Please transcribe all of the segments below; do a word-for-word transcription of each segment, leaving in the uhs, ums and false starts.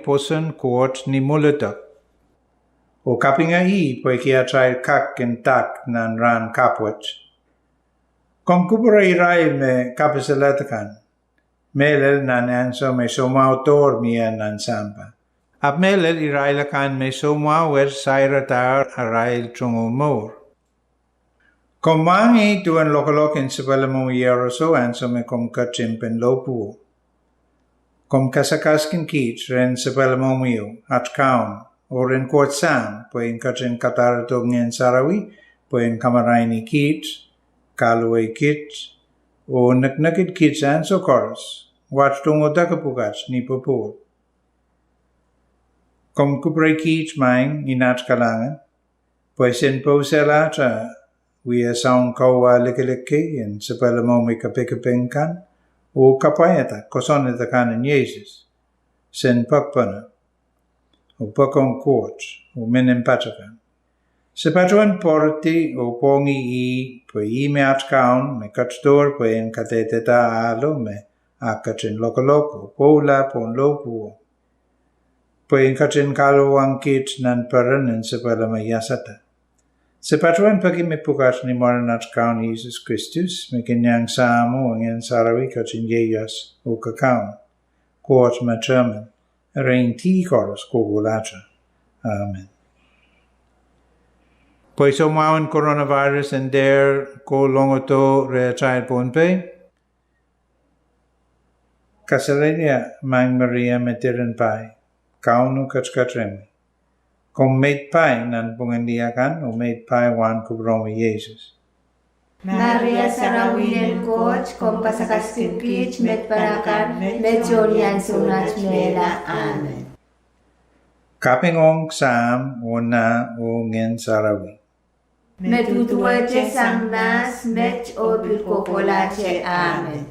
pwoson Koht ni mwuledek, oh kapinga ih pwehki atail kak en dak nan rahn kapw wet. Komw kupwure irail me kapisalehd akan, mehlel nan ansou me soumwahu doar mie nan sampah. Ahpw mehlel irail akan me soumwahu wet sairadahr arail tungoal mour. Komw mwahngih duwen lokolok en sapwellimomwi iehroso ansou me komw ketin lohpwuo. Komw kasakaskin kiht rehn sapwellimomwi, at Kaun, oh rehn Koht Sahm pwe en ketin kadarodo Ngehn Sarawi pwe en kamaraini kiht, kahluwa kiht, oh neknekid kiht ansou koaros, wat rongada pwukat ni popohl. Komw kupwure kiht, Maing, ni at kalahngan, pwe sen pousehla atail wia soun kauwehla likilik kei en sapwellimomwi kapikipik kan, oh kapwaiada kosonned akan en Sises, sen pekpene, oh poakohng Koht, oh menimpatakan. Se patohwan pwarada oh pwongih ih pwe ih me at Kaun me ketidohr pwe en kadehdehda ahlo me e ketin lokolok oh pwoula pohn lohpwuo, pwe en ketin kahluwahng kiht nan peren en sapwellime iasada. Se patohwan peki me pwukat ni mwaren at Kaun Sises Kristus, me kin iang Sahmo oh Ngehn Sarawi ketin ieias oh kakaun, Koht me determine, erein dih koaros kohkohlahte. Amen. Pwe soumwahun coronavirus en dehr kolongodo rehtail Pohnpei, kasalehda Maing Maria me diren pai, Kauno ketiket rehmwi. Komw meid pai nanpwungen lih akan, oh meid pai wahn kupwuromwi Sises. Maria sarawi, Ingen en Koht, komw kasakaskin kiht meid pahn akan, me tohn iang sounat mehla. Amen. Kaping ong Sahm, oh Nah, oh Ngehn Sarawi. Me duduwehte sang mahs, met, oh pil kohkohlahte. Amen.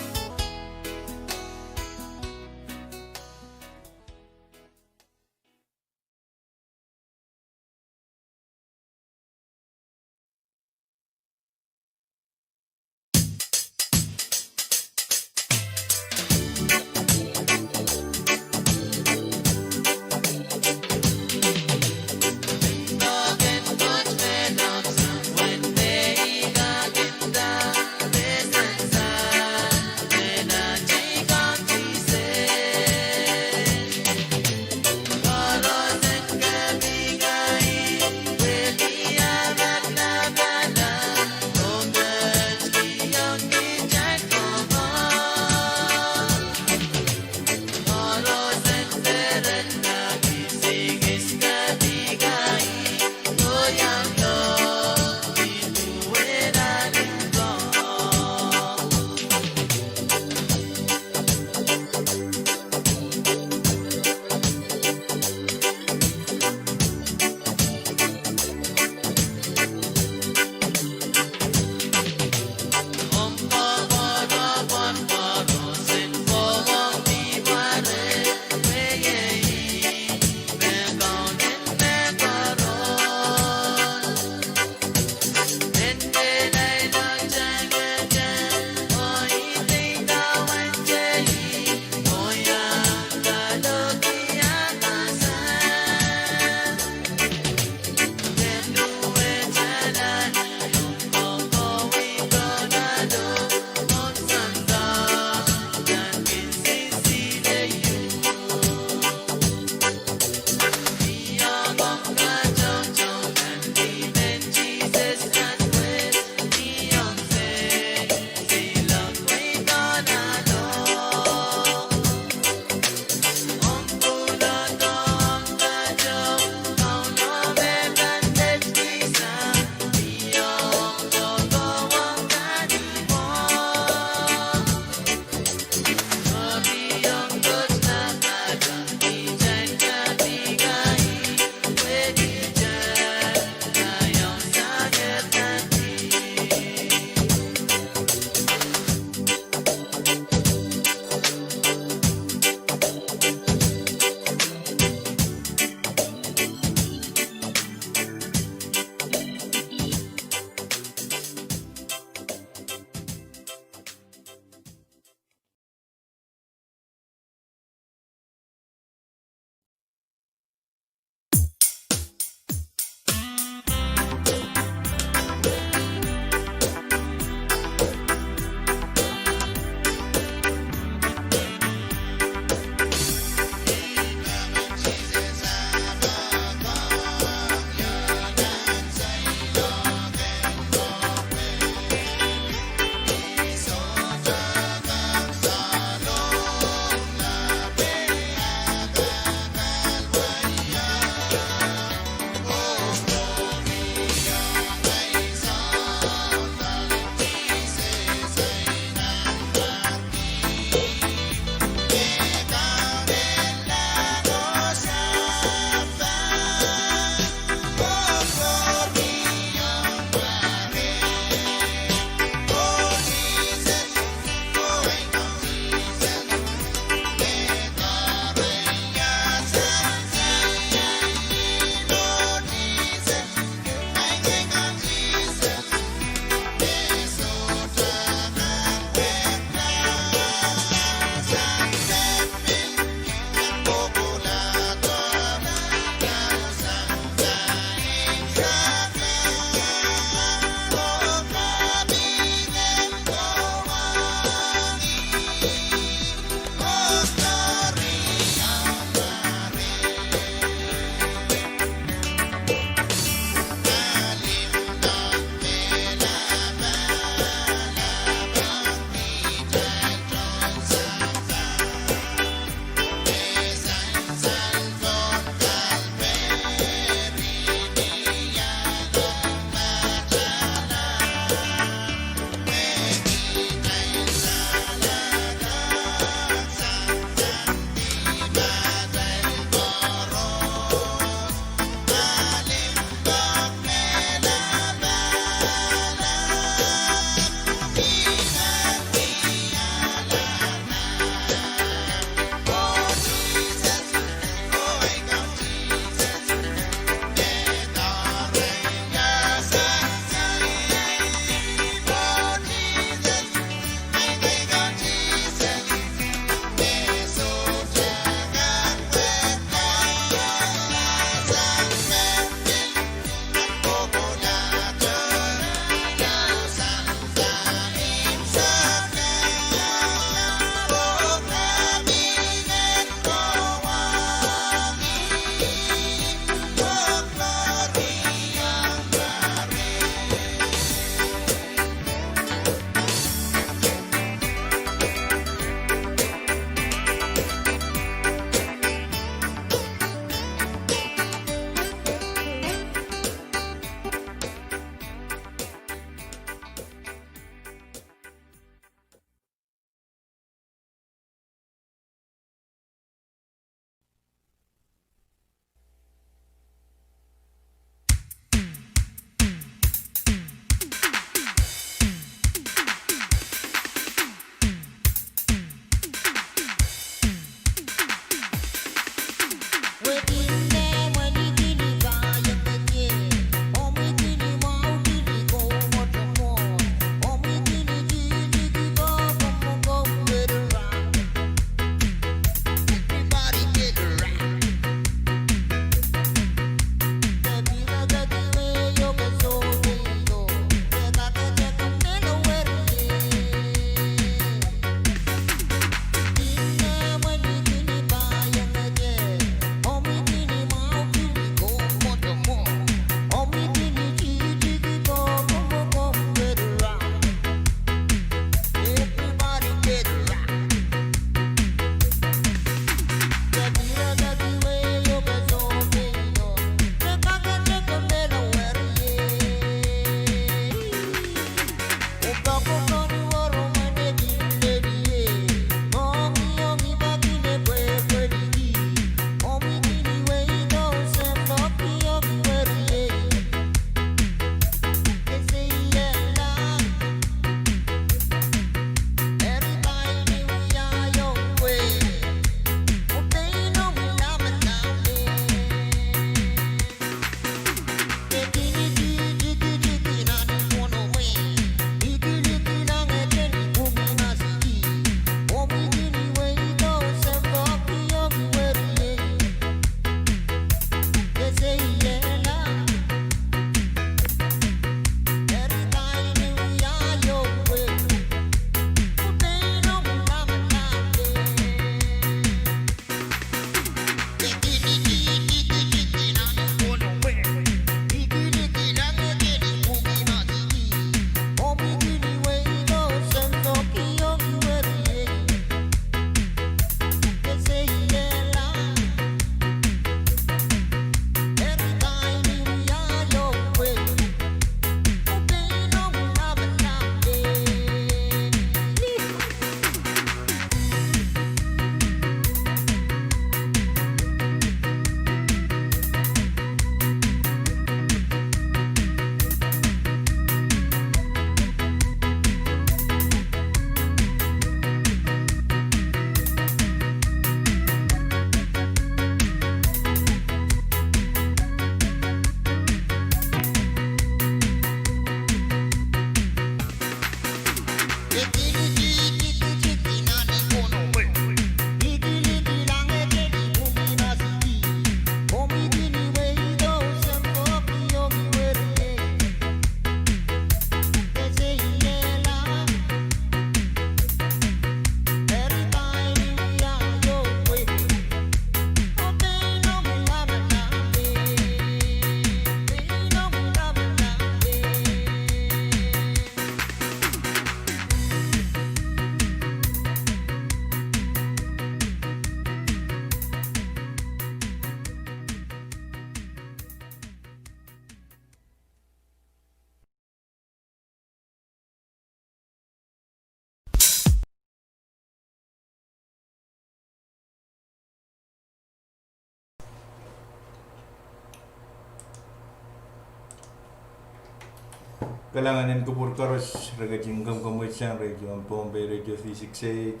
Kalahngan en kupwur koaros re ketin kemkomwei sang radio en Pohnpei, Radio V six eight.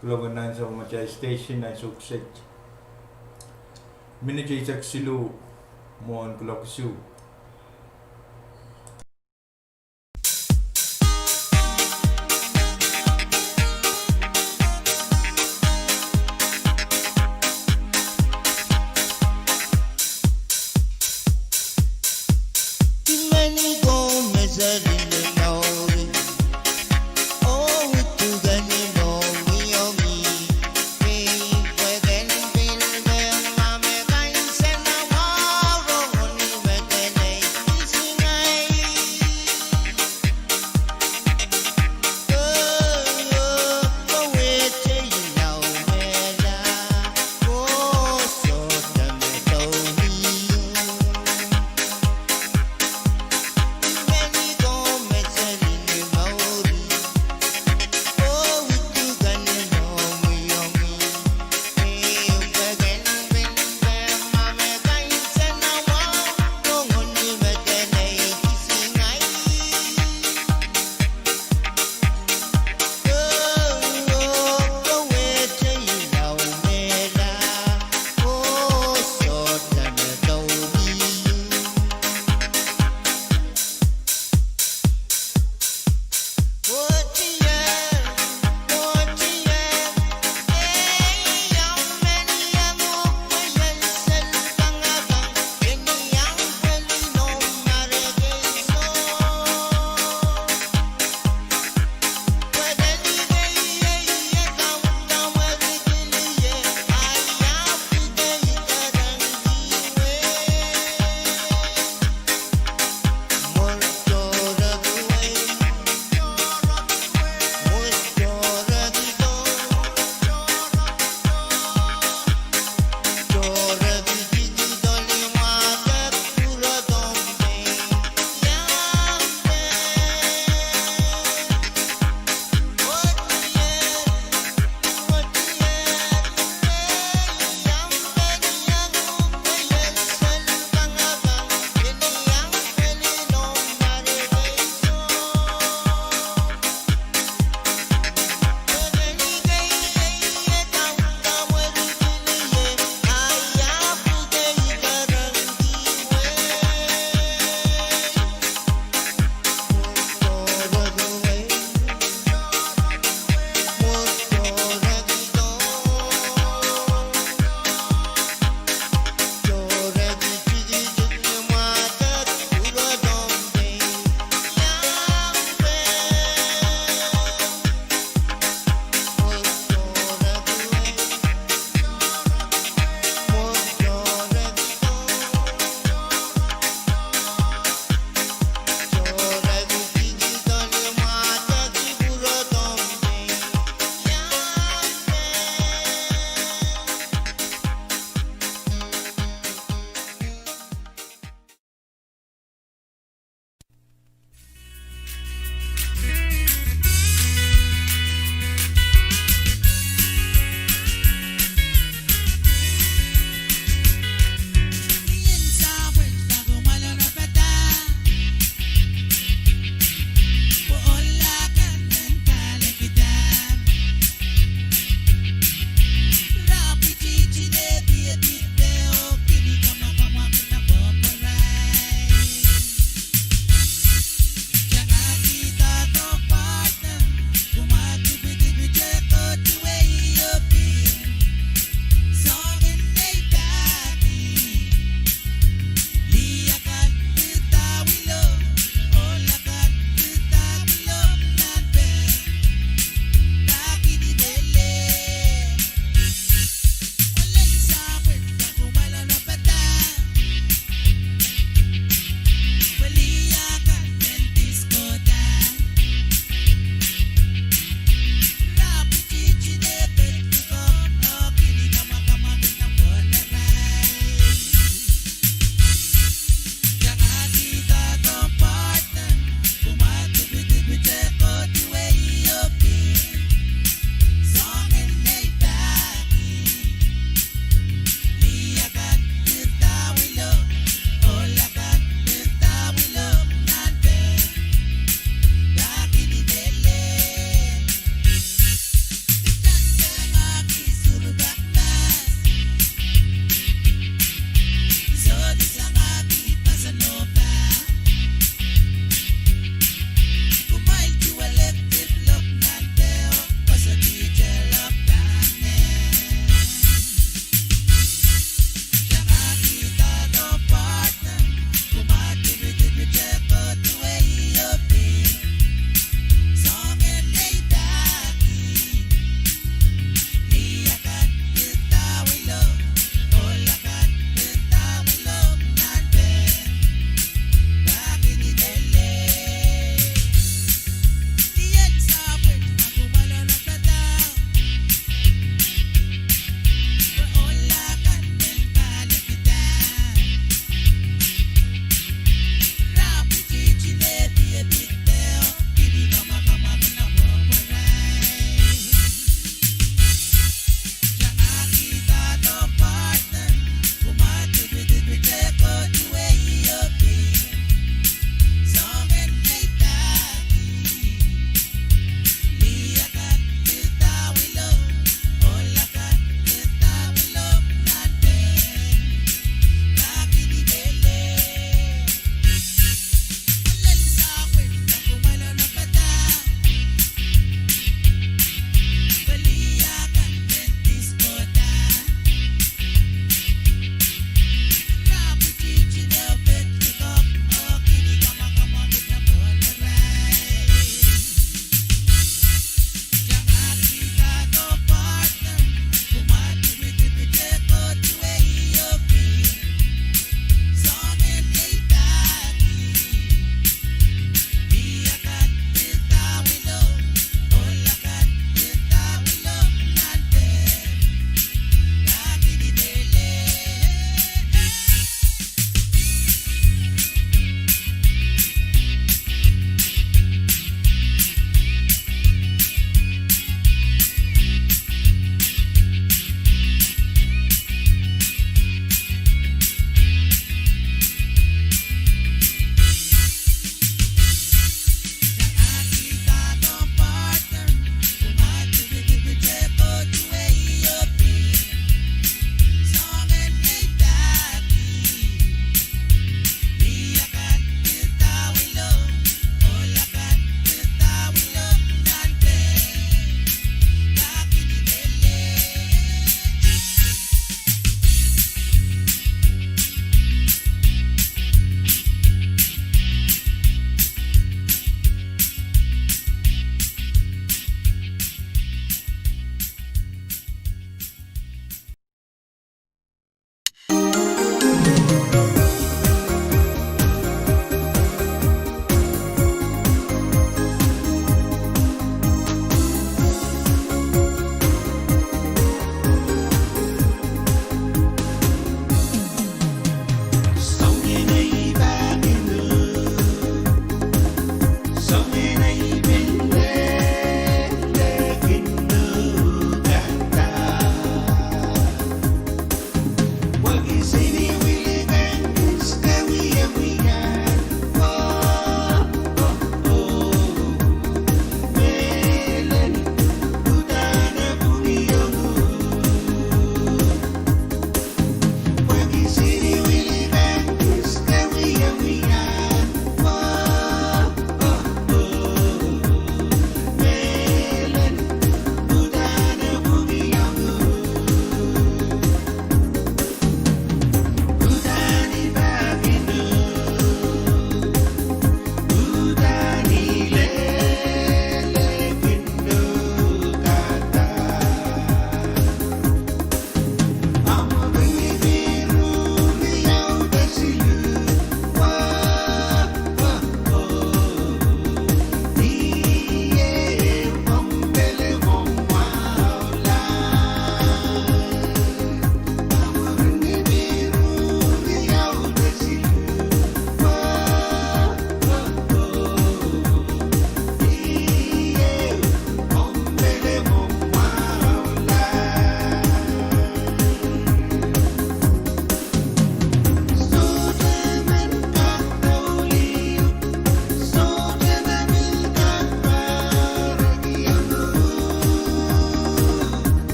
Kuloak en nan sapwellimatail station nan Sauk State. Minit eisek siluh mwohn kuloak isuh.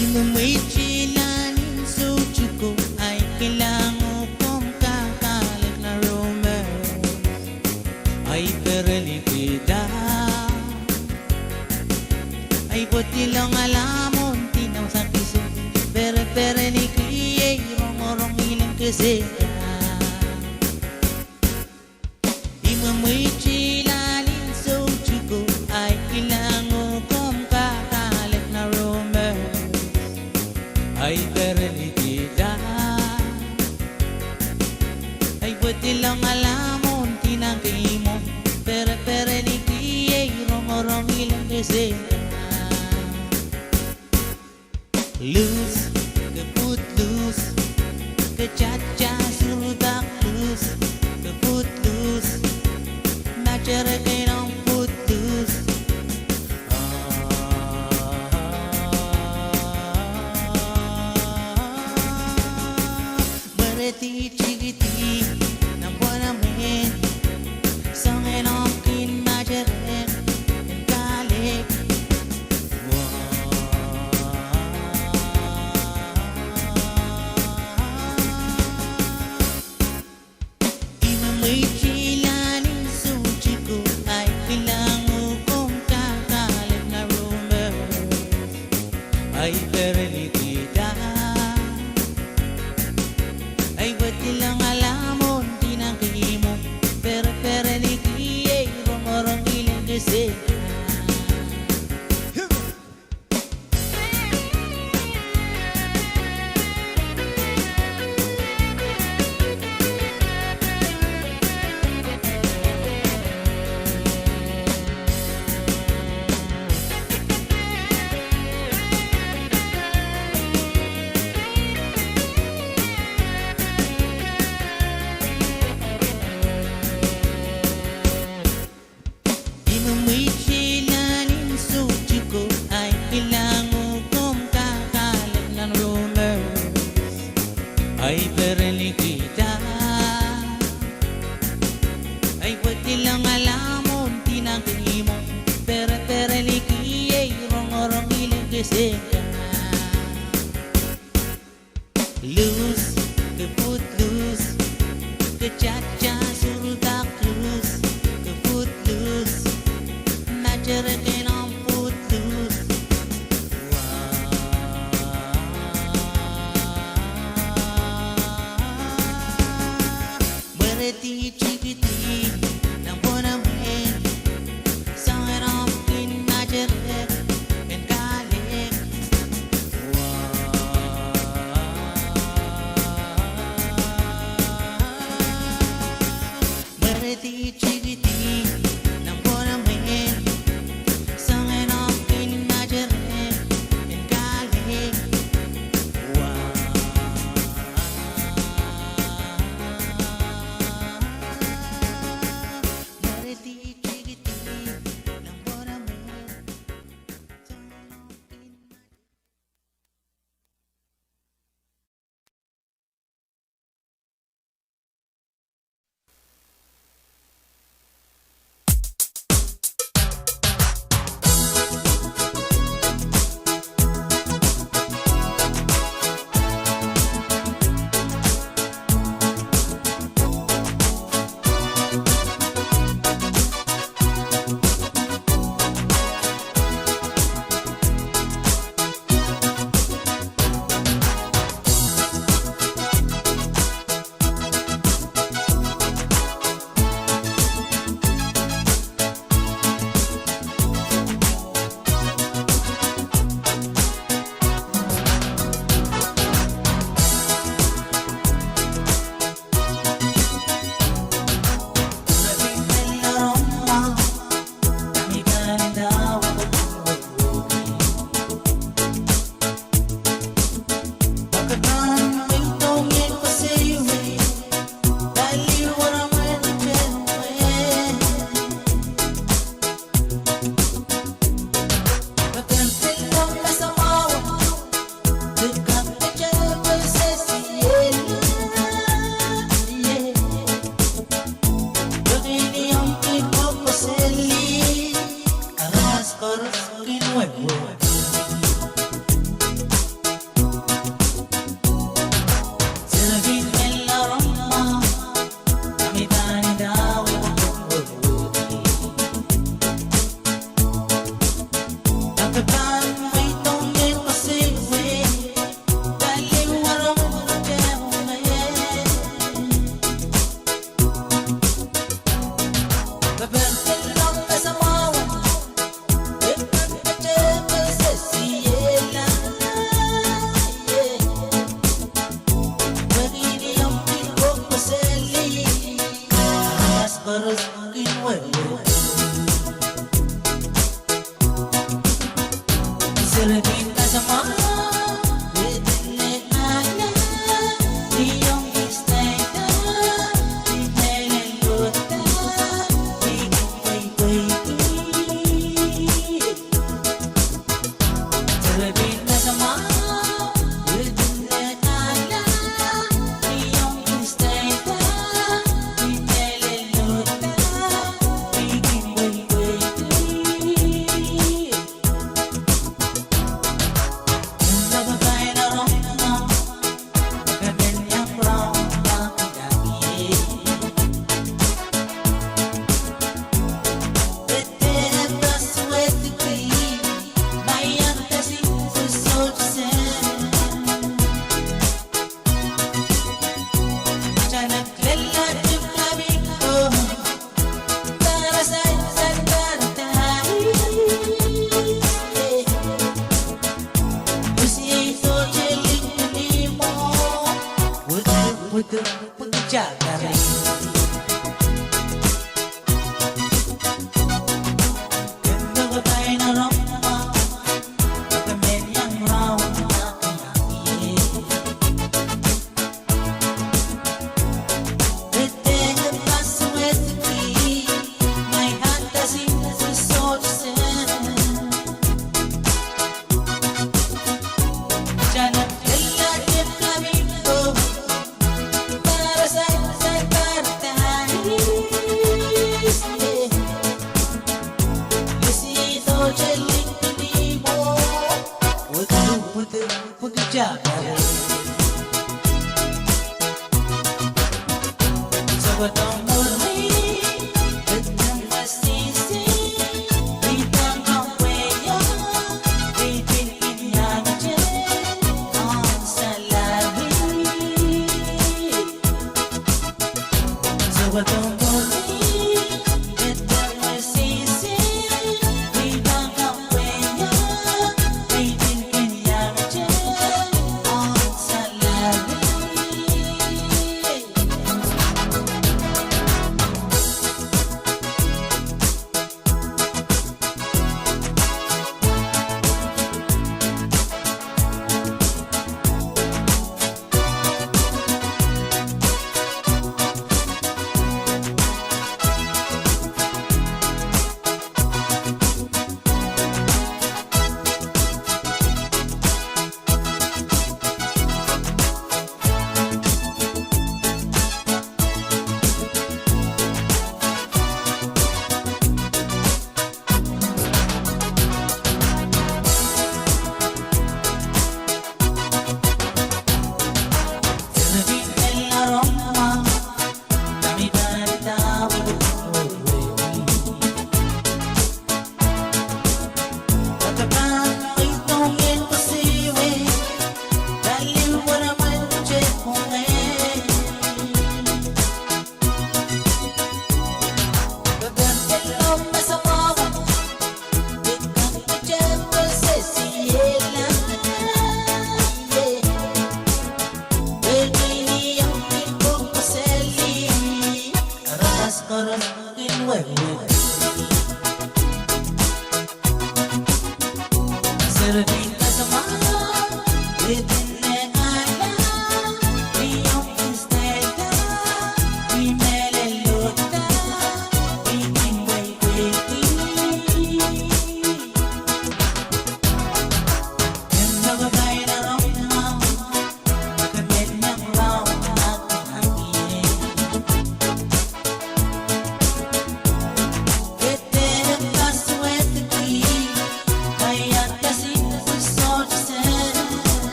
Ih me mwehi lel nan soutuko, ahi kilang oh komw kak ale nan rumor. Ahi perenikihda. Ahi pwotilong alamwo, dina sang kiso. Perepereniki, ei rongorong ilen keseda. Ih me mwehi lel nan soutuko, ahi kilang oh komw kak ale nan rumor. Ahi perenikihda. Ahi pwotilong alamwo, dina sang kiso. Perepereniki, ei rongorong ilen keseda. Loose, ke put loose, ke tata surudak loose, ke put loose, materek en omw put loose. Mweredi tikidi, nan pwonamwen, soangen omw kin materek en kalek. Ih me mwehi lel nan soutuko, ahi kilang oh komw kak ale nan rumor. Ahi perenikihda. Ahi pwotilong alamwo, dina sang kiso. Perepereniki, ei rongorong ilen keseda.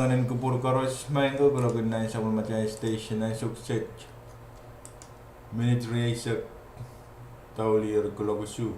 Ngehn en kupwur koaros, maing ko, kuloak en nan sapwellimatail station ansou kiset minit rieisek daulier kuloak isuh.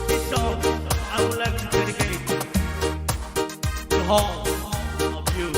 This song I would like to dedicate to all of you.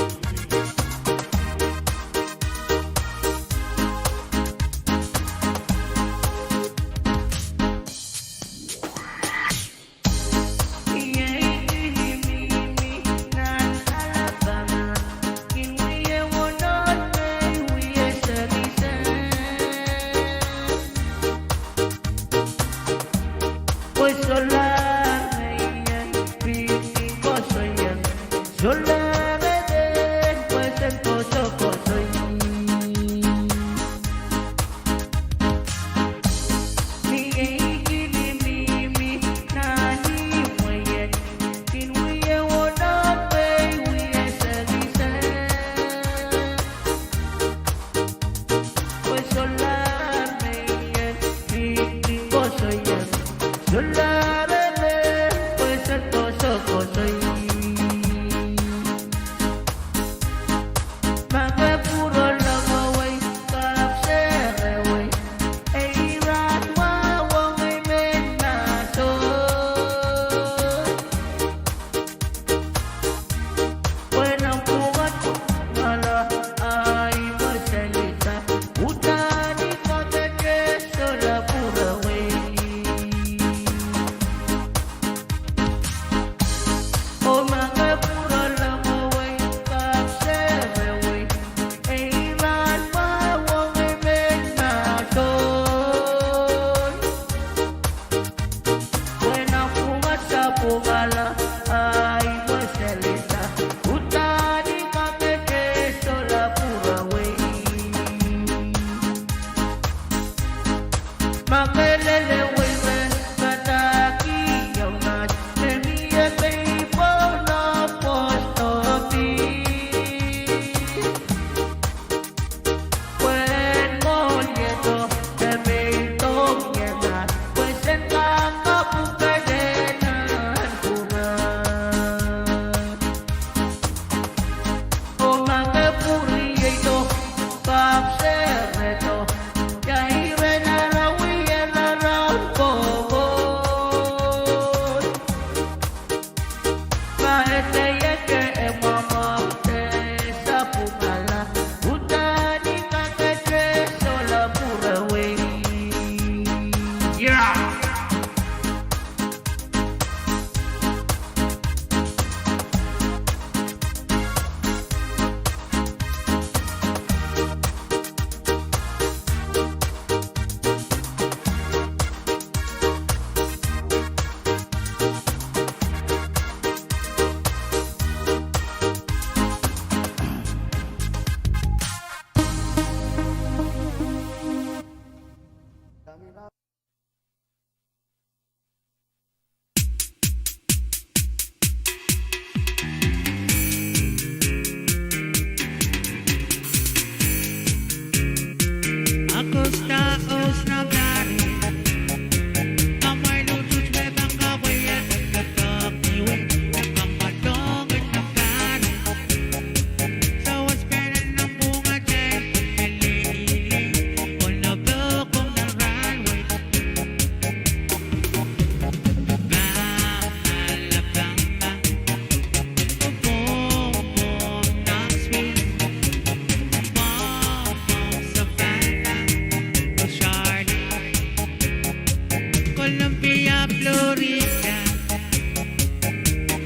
Columbia, Florida,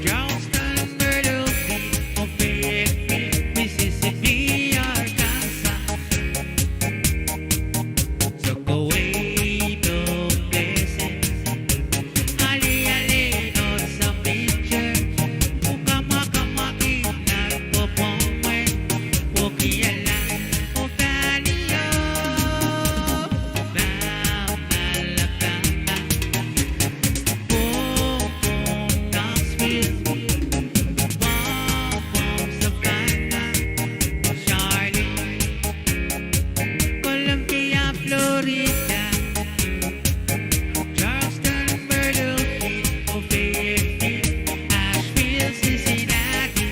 Charleston, Myrtle Beach, Fayetteville, Mississippi, Arkansas, Sokoto, Pleasant, Aleale, North Summit, Church, Pukemai, Kamwakid, Naropa, Pohnpei, Coquihalla, oh Valley, oh, Bam, Alabama, Boom, Boom, Knoxville, Boom, Boom, Savannah, Charlotte, Columbia, Florida, Charleston, Myrtle Beach, oh Fayetteville, Asheville, Cincinnati,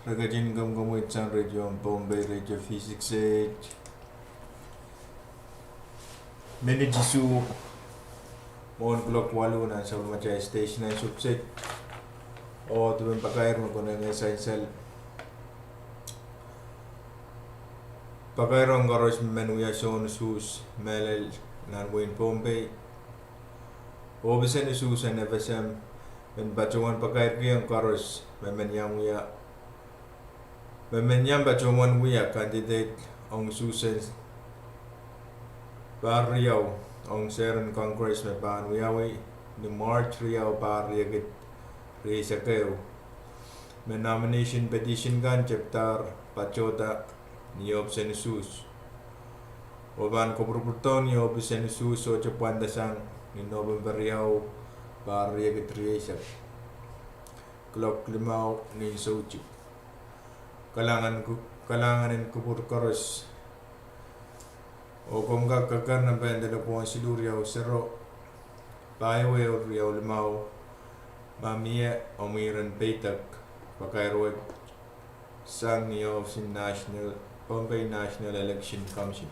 Re ketin komkomwid sang Radio Pohnpei, Radio V six eight. Minit isuh mwohn kuloak waluh nan sapwellimatail station en Subset. Oh dipin pakair me konehng sansal. Pakair ong koaros me men wia soun usuhs mehlel nan wehin Pohnpei. Ohpis en usuhs en FSM men patohwan pakairkihong koaros me men iang wia, me men iang patohwan wia candidate ong usuhs en pahr riau ong seren Congress me pahn wiawi ni March riau, pahr riekid rieisek ehu. Me nomination petition kan tepdahr patohda ni ohpis en usuhs. Oh pahn kopwurupwurdohng ni ohpis en usuhs oh tepwandasang ni Nopempe riau, pahr riekid rieisek, kuloak limau ni soutik. Kalahngan en ku-, kalahngan en kupwur koaros. Oh komw kak keker nan pehn delepwohn siluh riau sero, pahieu ehu riau limau, ma mie omw iren peidek, pakair wet sang ni ohpis en National, Pohnpei National Election Commission.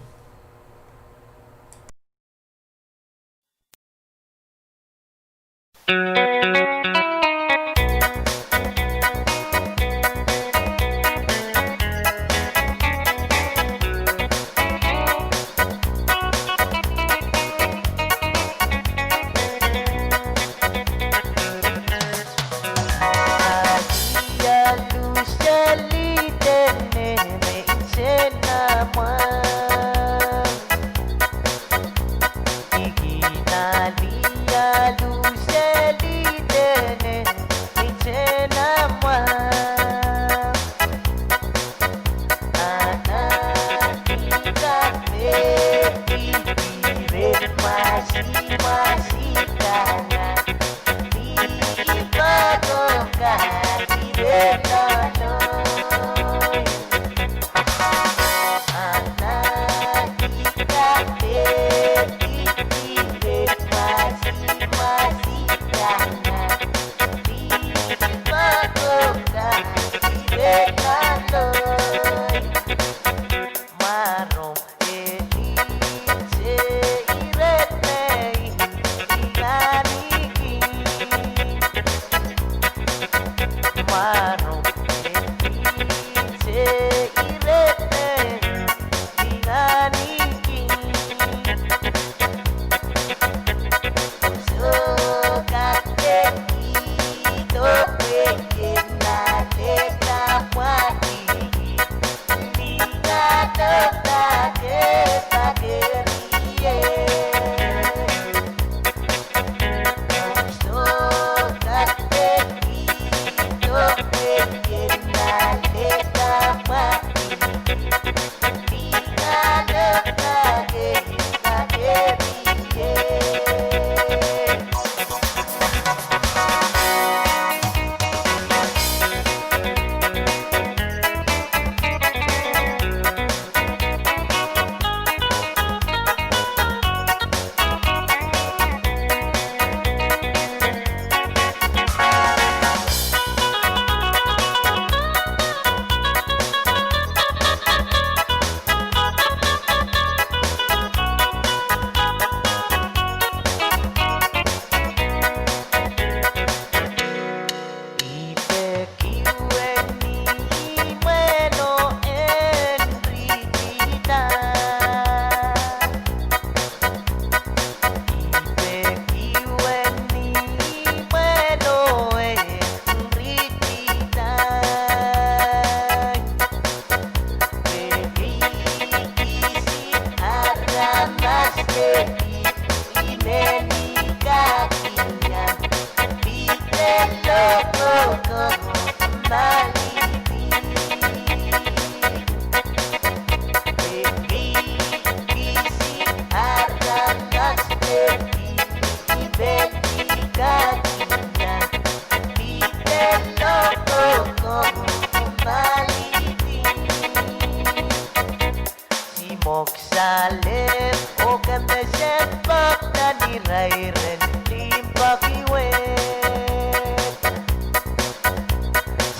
Simwohk Salem oh kemesen poak nan irairen limpoak wet.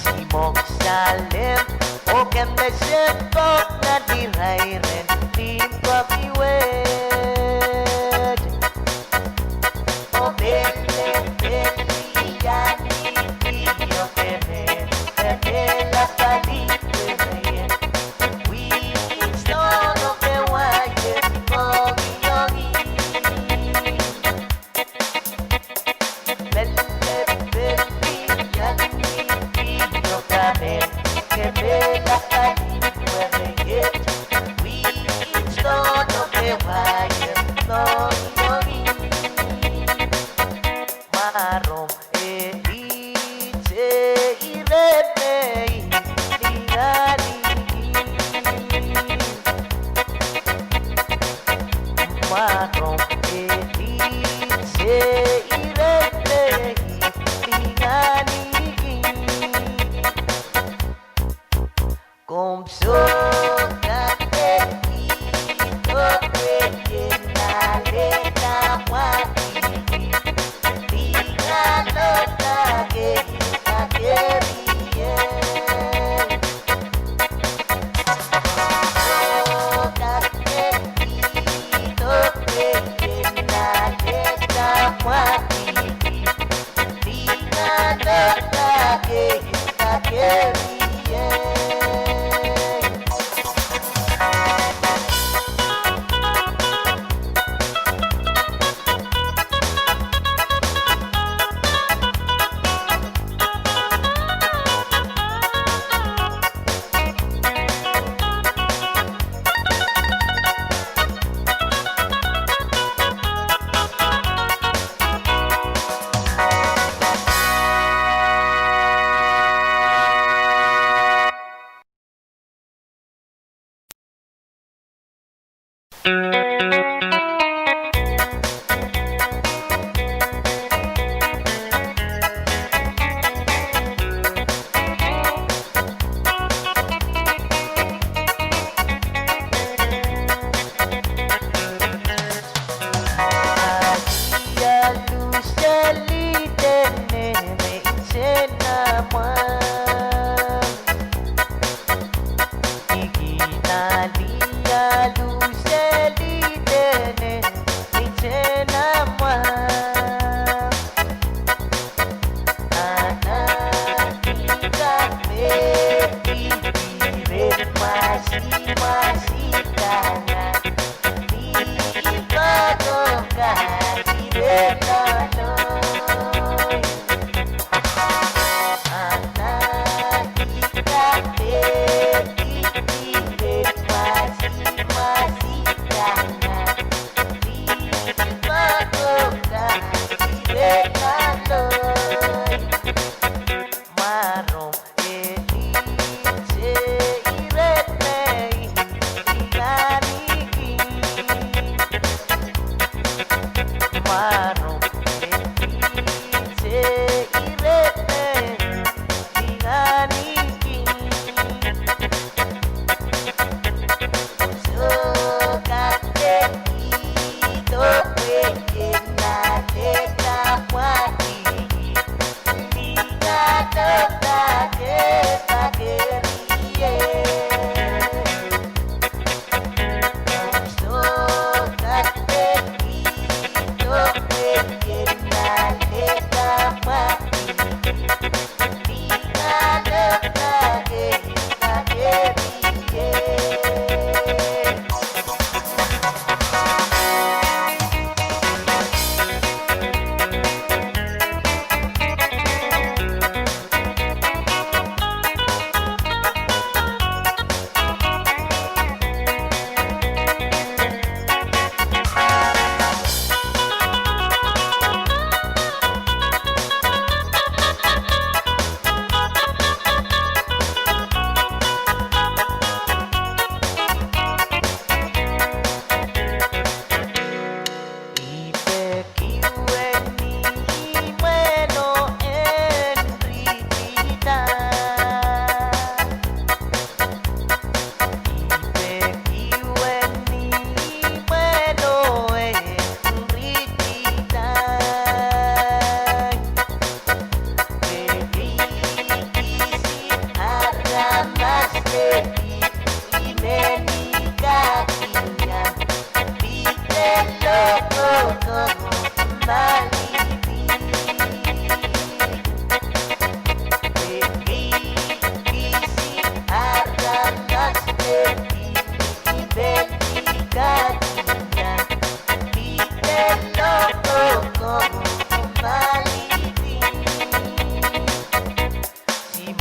Simwohk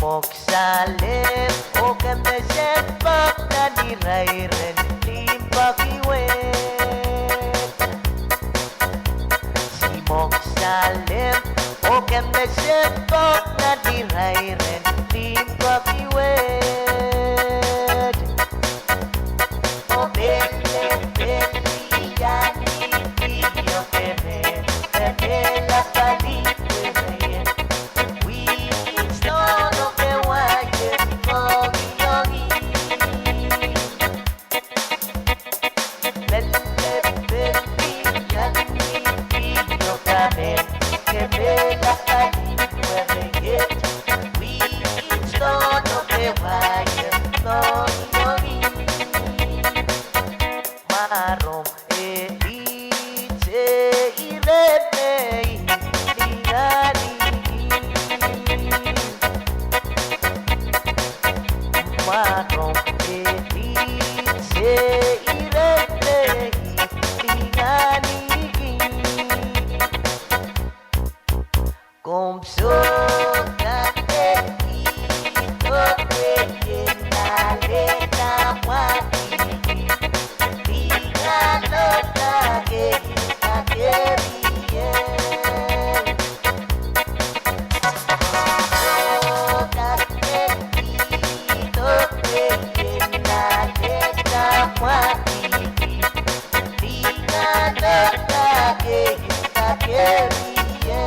Mwohk salem oh kemesen pok nan irairen limpoak wet. Mwohk salem oh kemesen pok nan irairen limpoak wet. Oh pele pele iani pio keme, pepela pali pwere. Wihn snow no ke waie mohngiong. Pele pele iani pio keme, kepela pali pwere. Wihn snow no ke waie mohngiong. Mwarom e lihte iren me I linganiki. Mwarom e lihte iren me I linganiki. Komw sohte kak kin ido pwe ien ale ka mwadiki. Lingan lohda ke kakerie. Komw sohte kak kin ido pwe ien ale ka mwadiki. Lingan lohda ke kakerie.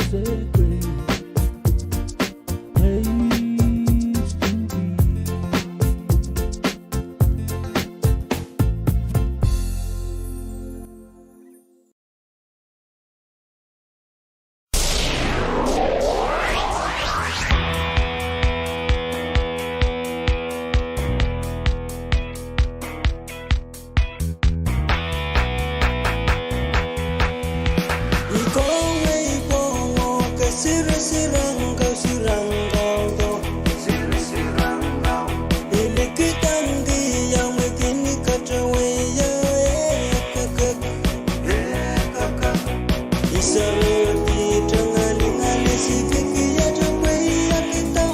sacred place to be. I kohwei pwongo ke sirasirang kau sirang kau do. I likidangki ia mwekid ni kateweio e kekek. I sorohdi te ngalingali sikikiet pwe I akida.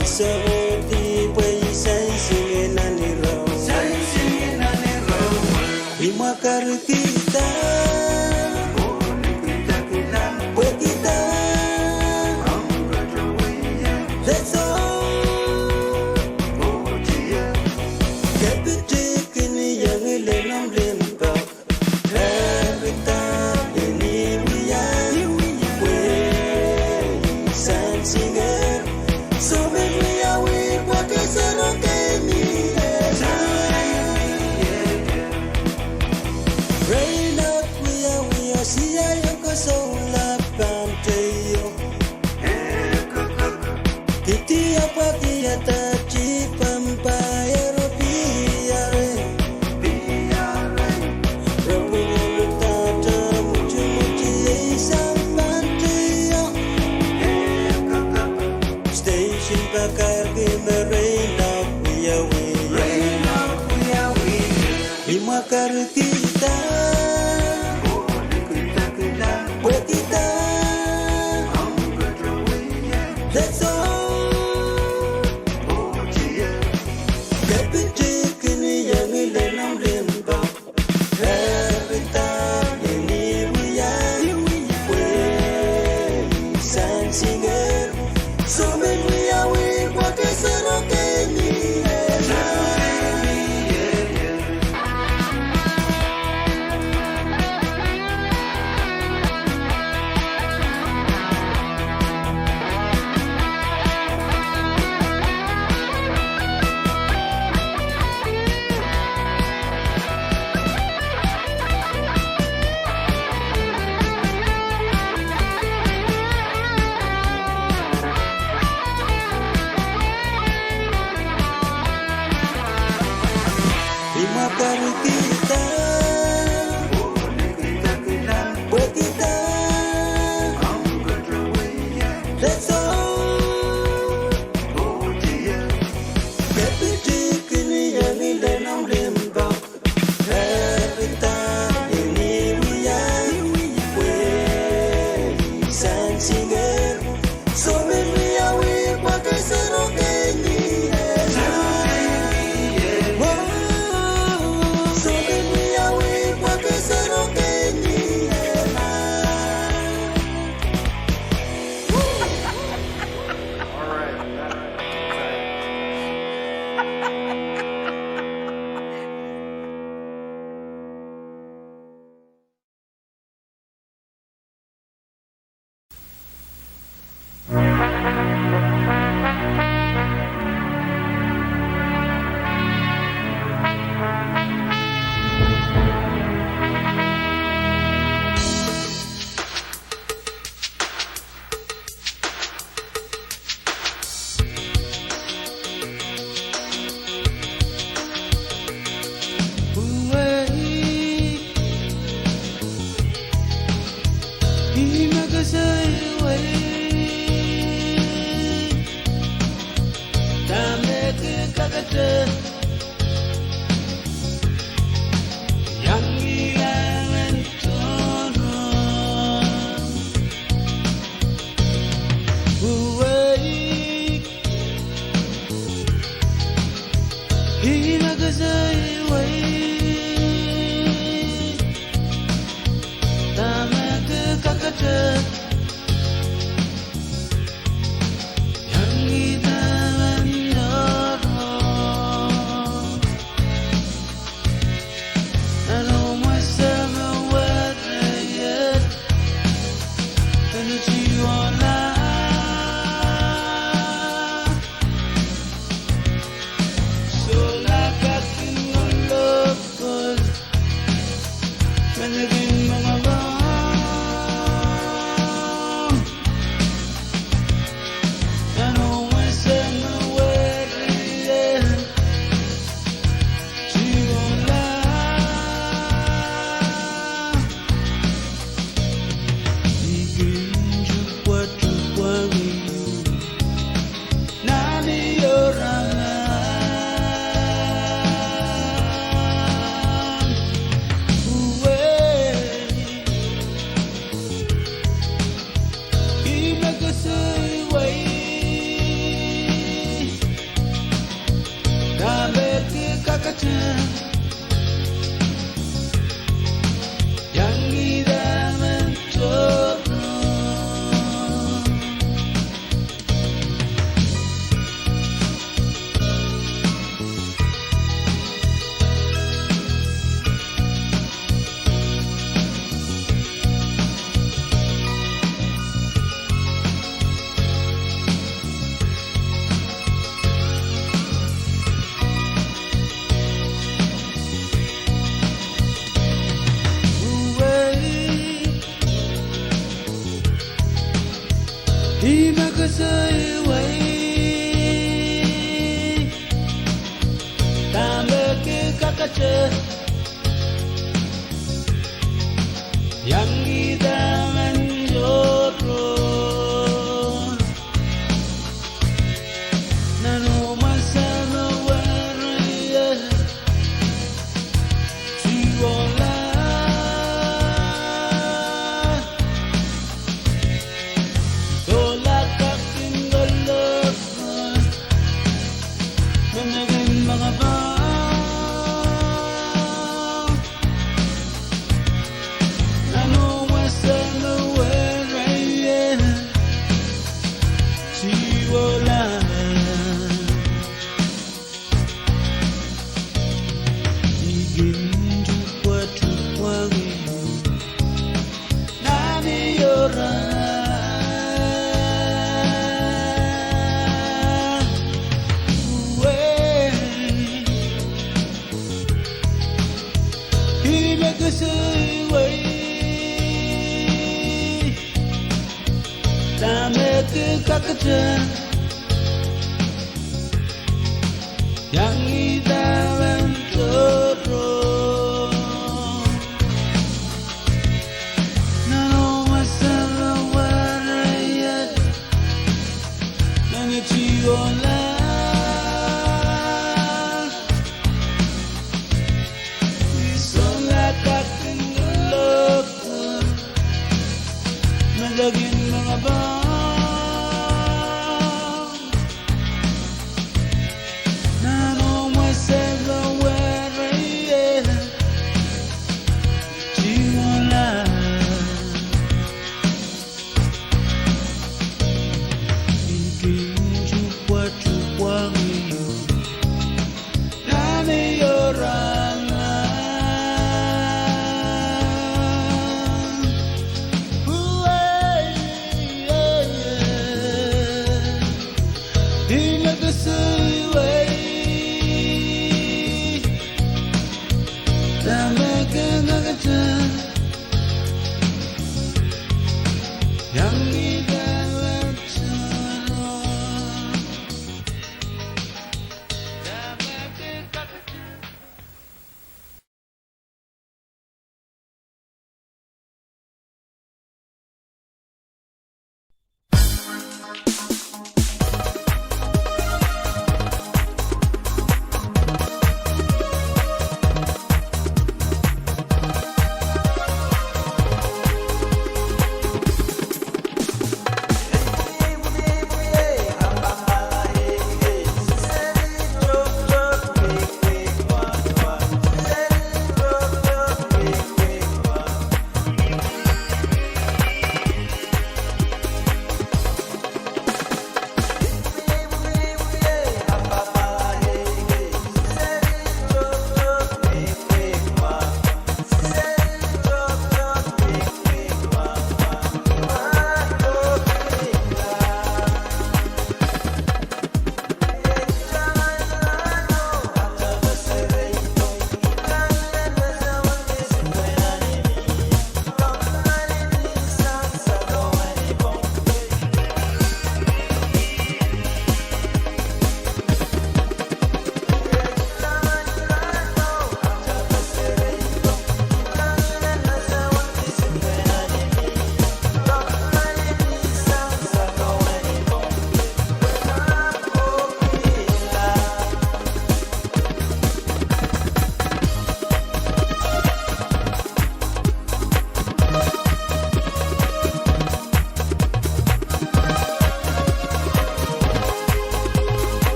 I sorohdi pwe I sansing nan irail. I mwakarkihda. Pwehkida. That's all. Kepitik ni iang ile nom limpoak. Every time ni wia, wia, wia, sansing. Sohte men wiawi pwe ke sorohkei mi. Rein ok wiawi, sia ioko soula pahn teio. Kidi apwaki ata ti pahn paero piare. Ropwung olu dahte mutumuti ei sang pahn teio. Station pakairki me rein ok wiawi. I mwakarkihda. Pwehkida. That's all. Kepitik ni iang ile nom limpoak. Every time ni wia, wia, sansing. Sohte men wiawi pwe ke sorohkei mi. I mwakarkihda. Pwehkida. That's all. Kepitik ni iang ile nom limpoak. Every time ni wia, wia, sansing. Sohte men wiawi pwe ke sorohkei mi. Sohte men wiawi pwe ke sorohkei mi. Uwei, ih me koasoiwei, dahme ke kakete, iang ih emen tohrohr. Uwei, ih me koasoiwei, dahme ke kakete, iang ih emen tohrohr. Ihme koasoai wei, dahme ke kakete, iangkihda men tohrohr. Nan oh mwahn samwere, tuola, sohla kak kin kolokol, manakin mangaba. Nan oh mwahn samwere, tuola, I kin tupwa tupwangin nan iora. Uwe, ihme koasoai wei, dahme ke kakete, iangkihda men tohrohr. Nan oh mwahn samwere, nan tuola, sohla kak kin kolokol, manakin mangaba.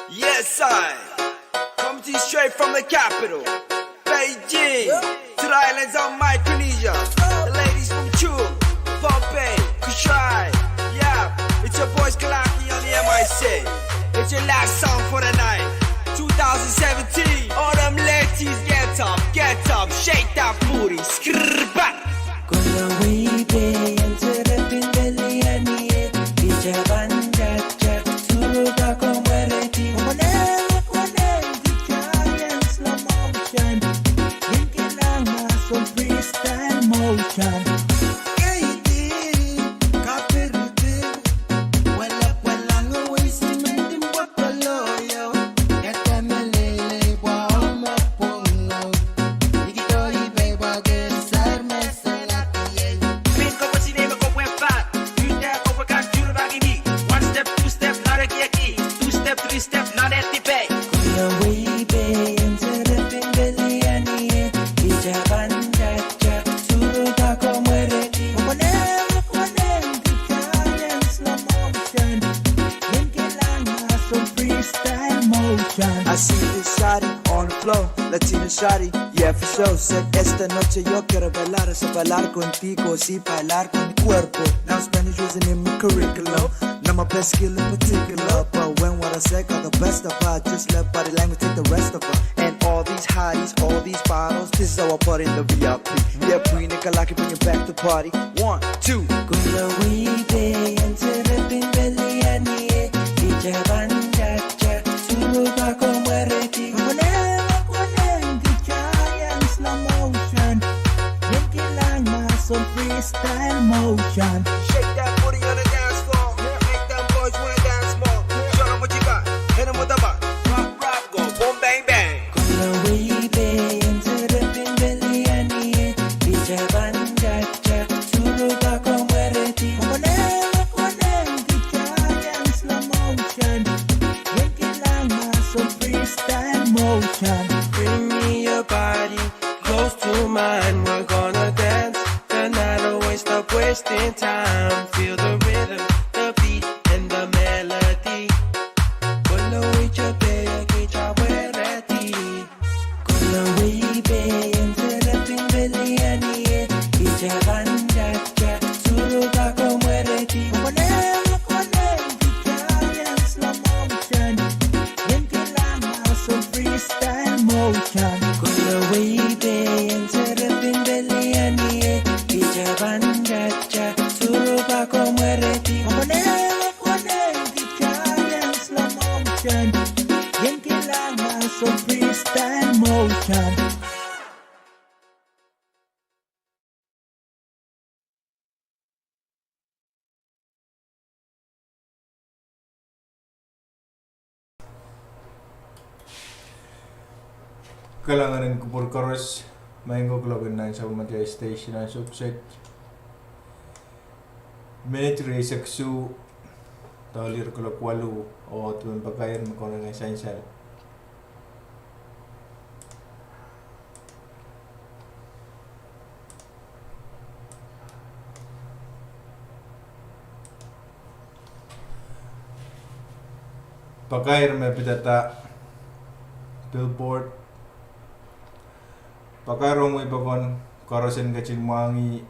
Yes, I. Coming to you straight from the capital, Beijing, to the islands of Micronesia. The ladies from Chuuk, Pohnpei, Kosrae. Yeah, it's your boys Kalaki on the M I C. It's your last song for the night. Two thousand seventeen. All them ladies, get up, get up, shake that booty. Skrrr, bah. Kolo wei pei en sere pin pelianie, ija banjajak, suru bako mwereti. Kone, kone, kijayan slow motion. Yin kilang muscle freestyle motion. K D, kapiriti. One step, two step, not a kiki. Two step, three step, not a tipe. Kolo wei pei en sere pin pelianie, ija banjajak, suru bako mwereti. Kone, kone, kijayan slow motion. Yin kilang muscle freestyle motion. I see this shawty on the floor, Latina shawty, yeah, for sure. Said esta noche yo quiero bailar, eso bailar contigo, sí, bailar con mi cuerpo. Now Spanish wasn't in my curriculum, not my best skill in particular, but when what I said got the best of her, just let body language take the rest of her. And all these hotties, all these bottles, this is our party in the V I P. Yeah, bring it, Kalaki, bring it back to party. One, two. Kolo wei pei en sere pin pelianie, ija banjajak, suru bako mwereti. Kone, kone, kijayan slow motion. Yin kilang muscle freestyle motion. Shake that booty on the dance floor. Make them boys wanna dance more. Show them what you got. Hit 'em with the bop. Rock, rock, go boom, bang, bang. Kolo wei pei en sere pin pelianie, ija banjajak, suru bako mwereti. Kone, kone, kijayan slow motion. Yin kilang muscle freestyle motion. Bring me your body close to mine. We're gonna dance the night away. Stop wasting time. Feel the rhythm, the beat, and the melody. Kolo wei pei en sere pin pelianie, ija banjajak, suru bako mwereti. Kone, kone, kijayan slow motion. Yin kilang muscle freestyle motion. Kolo wei pei en sere pin pelianie, ija banjajak, suru bako mwereti. Kone, kone, kijayan slow motion. Yin kilang muscle freestyle motion. Kalahngan en kupwur koaros, maing ko, kuloak en nan sapwellimatail station ansou kiset. Minit rieisek isuh doadoahk lir kuloak waluh, oh duwen pakair me konehng sansal. Pakair me pidada billboard. Pakair ong wehi pokon koaros en ketin mwahngih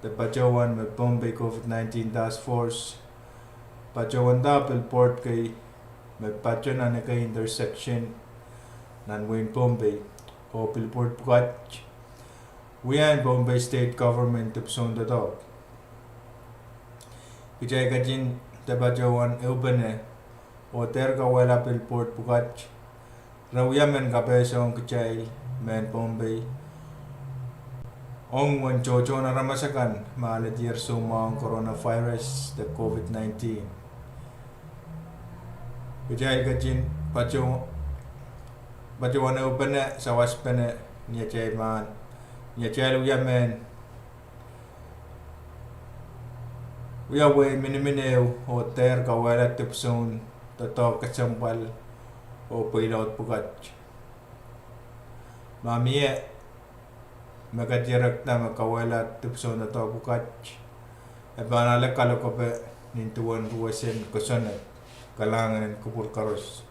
de patohwan me Pohnpei COVID nineteen Task Force patohwanda billboard kei me pato nan ekei intersection nan wehin Pohnpei, oh billboard pwukat wia en Pohnpei State Government dipwisoun doadoahk. Kitail ketin de patohwan ehupene oh dehr kawehla billboard pwukat. Re wia mehn kapehse ong kitail mehn Pohnpei ong uwen tohtohn aramas akan me alehdier soumwahu ong coronavirus de COVID nineteen. Kitail ketin pato, patohwan ehupene sawaspene ni atail mahn, ni atail wia mehn, wia wehi miniminieu oh dehr kawehla dipwisoun doadoahk kesempwal oh pweilaud pwukat. Ma mie me kadierekda me kawehla dipwisoun doadoahk pwukat, e pahn ale kalokape nin duwen ruwesen kosonned. Kalahngan en kupwur koaros.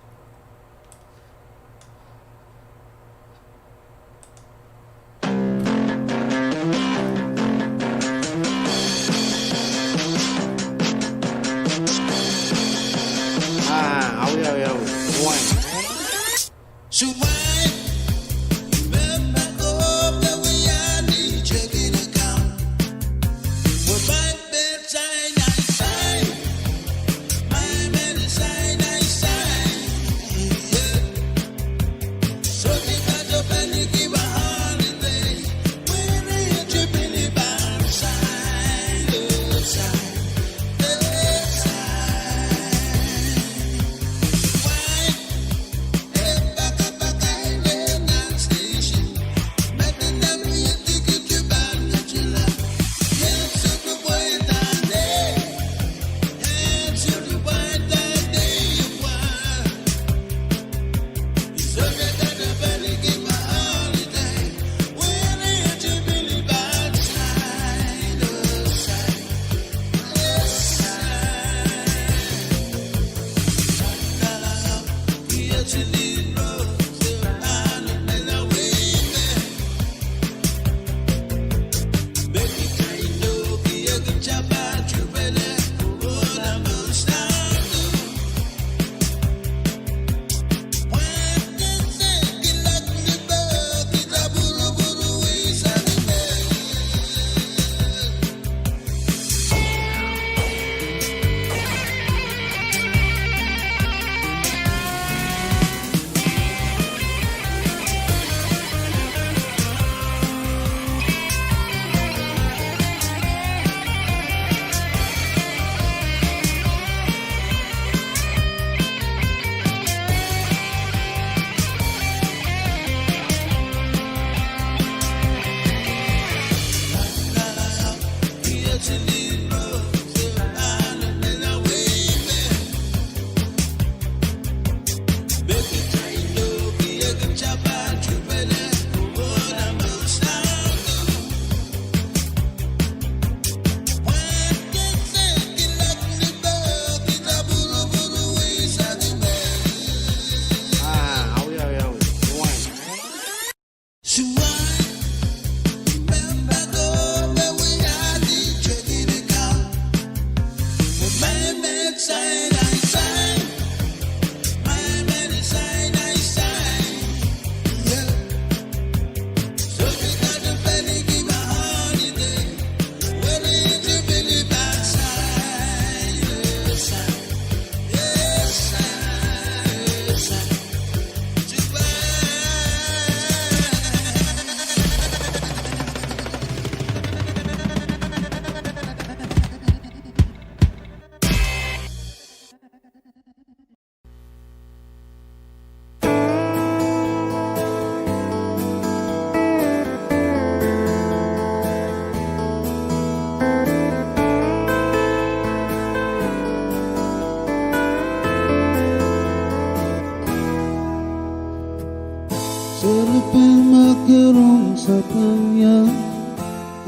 Seri pil me ke rong sapeng ia,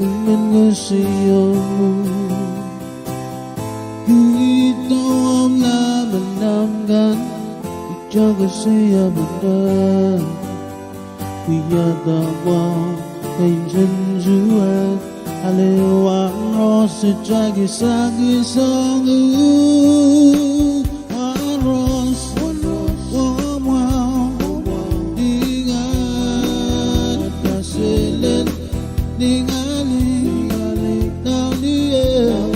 I men koasoia mwo. Ih, I tohn lamalam kan, I tohn koasoia mwo. Wiahda mwo, e nsensuwed, ale Waros, I tohn kisakis ong uhk. Waros, Waros, oh, mwo, oh, mwo, ni ngal, kaselel, ni ngal, ni ngal, ni ngal, ni ngal,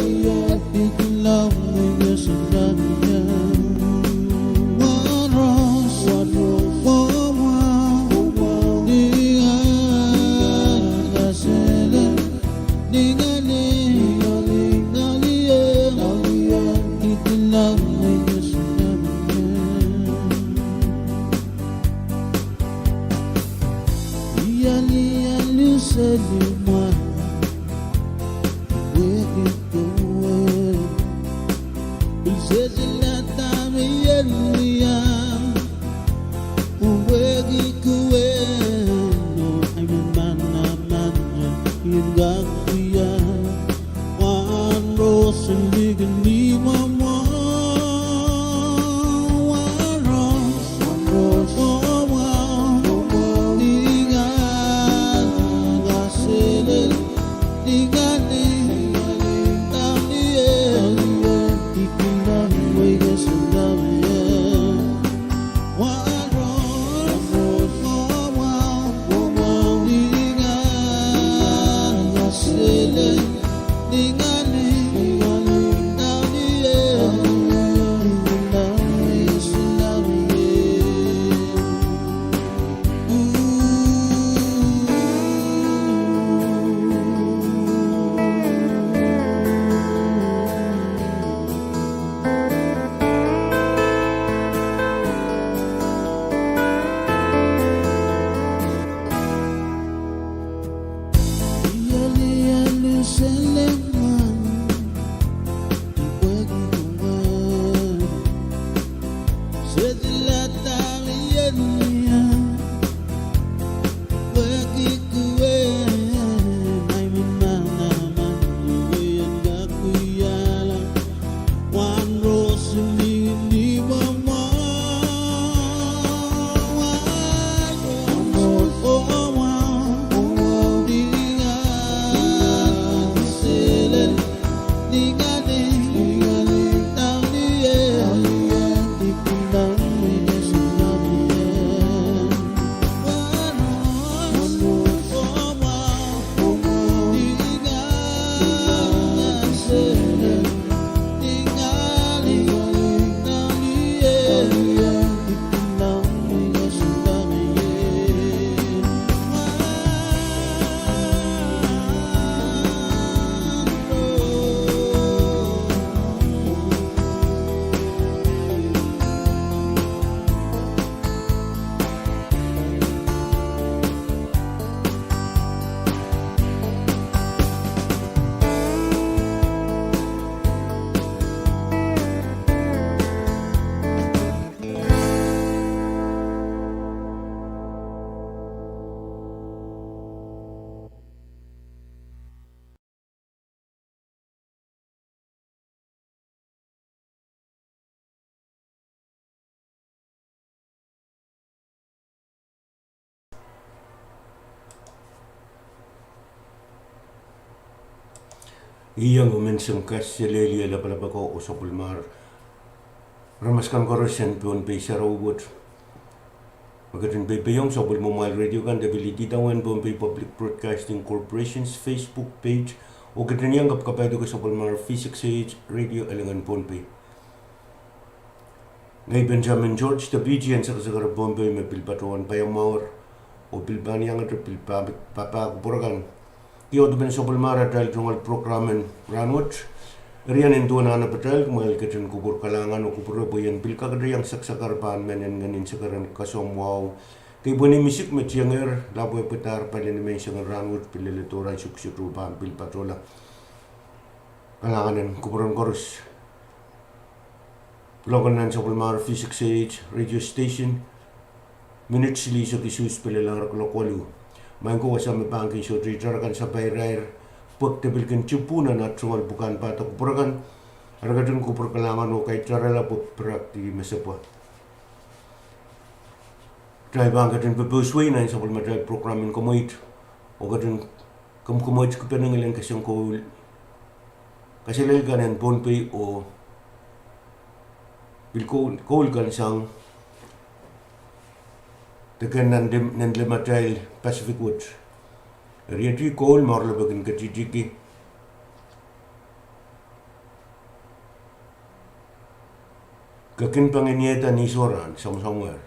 Iang umen seng kaselehlie lapalap ako oh sapwellimar aramas kan koaros en Pohnpei sarawi wet. Me ketin peipeiohng sapwellimomwail radio kan, W D W N Pohnpei Public Broadcasting Corporation's Facebook page, oh ketin iang kapkapaidek sapwellimar V six A H Radio Elengen Pohnpei. Ngehi Benjamin George W G en sakasaker Pohnpei me pil patohwan paiamwahu oh pil pahn iangete pil pahpa kupwur kan. Ih audepen sapwellimar atail tungoal program en rahnwet. Eri nan duwen ahnepatail, kumwail ketin kupwur kalahngan oh kupwure pwe I en pil kakete iang sakasaker pahn mehn en ngehnin sekeren kasoumwahu. Kei pwe ni misik me tiengehr, lapwehpwedahr pali ni menseng en rahnwet pil leledohr ansou kiset oh pahn pil patohla. Kalahngan en kupwuren koaros. Pwulopwul nan sapwellimar V six A H radio station, minit silihsek isuhs pil lel ar kuloak waluh. Maing ko, wasa me pahn kin sohte itar akan sapairair, pwehki de pil kin tipwuhn nan at tungoal pwukan padahk kupwur kan, eri ketin kupwur kalahngan oh kaitarala pwe pirekdi mesepwa. Kitail pahn ketin pepeuswei nan sapwellimatail program en komoit, oh ketin komkomoit kipenengilen keseng koul, kaselel kan en Pohnpei oh pil koul, koul kan sang deke nan lim, nan limatail Pacific wet. Eri iet koul me oaralap kin ketitiki ke kin pangin iehda ni sohrahn samwsamwer.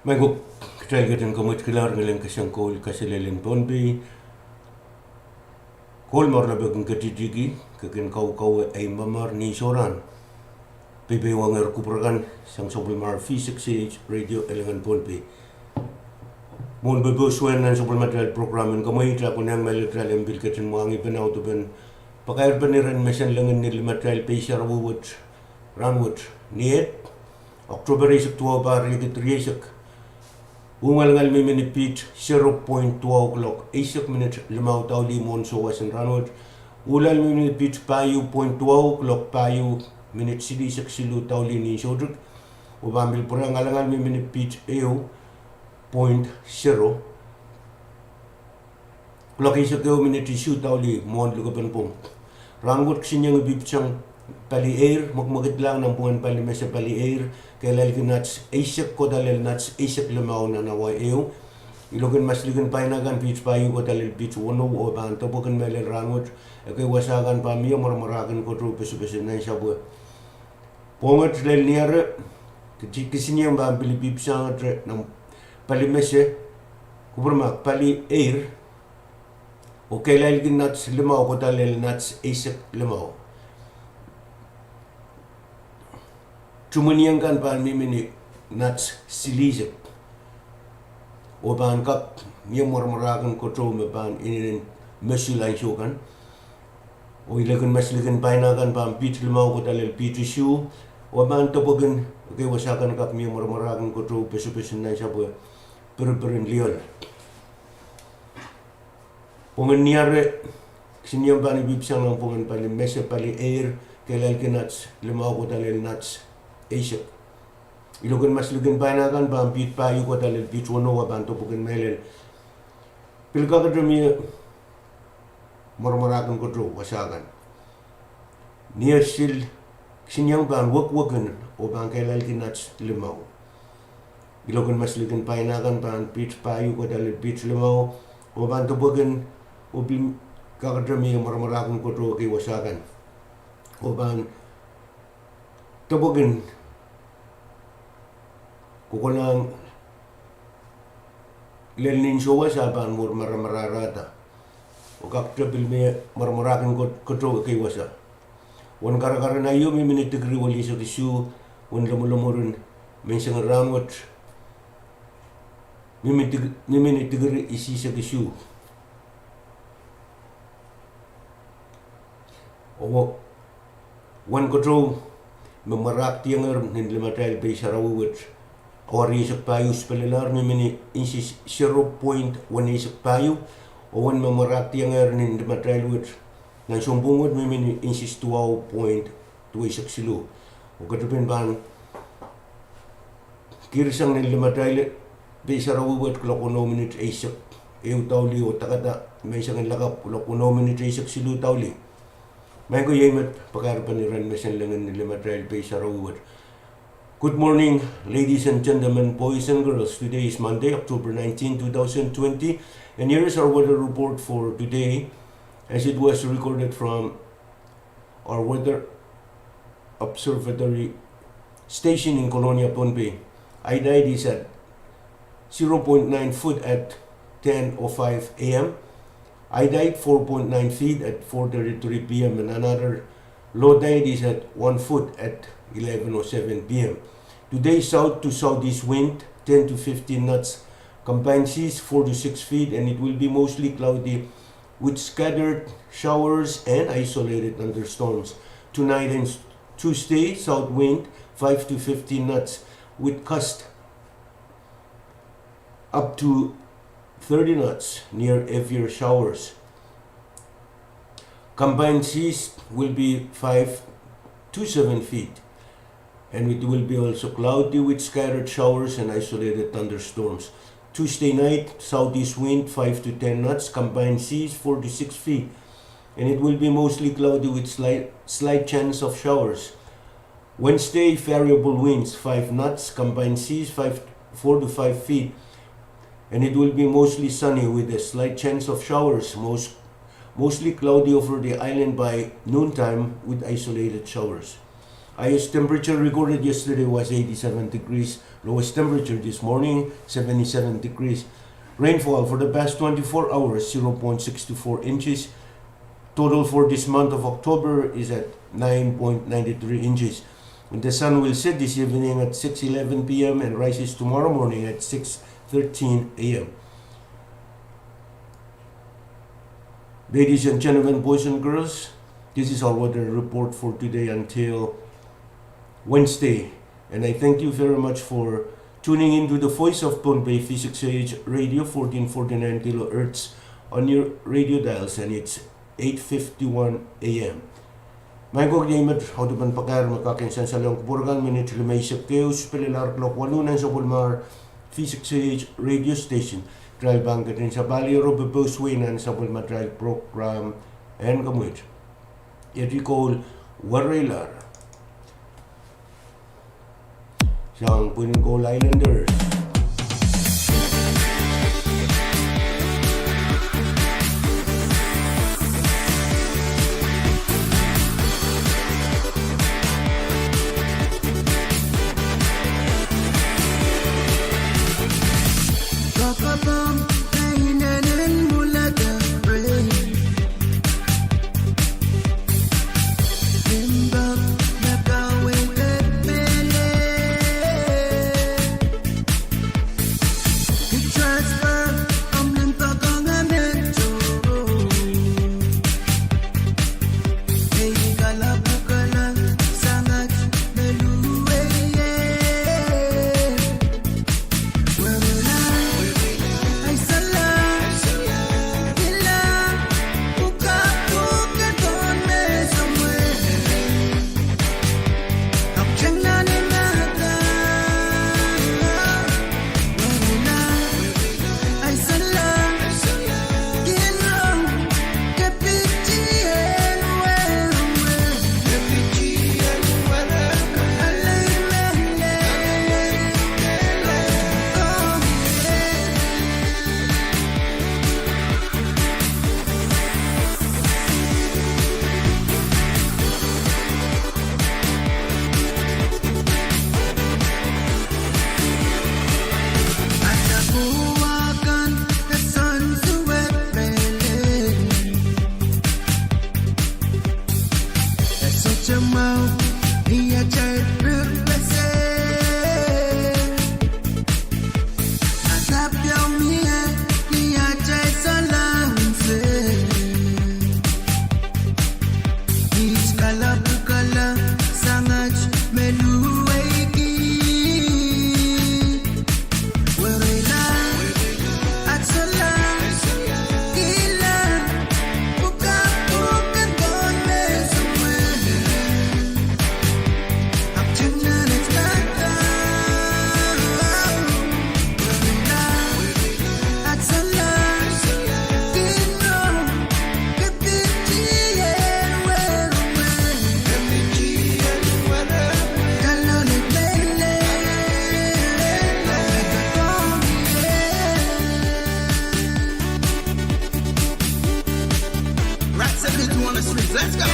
Maing ko, kitail ketin kamwetkilahr ngilen kesempwal kaselel en Pohnpei. Koul me re lepin ketikihdi, ke kin kaukawe ei mamar ni sohran. Peipei wangehr kupwur kan sang sapwellimar V six H Radio Elengen Pohnpei. Mwohn pepehs wehn nan sapwellimatail program en kamweid, a konehng mehlel kitail en pil ketin mwahngih pene audepen pakairpen iren mesen lengin ni limatail pei sarawi wet, rahnwet, ni Eid, October eisek duwau, pahr riekid rieisek. Ungalangal mihmi ni piht zero point duwau klok eisek minit limau daulih mwohn souwas en rahnwet. Uhlal mihmi ni piht pahieu point duwau klok pahieu minit silihsek siluh daulih ni soutik. Oh pahn pil pwurehng alangal mihmi ni piht ehu point zero klok eisek ehu minit isuh daulih mwohn likepen pwung. Rahnwet kisinieng I pipitsang pali eir, mwekmwekidlahng nanpwungen pali mese pali eir, kehlailki nats eisek kohda lel nats eisek limau nan awa ehu. Iloak en maslikin paina kan piht pahieu kohda lel piht weneu oh pahn depwekin mehlel rahnwet. Ekei wasa kan pahn mie mwaramwarakin kotou pesepesen nan sahpwo. Pwunget lel niare, kisi-, kisinieng pahn pil pipitsangete nan pali mese, kupwurma pali eir, oh kehlailki nats limau kohda lel nats eisek limau. Tumwenieng kan pahn mihmi ni nats silihsek, oh pahn kak mie mwaramwarakin kotou me pahn inenen mosul ansou kan. Oh iloak en maslikin paina kan pahn piht limau kohda lel piht isuh, oh pahn depwekin, ekei wasa kan kak mie mwaramwarakin kotou pesepesen nan sahpwo, piripirin lioal. Pwungen niare, kisinieng pahn I pipitsang nanpwungen pali mese pali eir, kehlailki nats limau kohda lel nats eisek. Iloak en maslikin paina kan pahn piht pahieu kohda lel piht weneu oh pahn depwekin mehlel. Pil kakete mie mwaramwarakin kotou wasa kan. Niar sil, kisinieng pahn wekwekin oh pahn kehlailki nats limau. Iloak en maslikin paina kan pahn piht pahieu kohda lel piht limau, oh pahn depwekin, oh pil kakete mie mwaramwarakin kotou ekei wasa kan. Oh pahn depwekin kokolahng lel nin souwas a pahn mwur maramararahda. Oh kakete pil mie mwaramwarakin kot-, kotou ekei wasa. Wen karakar en aio mihmi ni dikiri welihsek isuh, wen lomwolomwur en menseng en rahnwet mihmi ni dikiri isihsek isuh. Oh wen kotou me mwarakdiengehr nin limatail pei sarawi wet, awa rieisek pahieu sipelelahr mihmi ni inches zero point weneisek pahieu, oh wen me mwarakdiengehr nin limatail wet nan sounpwong wet mihmi ni inches duwau point duweisek siluh. Oh ketipin pahn kihsang nin limatail pei sarawi wet kuloak weneu minit eisek ehu daulih oh dakada menseng en lakapw kuloak weneu minit eisek siluh daulih. Maing ko, iei met pakairpen iren mesen lengin ni limatail pei sarawi wet. Good morning, ladies and gentlemen, boys and girls. Today is Monday, October nineteen, two thousand twenty, and here is our weather report for today, as it was recorded from our weather observatory station in Kolonia, Pohnpei. High tide is at zero point nine foot at ten oh five a m. High tide four point nine feet at four thirty-three p m, and another low tide is at one foot at eleven oh seven p m. Today, south to southeast wind ten to fifteen knots, combined seas four to six feet, and it will be mostly cloudy with scattered showers and isolated thunderstorms. Tonight and Tuesday, south wind five to fifteen knots with gust up to thirty knots near heavier showers. Combined seas will be five to seven feet, and it will be also cloudy with scattered showers and isolated thunderstorms. Tuesday night, southeast wind five to ten knots, combined seas four to six feet, and it will be mostly cloudy with slight, slight chance of showers. Wednesday, variable winds, five knots, combined seas five, four to five feet, and it will be mostly sunny with a slight chance of showers, most, mostly cloudy over the island by noontime with isolated showers. Highest temperature recorded yesterday was eighty-seven degrees. Lowest temperature this morning, seventy-seven degrees. Rainfall for the past twenty-four hours, zero point six two four inches. Total for this month of October is at nine point nine three inches. And the sun will set this evening at six eleven p m and rises tomorrow morning at six thirteen a m. Ladies and gentlemen, boys and girls, this is our weather report for today until Wednesday. And I thank you very much for tuning into the Voice of Pohnpei, V six A H Radio, fourteen forty-nine kilohertz on your radio dials, and it's eight fifty-one a m. Maing ko, iei met audepen pakair me kak en sansalohng kupwur kan minit limeisek ehu sipelel ar kuloak waluh nan sapwellimar V six A H radio station. Kitail pahn ketin sapahl ier oh pouswei nan sapwellimatail program en komwi. Iet ih koul, wereilahr. Sang pwihn koul Islanders. Let's go.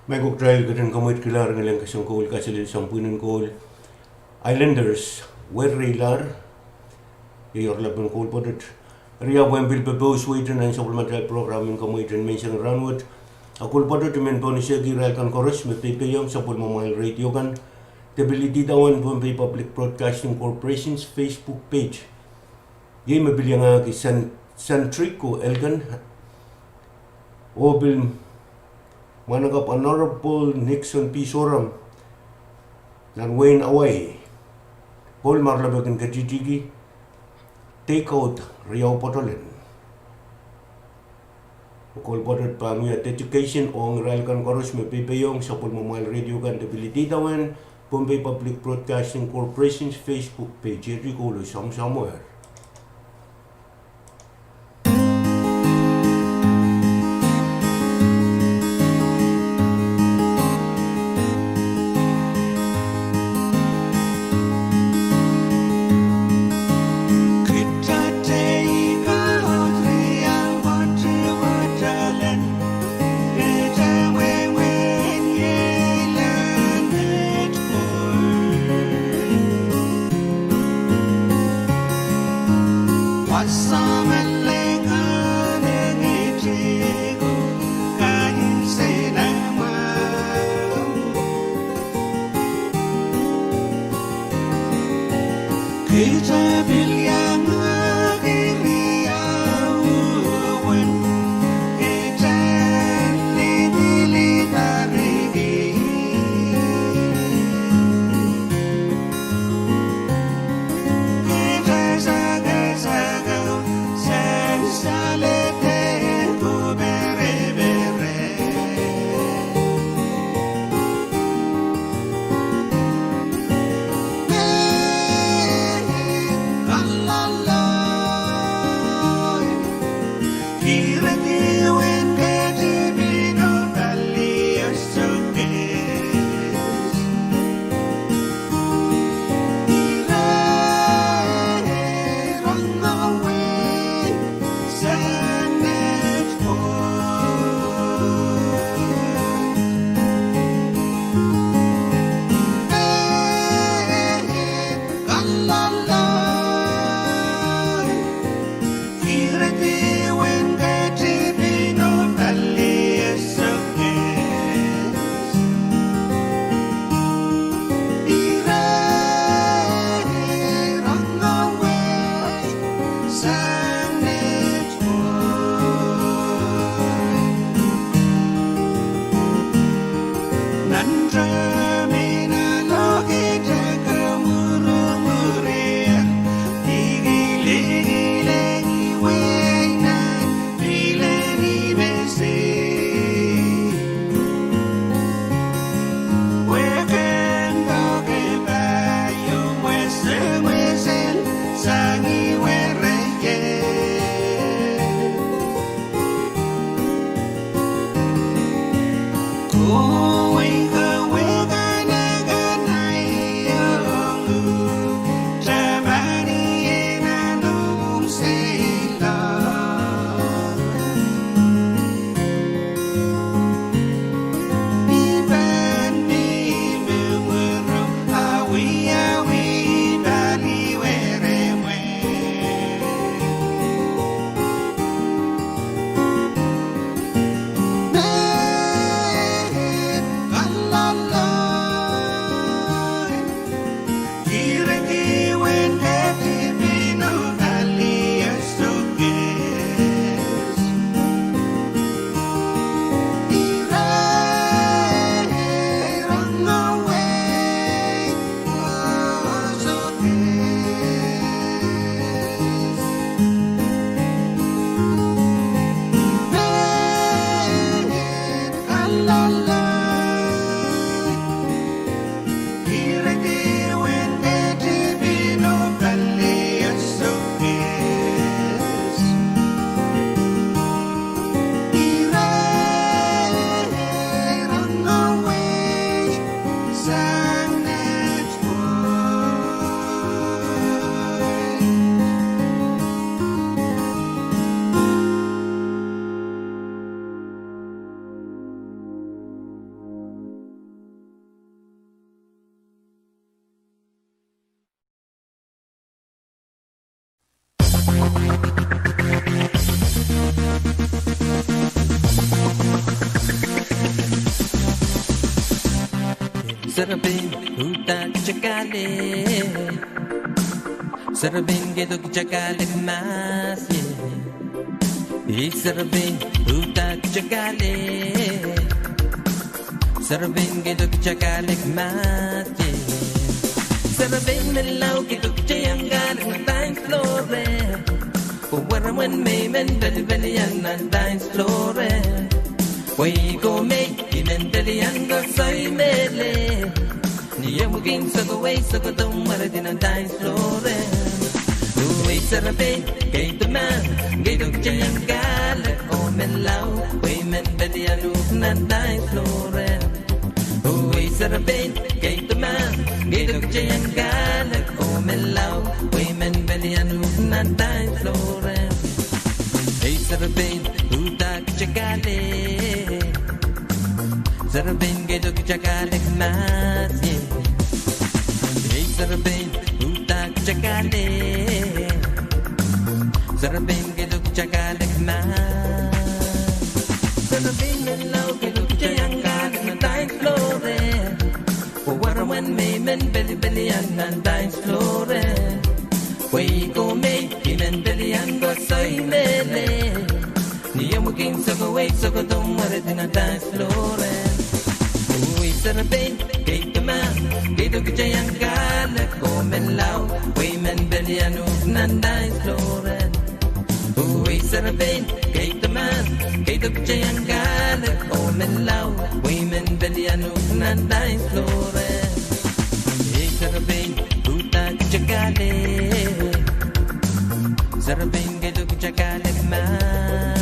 Mehkot kitail ketin kamweitkihla ni leng kesempwal koul, kaselel sang pwihnen koul. Islanders, wereilahr, iei oaralap en koul pwoatet. Eri ahpw e pil pepous weiten nan sapwellimatail program en kamweiten menseng rahnwet. A koul pwoatet I men pohnese irail kan koaros me peipehiong sapwellimamwail radio kan, W D T one Pohnpei Public Broadcasting Corporation's Facebook page. Iei me pil iangahki San, Santric oh Elkan, oh pil mwahnakapw Honorable Nixon P Soram nan wehin Hawaii, pwe oaralap e kin ketitiki Take Out riau pwoatolen. Koul pwoatet pahn wia dedication ong irail kan koaros me peipehiong sapwellimamwail radio kan, W D T one Pohnpei Public Broadcasting Corporation's Facebook page. Eri koul soamwsoamwer. Serepein uhdahn kitail kahlek. Serepein kaidehk kitail kahlek mahs ie. Ei serepein uhdahn kitail kahlek. Serepein kaidehk kitail kahlek mahs ie. Serepein menlau kaidehk kitail iang kahlek nan dance floor. Pwe weremwen me I men pelipelian nan dance floor. Pwe I ko me I men pelian koasoi mehlel. Ni omw kin sokowei sokohdo mweredi nan dance floor. Oh ei serepein, kaidehk mahs, kaidehk kitail iang kahlek oh menlau, pwe I men pelian uhk nan dance floor. Oh ei serepein, kaidehk mahs, kaidehk kitail iang kahlek oh menlau, pwe I men pelian uhk nan dance floor. Ei serepein, uhdahn kitail kahlek. Serepein kaidehk kitail kahlek mahs ie. Ei serepein, uhdahn kitail kahlek. Serepein kaidehk kitail kahlek mahs. Serepein menlau kaidehk kitail iang kahlek nan dance floor. Pwe weremwen me I men pelipelian nan dance floor. Pwe I ko me I men pelian koasoi mehlel. Ni omw kin sokowei sokohdo mweredi nan dance floor. Oh ei serepein, kaidehk mahs, kaidehk kitail iang kahlek oh menlau, pwe I men pelian uhk nan dance floor. Oh ei serepein, kaidehk mahs, kaidehk kitail iang kahlek oh menlau, pwe I men pelian uhk nan dance floor. Ei serepein, uhdahn kitail kahlek. Serepein kaidehk kitail kahlek mahs.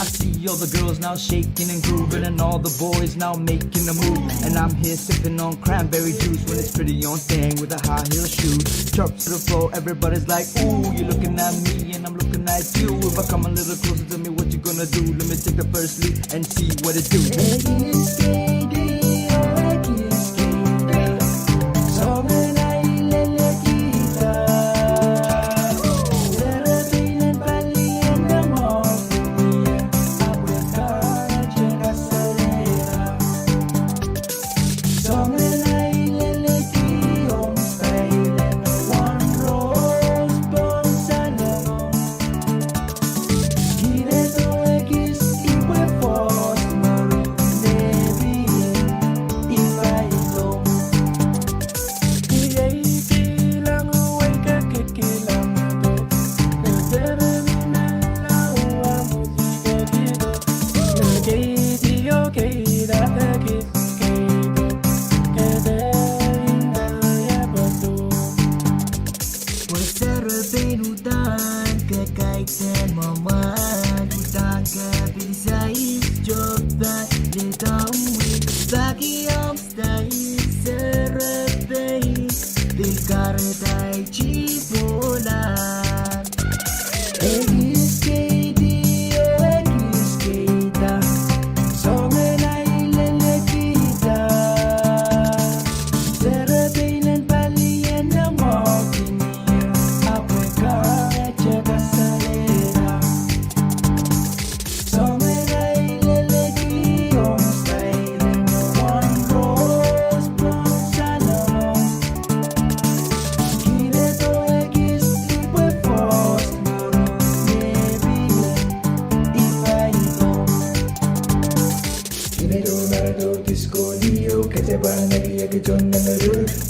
I see all the girls now shaking and grooving, and all the boys now making a move. And I'm here sipping on cranberry juice when it's pretty on thing with a high heel shoe. Drops to the floor, everybody's like, "Ooh, you looking at me and I'm looking at you. If I come a little closer, tell me what you gonna do. Let me take the first leap and see what it do."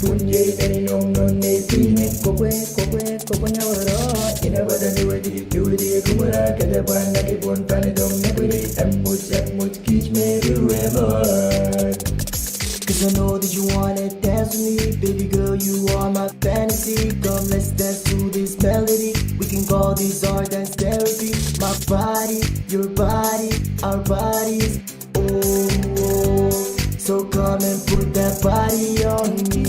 Pwunye ei nom non nei pine, kokwe, kokwe, kokwe nyawero. Ina pata niwedi, niwedi kumura, kete pwan naki pwun pani dom nepwiri, emwet, emwet kich me ruwe mo. 'Cause I know that you wanna dance with me. Baby girl, you are my fantasy. Come, let's dance to this melody. We can call this our dance therapy. My body, your body, our bodies. Oh, oh. So come and put that body on me.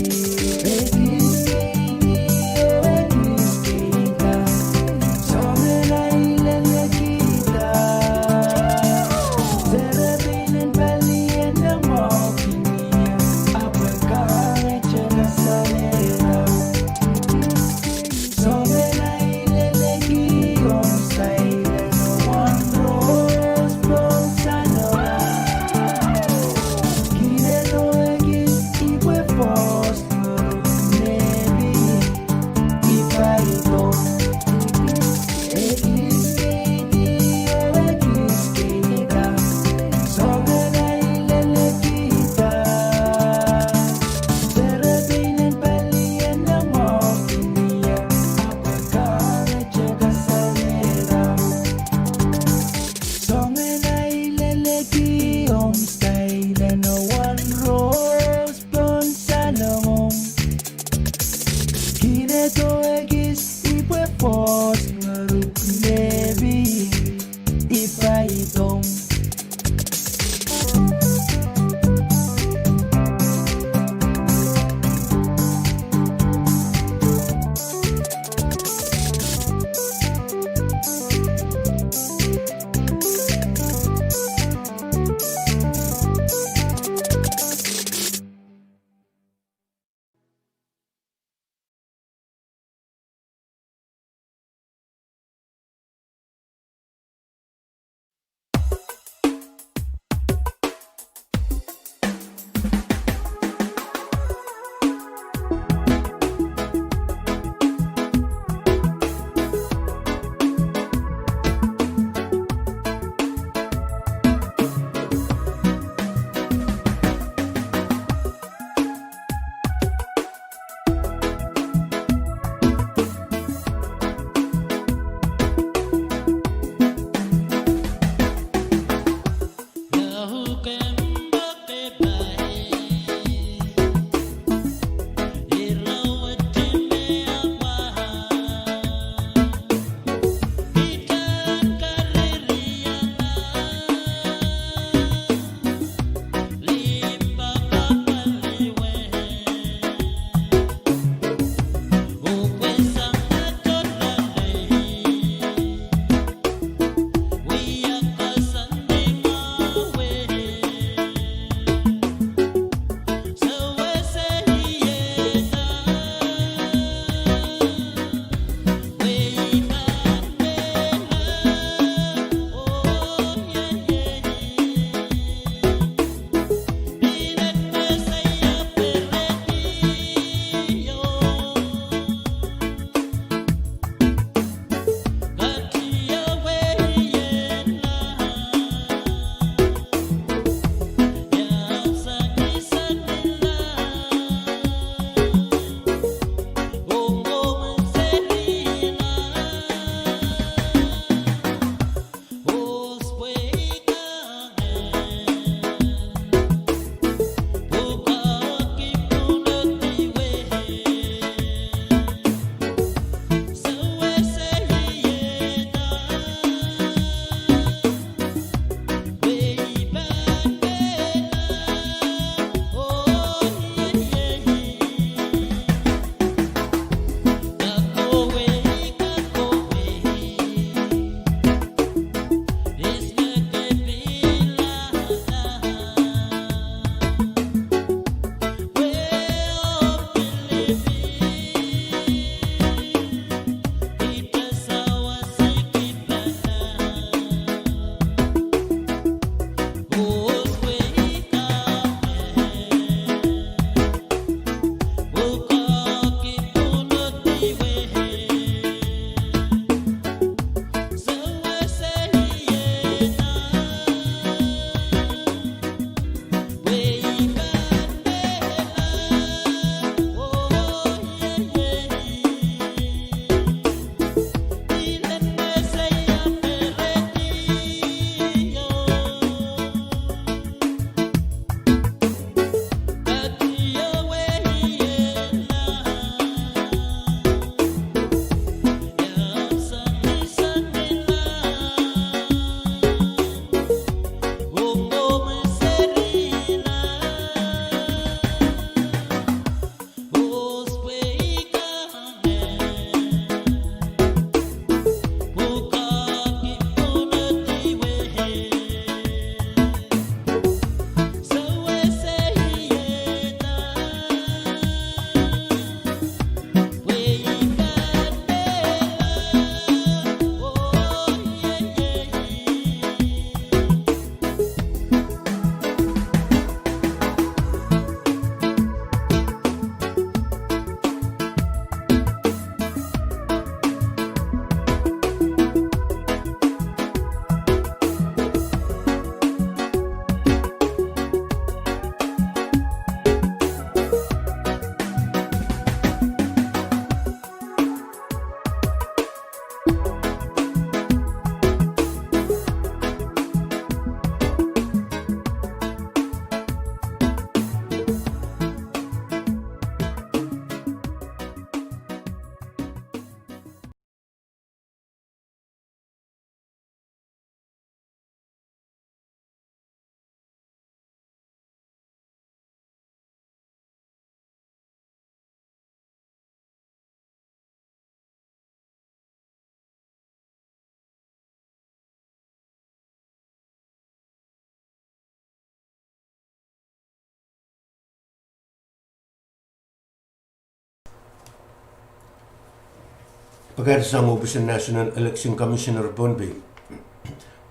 Pakair sang ohpis en National Election Commissioner Pohnpei.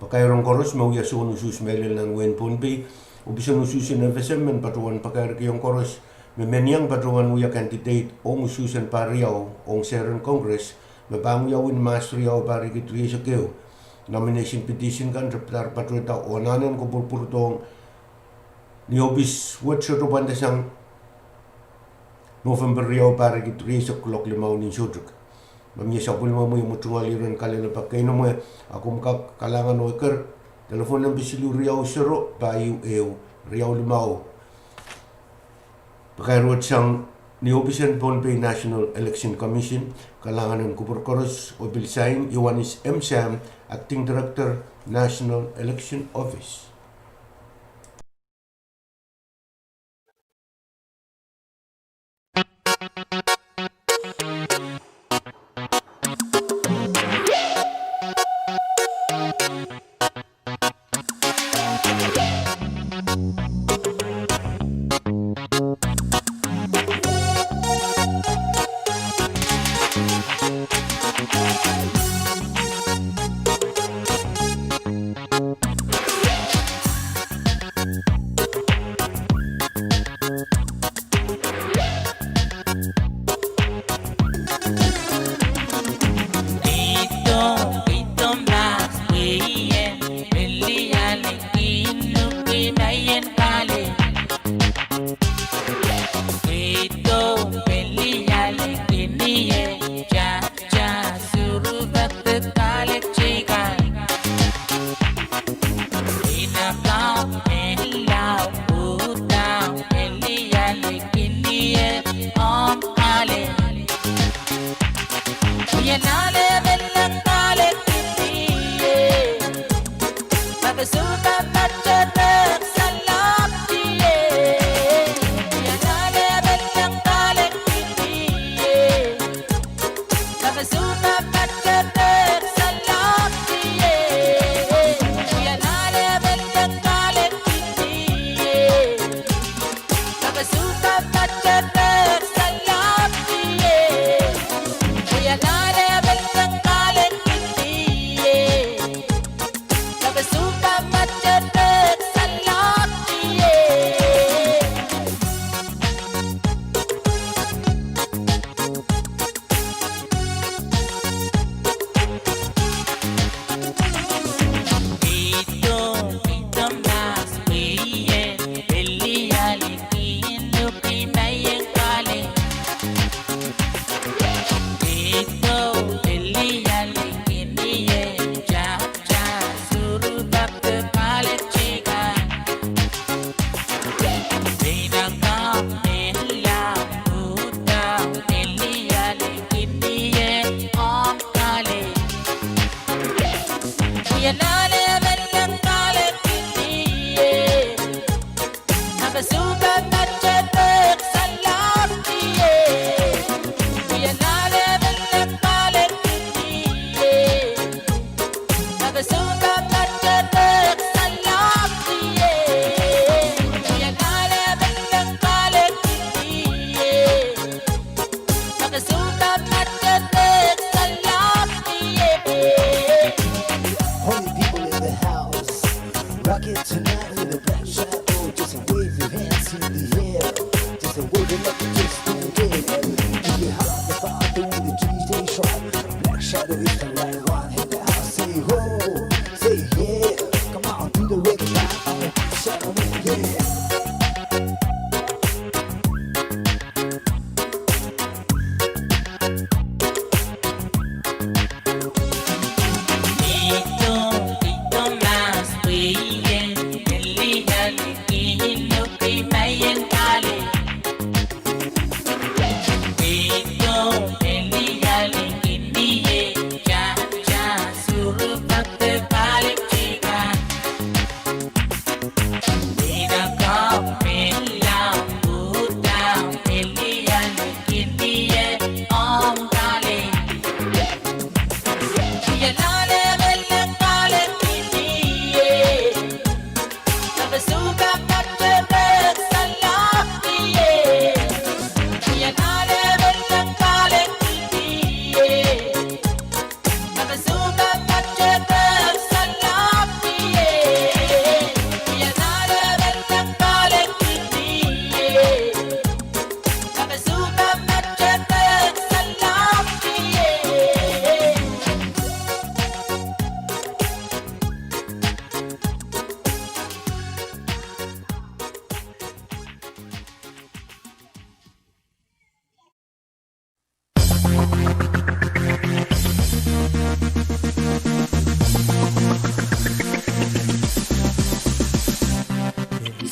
Pakairohng koaros me wia soun usuhs mehlel nan wehin Pohnpei, ohpis en usuhs en FSM men patohwan pakairkihong koaros me men iang patohwan wia candidate ong usuhs en pahr riau ong sehr en Congress, me pahn wiawi ni Mahs riau pahr riekid rieisek ehu. Nomination petition kan tepdahr patohda oh anahne en kupwurupwurdohng ni ohpis wet sohte pwandasang November riau pahr riekid rieisek kuloak limau ni soutik. Ma mie sapwellimomwi me tungoal iren kalelapak keinemwe, a komw kak kalahngan oh eker, telephone nempe siluh riau sero pahieu ehu riau limau. Pakair wet sang ni ohpis en Pohnpei National Election Commission, kalahngan en kupwur koaros oh pil sain Ioanis M. Sam, Acting Director, National Election Office.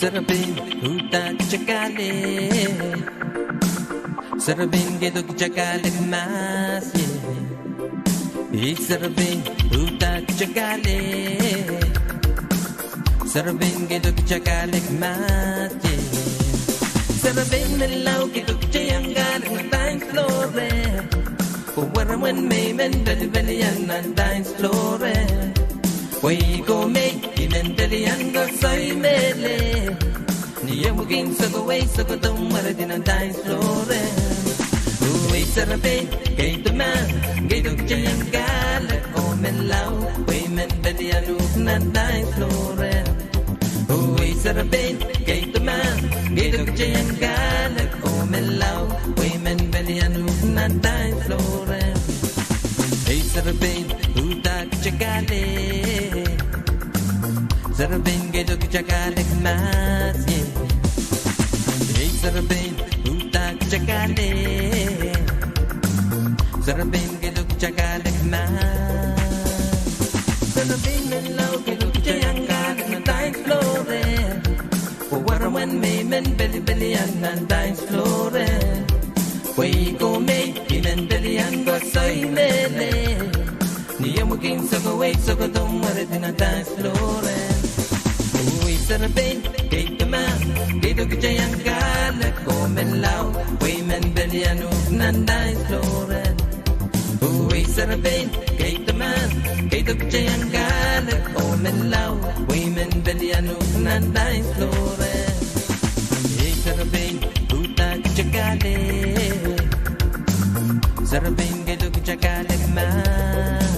Serepein uhdahk kitail ale. Serepein keido kitail ale mahs ie. Ei serepein uhdahk kitail ale. Serepein keido kitail ale mahs ie. Serepein menlau keido kitail iang ale nan dance floor e. Pwe weremen me I men pelipelian nan dance floor e. Pwe I ko me I men pelian koasoi mehlel. Ni ehu me kin sokowei sokodo mweredi nan dance floor e. Oh ei serepein keido mahs, keido kitail iang ale oh menlau, pwe I men pelian uhk nan dance floor e. Oh ei serepein keido mahs, keido kitail iang ale oh menlau, pwe I men pelian uhk nan dance floor e. Ei serepein uhdahk kitail ale. Serepein keido kitail ale mahs ie. Ei serepein uhdahk kitail ale. Serepein keido kitail ale mahs. Serepein menlau keido kitail iang ale nan dance floor e. Pwe weremen me I men pelipelian nan dance floor e. Pwe I ko me I men pelian koasoi mehlel. Ni ehu me kin sokowei sokodo mweredi nan dance floor e. Oh ei serepein keido mahs, keido kitail iang ale oh menlau, pwe I men pelian uhk nan dance floor e. Oh ei serepein keido mahs, keido kitail iang ale oh menlau, pwe I men pelian uhk nan dance floor e. Ei serepein uhdahk kitail ale. Serepein keido kitail ale mahs.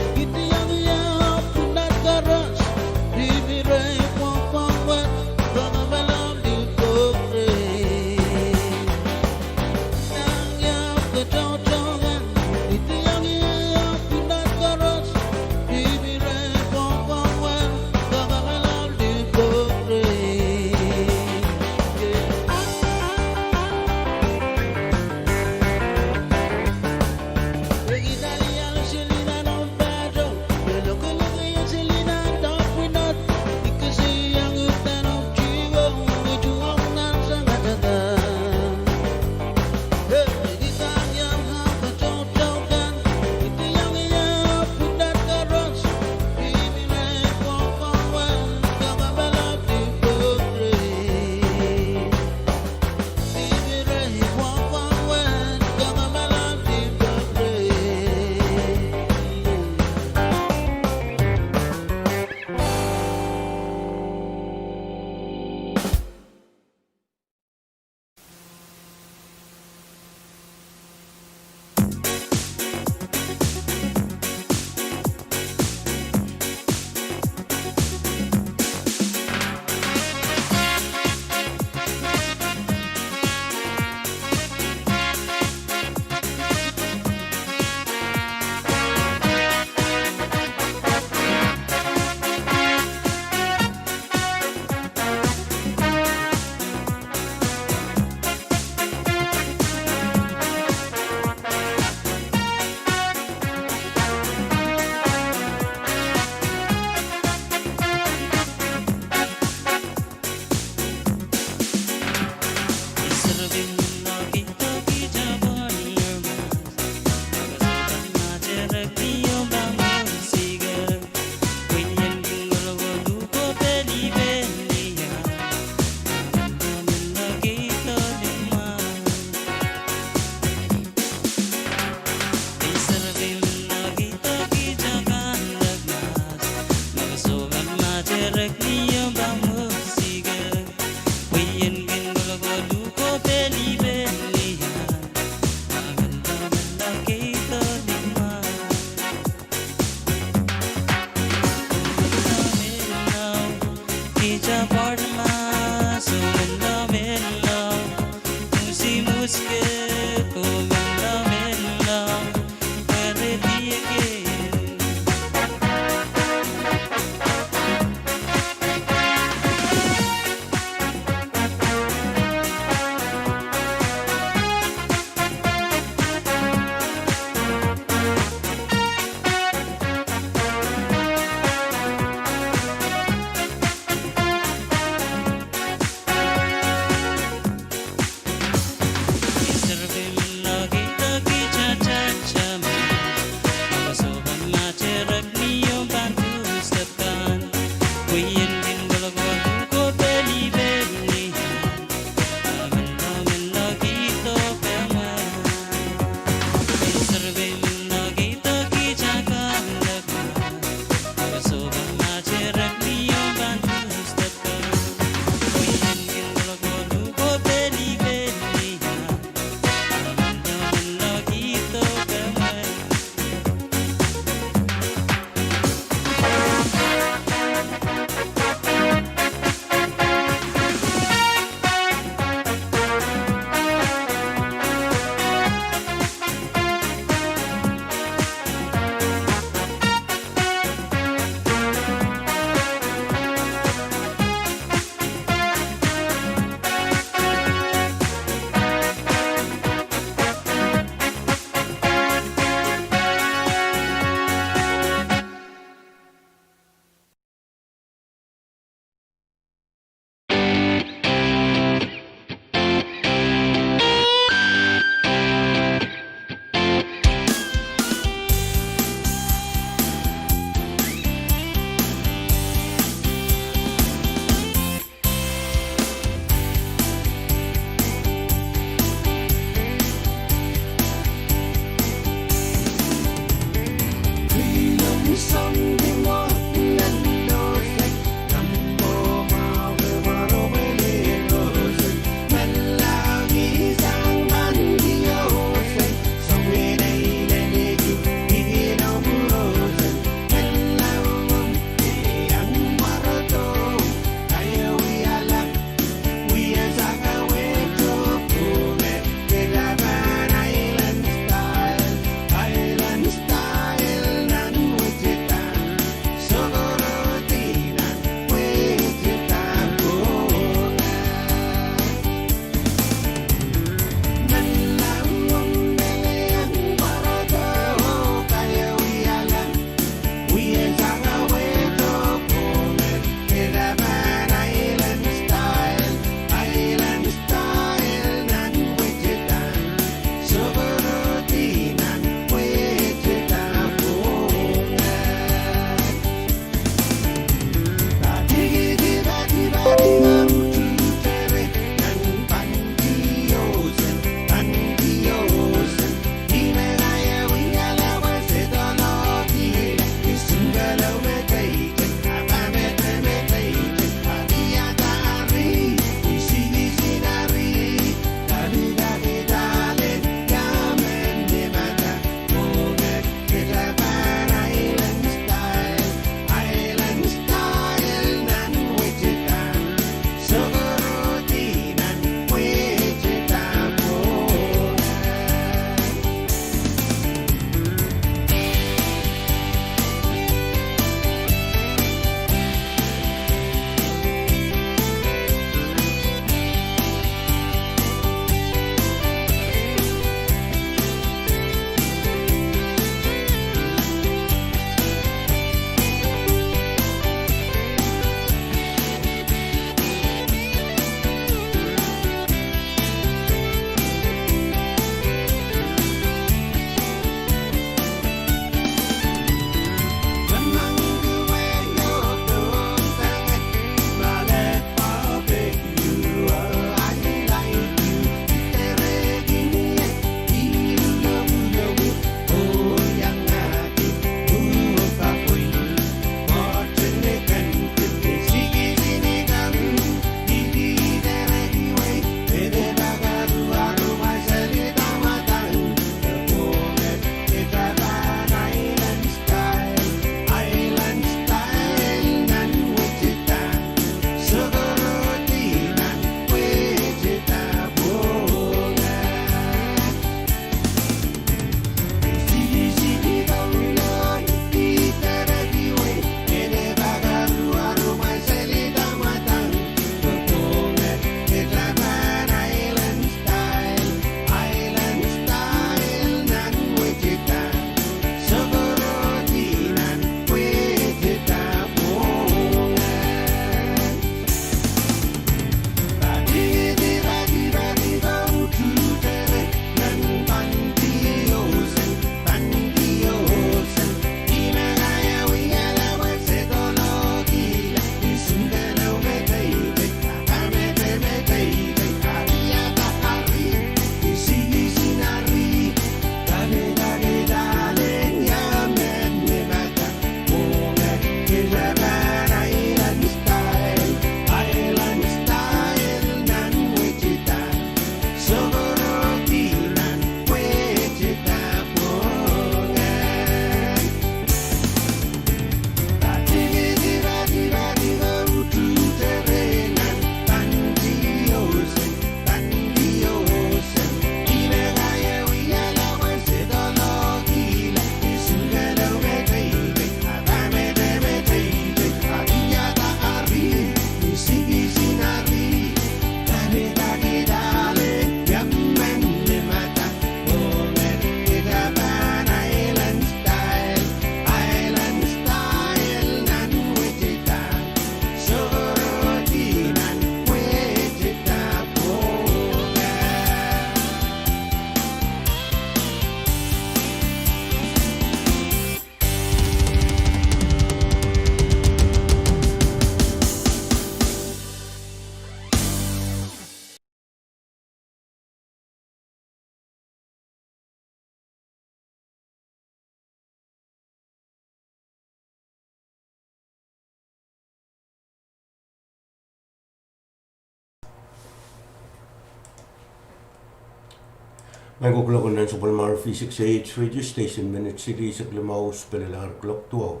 Maing ko, kuloak en nan sapwellimomwi V six A H radio station, minit silihsek limau, spelelahr kuloak duwau.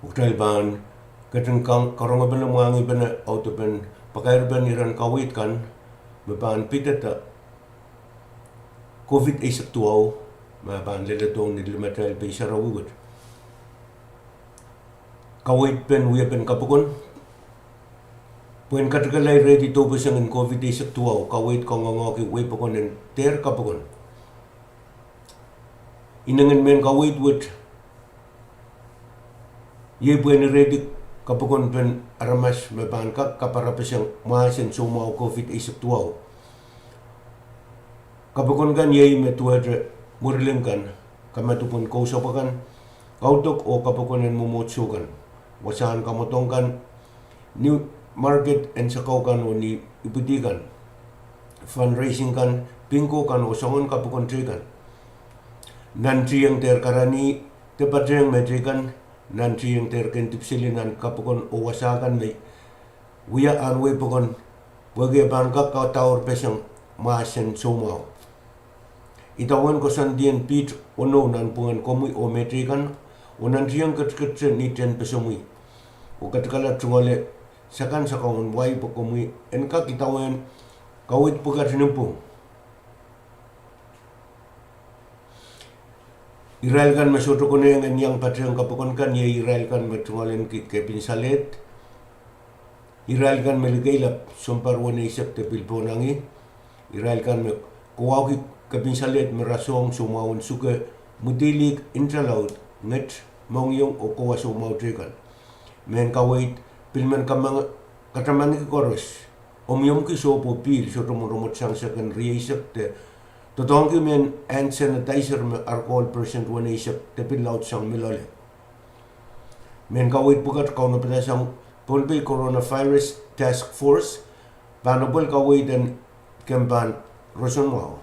Pwe kitail pahn ketin kang, karongepene, mwahngihpene, audepen, pakairpen iren kaweid kan me pahn pidada COVID eisek duwau, me pahn leledohng ni limatail pei sarawi wet. Kaweid pen wiepen kapokon, pwehn katikala irehdi doupeseng en COVID eisek duwau, kaweid kangoangehki wehipokon en dehr kapokon. Inengen mehn kaweid wet iei pwehn irehdi kapokon pen aramas me pahn kak kaparapeseng mwahs en soumwahu COVID eisek duwau. Kapokon kan iei me duwehte mwurilin kan, kamadipwen kousapw akan, kaudok oh kapokon en mwomwohdiso kan, wasahn kamwadong kan, ni market en sakau kan oh ni ipwidi kan, fundraising kan, bingo kan oh soangen kapokon teikan. Nantihong dehr karanih de patehng mehteikan, nantihong dehr kin dipwiseli nan kapokon oh wasa kan me wia ahn wehipokon, pwehki e pahn kak kadaurpeseng mwahs en soumwahu. Idawehn koasoandien piht wonou nanpwungen komwi oh mehteikan, oh nantihong ketikette ni tehnpesomwi, oh katikala tungoale sakan sakau en wai pwe komwi en kak idawehn kaweid pwukat ni pwung. Irail kan me sohte konehng en iang patehng kapokon kan iei irail kan me tungoalenki kepin salehd, irail kan me likeilap sounpar weneisek de pil pohnangih, irail kan me kowahuki kepin salehd me rasehng soumwahu en suke, mwidilihk, nta laud, nget, mohngiong oh kowa soumwahu teikan. Mehn kaweid pil men katamanki koaros omwiomwki sohp oh pihl sohte mwuromwet sang seken rieisek de doadoahngki mehn hand sanitizer me ar kohl percent weneisek de pil laudsang me loale. Mehn kaweid pwukat kaunopada sang Pohnpei Coronavirus Task Force pahn apwal kaweid en kempahn roson mwahu.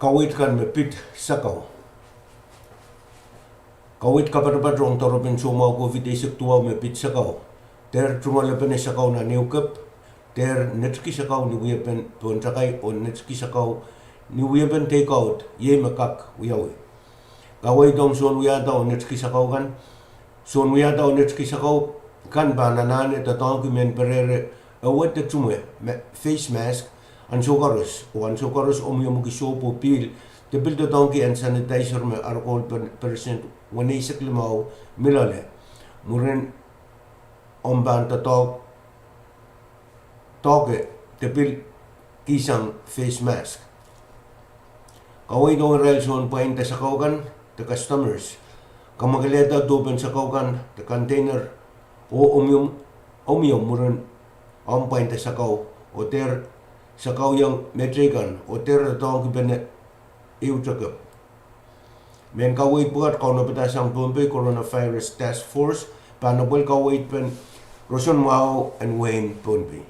Kaweid kan me pid sakau. Kaweid kapatapat ong doaropin soumwahu COVID eisek duwau me pid sakau. Dehr tungoalepene sakau nan ehukep, dehr netiki sakau ni wiepen pohn takai oh netiki sakau ni wiepen teikaut iei me kak wiawi. Kaweid ong soun wiahda oh netiki sakau kan. Soun wiahda oh netiki sakau kan pahn anahne doadoahngki mehn perehre ewe de tumwe, face mask, ansou koaros, oh ansou koaros omwiomwki sohp oh pihl de pil doadoahngki hand sanitizer me ar kohl percent weneisek limau me loale. Mwurin omw pahn doadoahk doahke de pil kihsang face mask. Kaweid ong irail soun pwainda sakau kan de customers, kamwakelehda duwen sakau kan de container oh omwiomw mwurin omw pwainda sakau oh dehr sakau iang mehteikan oh dehr doadoahngkipene ehute kep. Mehn kaweid pwukat kaunopada sang Pohnpei Coronavirus Task Force pahn apwal kaweid pen roson mwahu en wehin Pohnpei.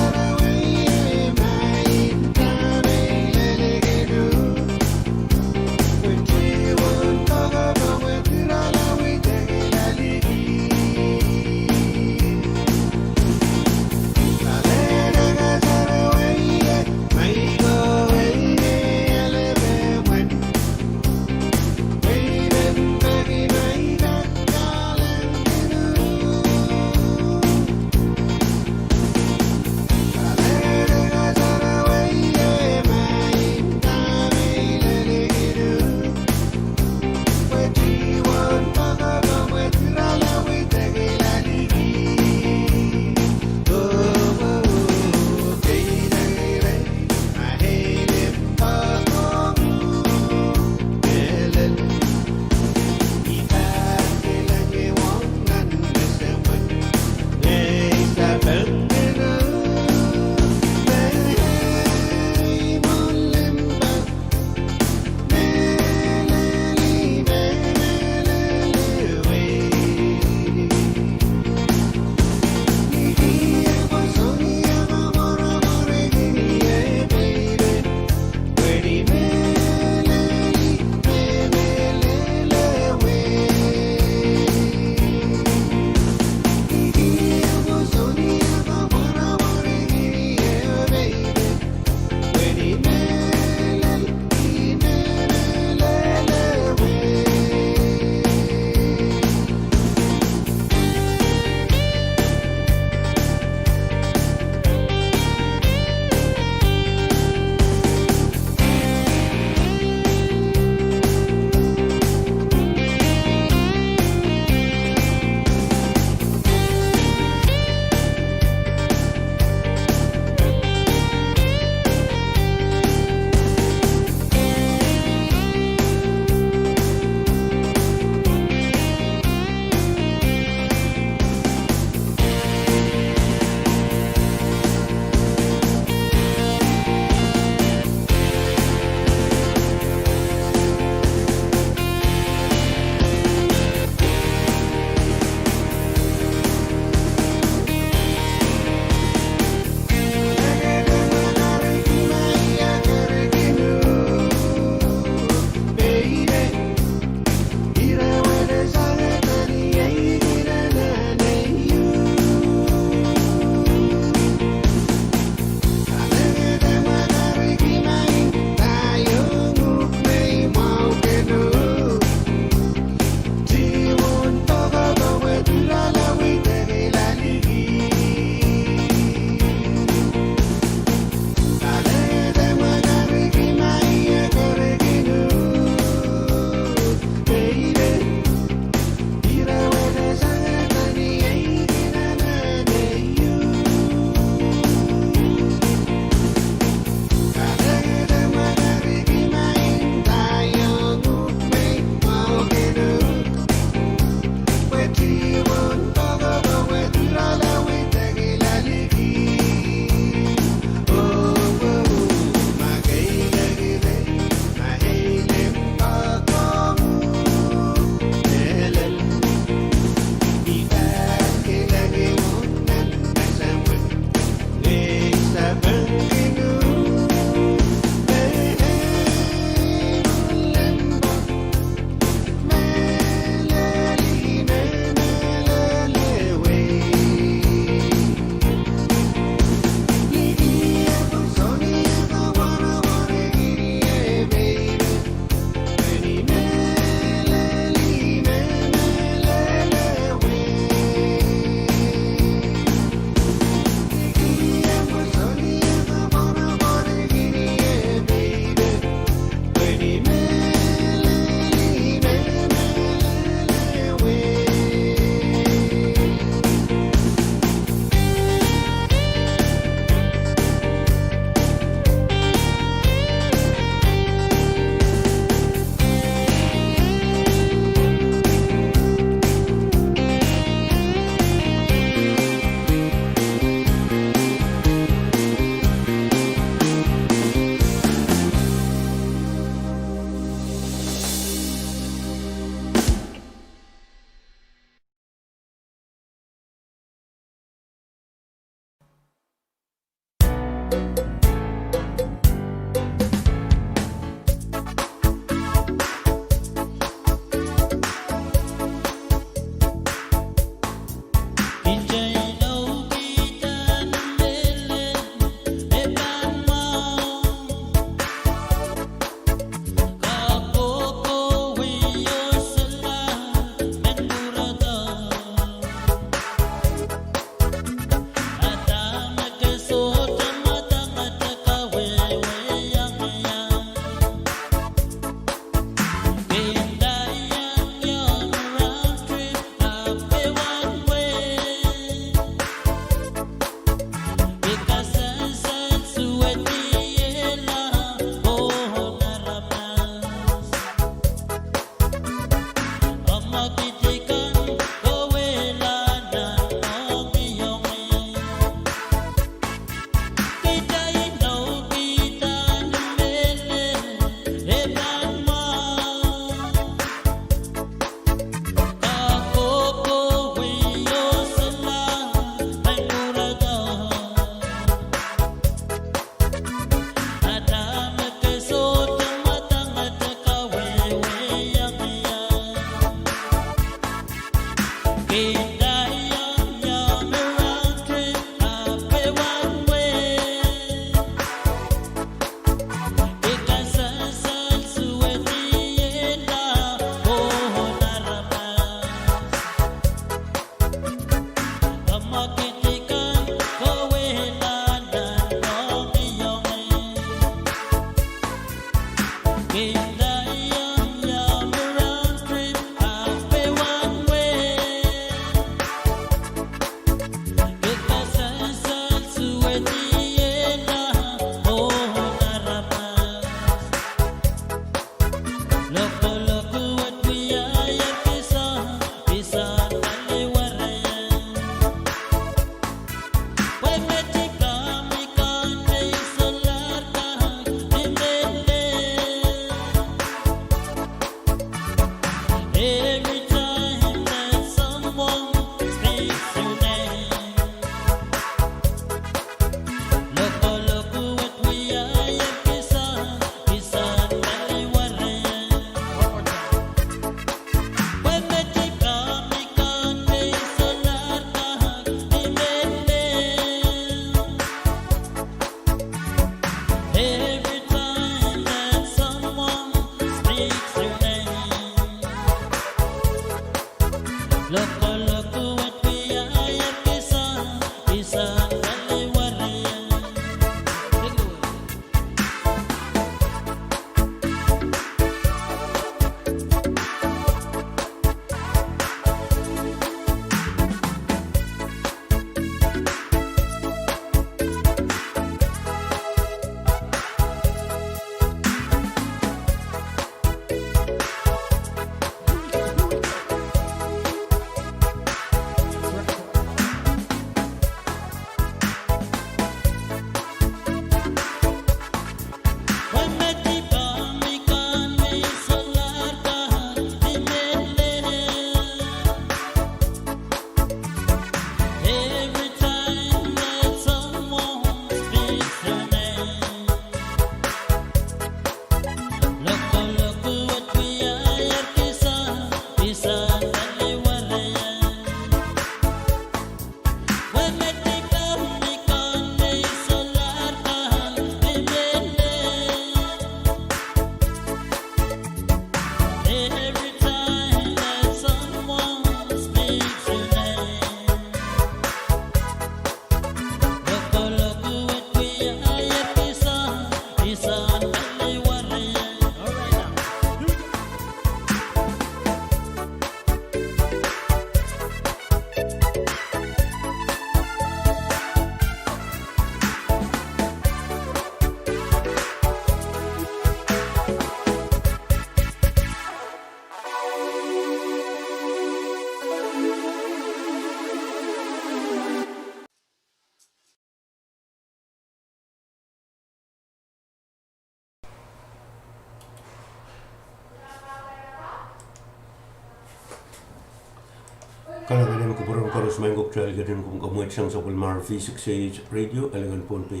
Kalahngan en kupwuren koaros, maing ko, kitail ketin kin kamwekid sang sapwellimar V six A H Radio, Alingan, Pohnpei.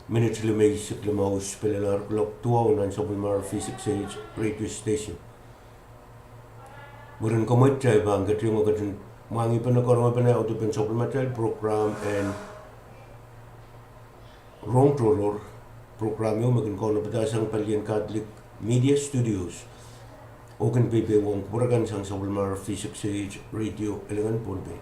Minit limeisek limau pelelar kuloak duwau nan sapwellimar V six A H Radio Station. Mwurin kamwekid, kitail pahn ketin mwahngih pene, karonge pene audepen sapwellimatail program en Rong Tohrohr, program ieu me kin kaunopada sang palien Catholic Media Studios. Oh kin peipei ong kupwur akan sang sapwellimar V six A H Radio, Alingan, Pohnpei.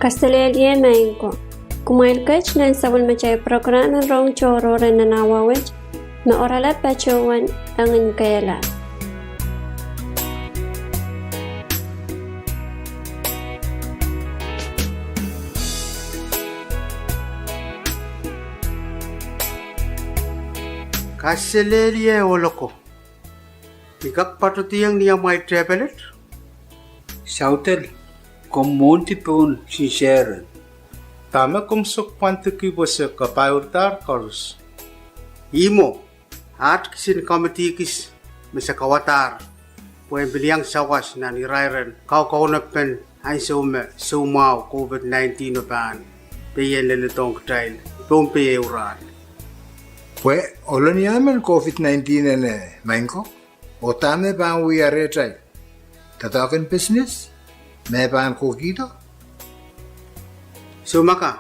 Kaselehlie maing ko. Kumwail ket nan sapwellimatail prokram en rong tohrohr en nan awa wet, me oaralap patohwan Engin Kehlap. Kaselehlie ohloko. I kak patohdiong ni amwail tehpel et? Saudel, komw mwohndi pohn sinseren. Dahme komw sokpwandiki pwe se kapaiurdahr koaros? Ihmwo, aht kisin komidi kis me se kauwadahr pwehn pil iang sawas nan irairen kaukaunopen ansou me soumwahu COVID nineteen o pahn pein leledohng kitail Pohnpei ehu rahn. Pwe ohl en ia men COVID nineteen ene, maing ko? Oh dahme pahn wia rehtail? Doadoahk en pisines me pahn kohkihdo? Soumaka,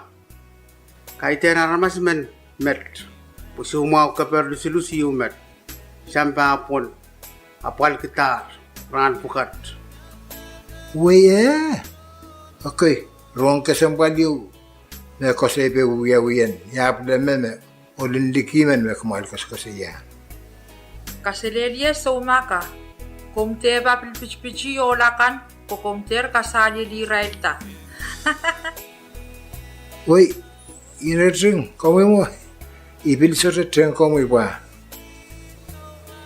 kaidehn aramas men met, pwe soumwahu keper lusulus ieu met, sampah pwon apwalkidahr rahn pwukat. Wei eh? Okei, rohng kesempwal ieu me koasoipe wiawien, ia pil me me ohl en liki men me kumwail koasokoasoia. Kaselehlie soumaka, komw dehr pahn pil pitipiti ohl akan, pwe komw dehr kasalielirailda. Wei, I nehting komwi mwo, I pil sohte tehng komwi pwa.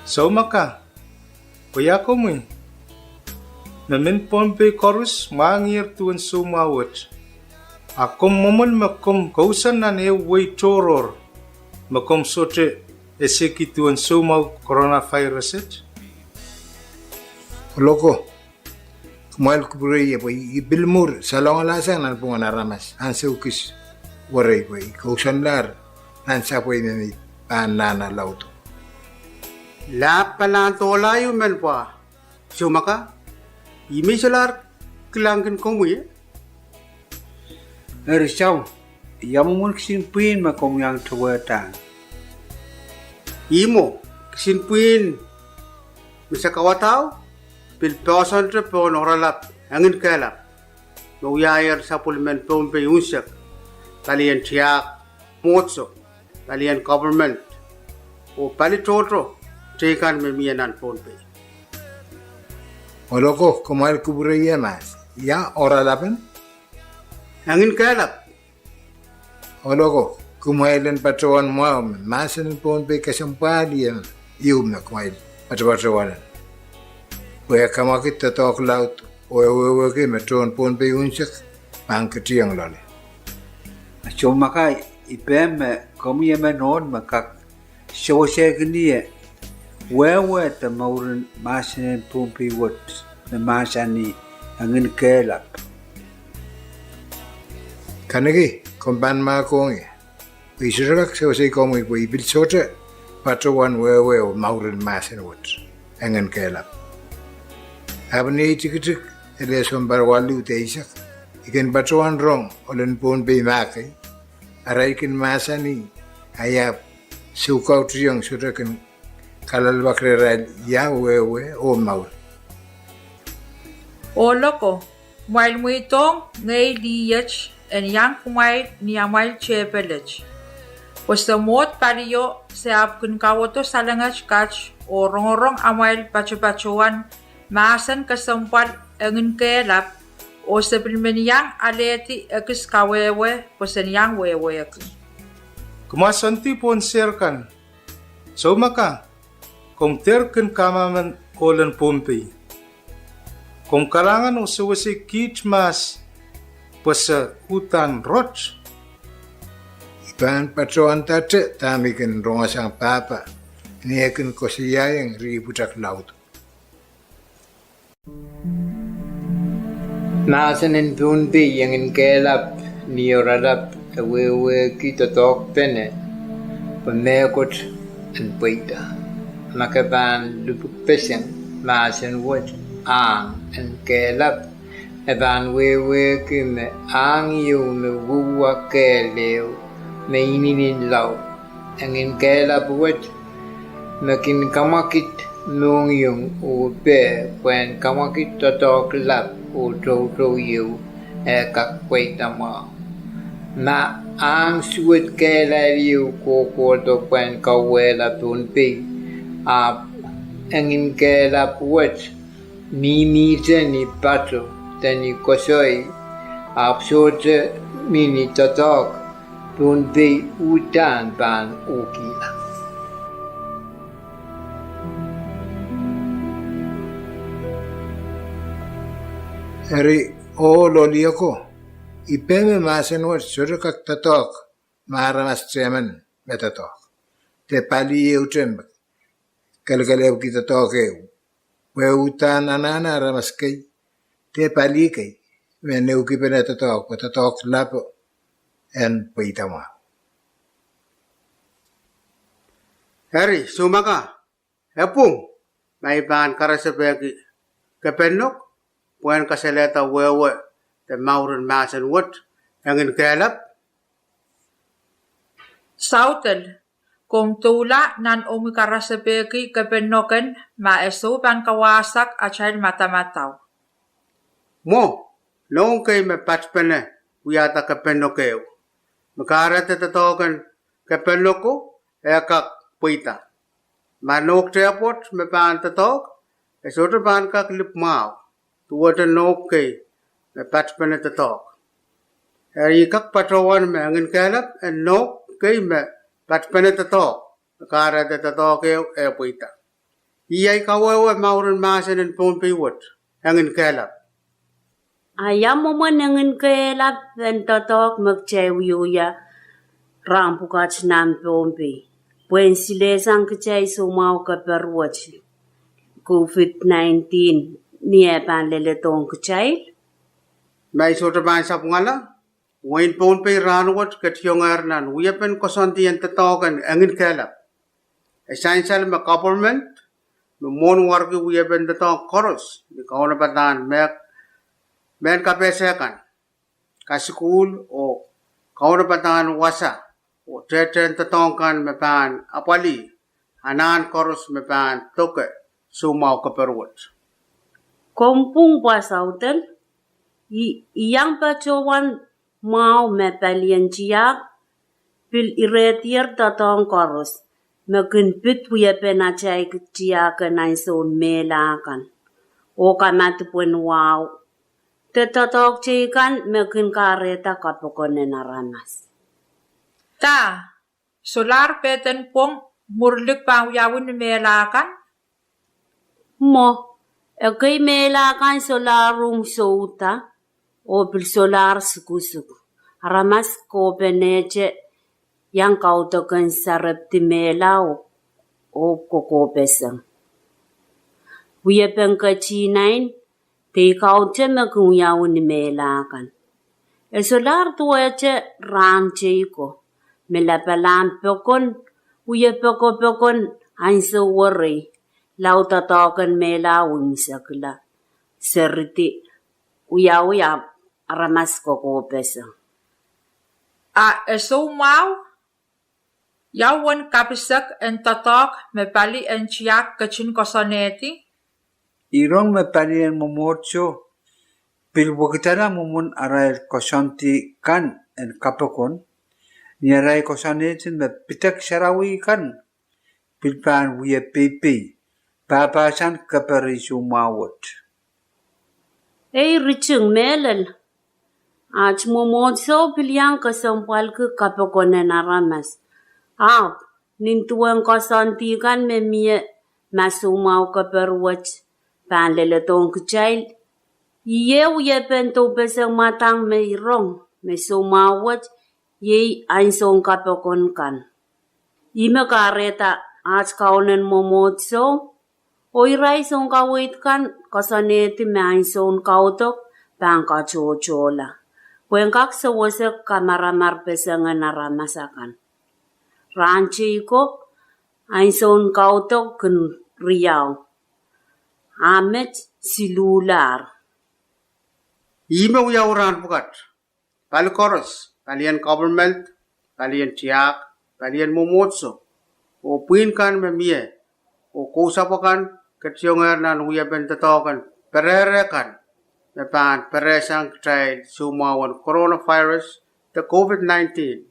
Soumaka, pwe ia komwi? Me mehn Pohnpei koaros mwahngiher duwen soumwahu wet. A komw mwomwen me komw kousoan nan ehu wehi tohrohr me komw sohte eseki duwen soumwahu coronavirus et? Ohloko, kumwail kupwure ie pwe I pil mwur salongalahsang nanpwungen aramas ansou kis werei pwe I kousoanlahr nan sapwei me mi pahn nahna laudo. Lahp palahn dohla ieu men pwa, soumaka, I me solahr kilangkin komwi. Eri sau, ia mwomwen kisin pwihn me komw iang towehdahng? Ihmwo, kisin pwihn me se kauwadao pil poahsoante pohn oaralap Engin Kehlap me wiahier sapwellimen Pohnpei unsek, palien tiahk, mwomwohdiso, palien government, oh pali tohto teikan me mie nan Pohnpei. Ohloko, kumwail kupwure ie mahs? Ia oaralapen Engin Kehlap? Ohloko, kumwail en patohwan mwahu me mahsen en Pohnpei kesempwal ie ieu me kumwail patopatohwan en. Pwe e kamwakid doadoahk laud oh e wehwehki me tohn Pohnpei unsek pahn ketiong loale. Soumaka, I pehm me komwi emen ohl me kak sewesehkin ie wehwe de mouren mahsen en Pohnpei wet me mahsanih Engin Kehlap. Kaniki, komw pahn mahkohng ie. Pwe I sohte kak sewesei komwi pwe I pil sohte patohwan wehwe oh mouren mahsen wet Engin Kehlap. Ahpw ni ei tikitik, ele sounpar waluh de eisek, I kin patohwan rong ohlen Pohnpei mahkei, arail kin mahsanih, a I ahpw soukautihong sohte kin kalelapak rehrail ia wehwe oh mour. Ohloko, kumwail mweidohng ngehi lihet en iang kumwail ni amwail tehpelet, pwe se mwohd palio se ahpw kin kawedo salenget kat oh rongorong amwail patopatowan mahsen kesempwal Engin Kehlap, oh se pil men iang alehdi ekis kawehwe pwe sen iang wehwehki. Kumwail soandi pohn sehr kan. Soumaka, komw dehr kin kamwamen ohlen Pohnpei. Komw kalahngan oh sewesei kiht mahs pwe se uhdahn rot. I pahn patohwan dahte dahme I kin rongosang pahpa ni eh kin koasoiaiong riei pwutak laud. Mahsen en Pohnpei Engin Kehlap, ni oaralap e wehwehki doadoahk pene pwe mehkot en pweida. Ma ke pahn lipwukpeseng mahsen wet ahng en kehlap, e pahn wehwehki me ahng ieu me wouwa kehl ehu me inenen laud. Engin Kehlap wet me kin kamwakid mohngiong oh peh pwehn kamwakid doadoahk lap oh toutou ieu eh kak pweida mwahu. Ma ahng suwed kehlail ieu kohkohdo pwehn kauwehla Pohnpei, ahpw Engin Kehlap wet mihmihte ni pato de ni koasoi, ahpw sohte mih ni doadoahk, Pohnpei uhdahn pahn uhkihla. Eri, ohl oh lih ako, I pehm me mahsen wet sohte kak doadoahk ma aramas tehmen me doadoahk, de pali ehute me kelekelehpwki doadoahk ehu, pwe uhdahn anahne aramas kei de pali kei me neukipene doadoahk pwe doadoahk lapo en pweida mwahu. Eri, soumaka, e pwung ma I pahn karasepehki Kepenlok pwehn kasalehda wehwe de mouren mahsen wet Engin Kehlap? Saudel, komw doula nan omwi karasepehki Kepenlok en ma e sou pahn kawasak atail madamadau. Mwo, nohk kei me patpene wiahda Kepenlok ehu. Me kahrehda doadoahk en Kepenloko e kak pweida. Ma nohk dehpwoat me pahn doadoahk, e sohte pahn kak lipw mwahu, duwehte nohk kei me patpene doadoahk. Eri I kak patohwan me Engin Kehlap en nohk kei me patpene doadoahk, me kahrehda doadoahk ehu e pweida. Ih ahi kawehwe mouren mahsen en Pohnpei wet, Engin Kehlap. A ia mwomwen Engin Kehlap en doadoahk me kitail wiewia rahn pwukat nan Pohnpei pwehn silehsang kitail soumwahu keper wet, COVID nineteen, ni eh pahn leledohng kitail? Ma I sohte pahn sapwungala, wehin Pohnpei rahnwet ketiongehr nan wiepen koasoandi en doadoahk en Engin Kehlap. E sansal me government me mwohn warki wiepen doadoahk koaros ni kaunopadahn mehn kapehse kan, kasukuhl oh kaunopadahn wasa oh tehtehn doadoahk kan me pahn apwalih anahn koaros me pahn doke soumwahu keper wet. Komw pwung pwa Saudel, I, I iang patohwan mwahu me palien tiahk pil irehdier doadoahk koaros me kin pid wiepen atail tiahk en ansoun mehla kan oh kamadipw en wahu de doadoahk teikan me kin kahrehda kapokon en aramas. Da, solahr peden pwong mwurlik pahn wiawi ni mehla kan? Mwo, ekei mehla kan solahr rong souda, oh pil solahr sukosuk. Aramas kohpenehte iang kaudok en sarepdi mehla oh, oh kokohpeseng. Wiepen ketihnain, dei kaudok me kin wiawi ni mehla kan. E solahr duwehte rahn tei ko, me lapalahn pokon, wie pokopokon ansou werei, lao doadoahk en mehla imwisekla. Seridi wiawi, aramas kokohpeseng. A e soumwahu? Ia uwen kapisek en doadoahk me pali en tiahk ketin koasoanehdi? I rong me pali en mwomwohdiso pil wekidala mwomwen arail koasoandi kan en kapokon, ni arail koasoanehdi me pidek sarawi kan pil pahn wie peipei, pahpahsan keper en soumwahu wet. Ei riting, mehlel, aht mwomwohdiso pil iang kesempwalki kapokon en aramas. Ahpw, nin duwen koasoandi kan me mie ma soumwahu keper wet pahn leledohng kitail, iei wiepen doupeseng mwadang me I rong, me soumwahu wet iei ansoun kapokon kan. Ihme kahrehda aht kaunen mwomwohdiso oh irail sounkaweid kan koasoanehdi me ansoun kaudok pahn katohtohla, pwehn kak sewese kamaramarpeseng en aramas akan. Rahn tei ko, ansoun kaudok kin riau, a met siluhlahr. Ihme wiawi rahn pwukat. Pali koaros, palien government, palien tiahk, palien mwomwohdiso, oh pwihn kan me mie, oh kousapw akan, ketiongehr nan wiepen doadoahk en perehre kan me pahn perehsang kitail soumwahu en coronavirus de COVID nineteen,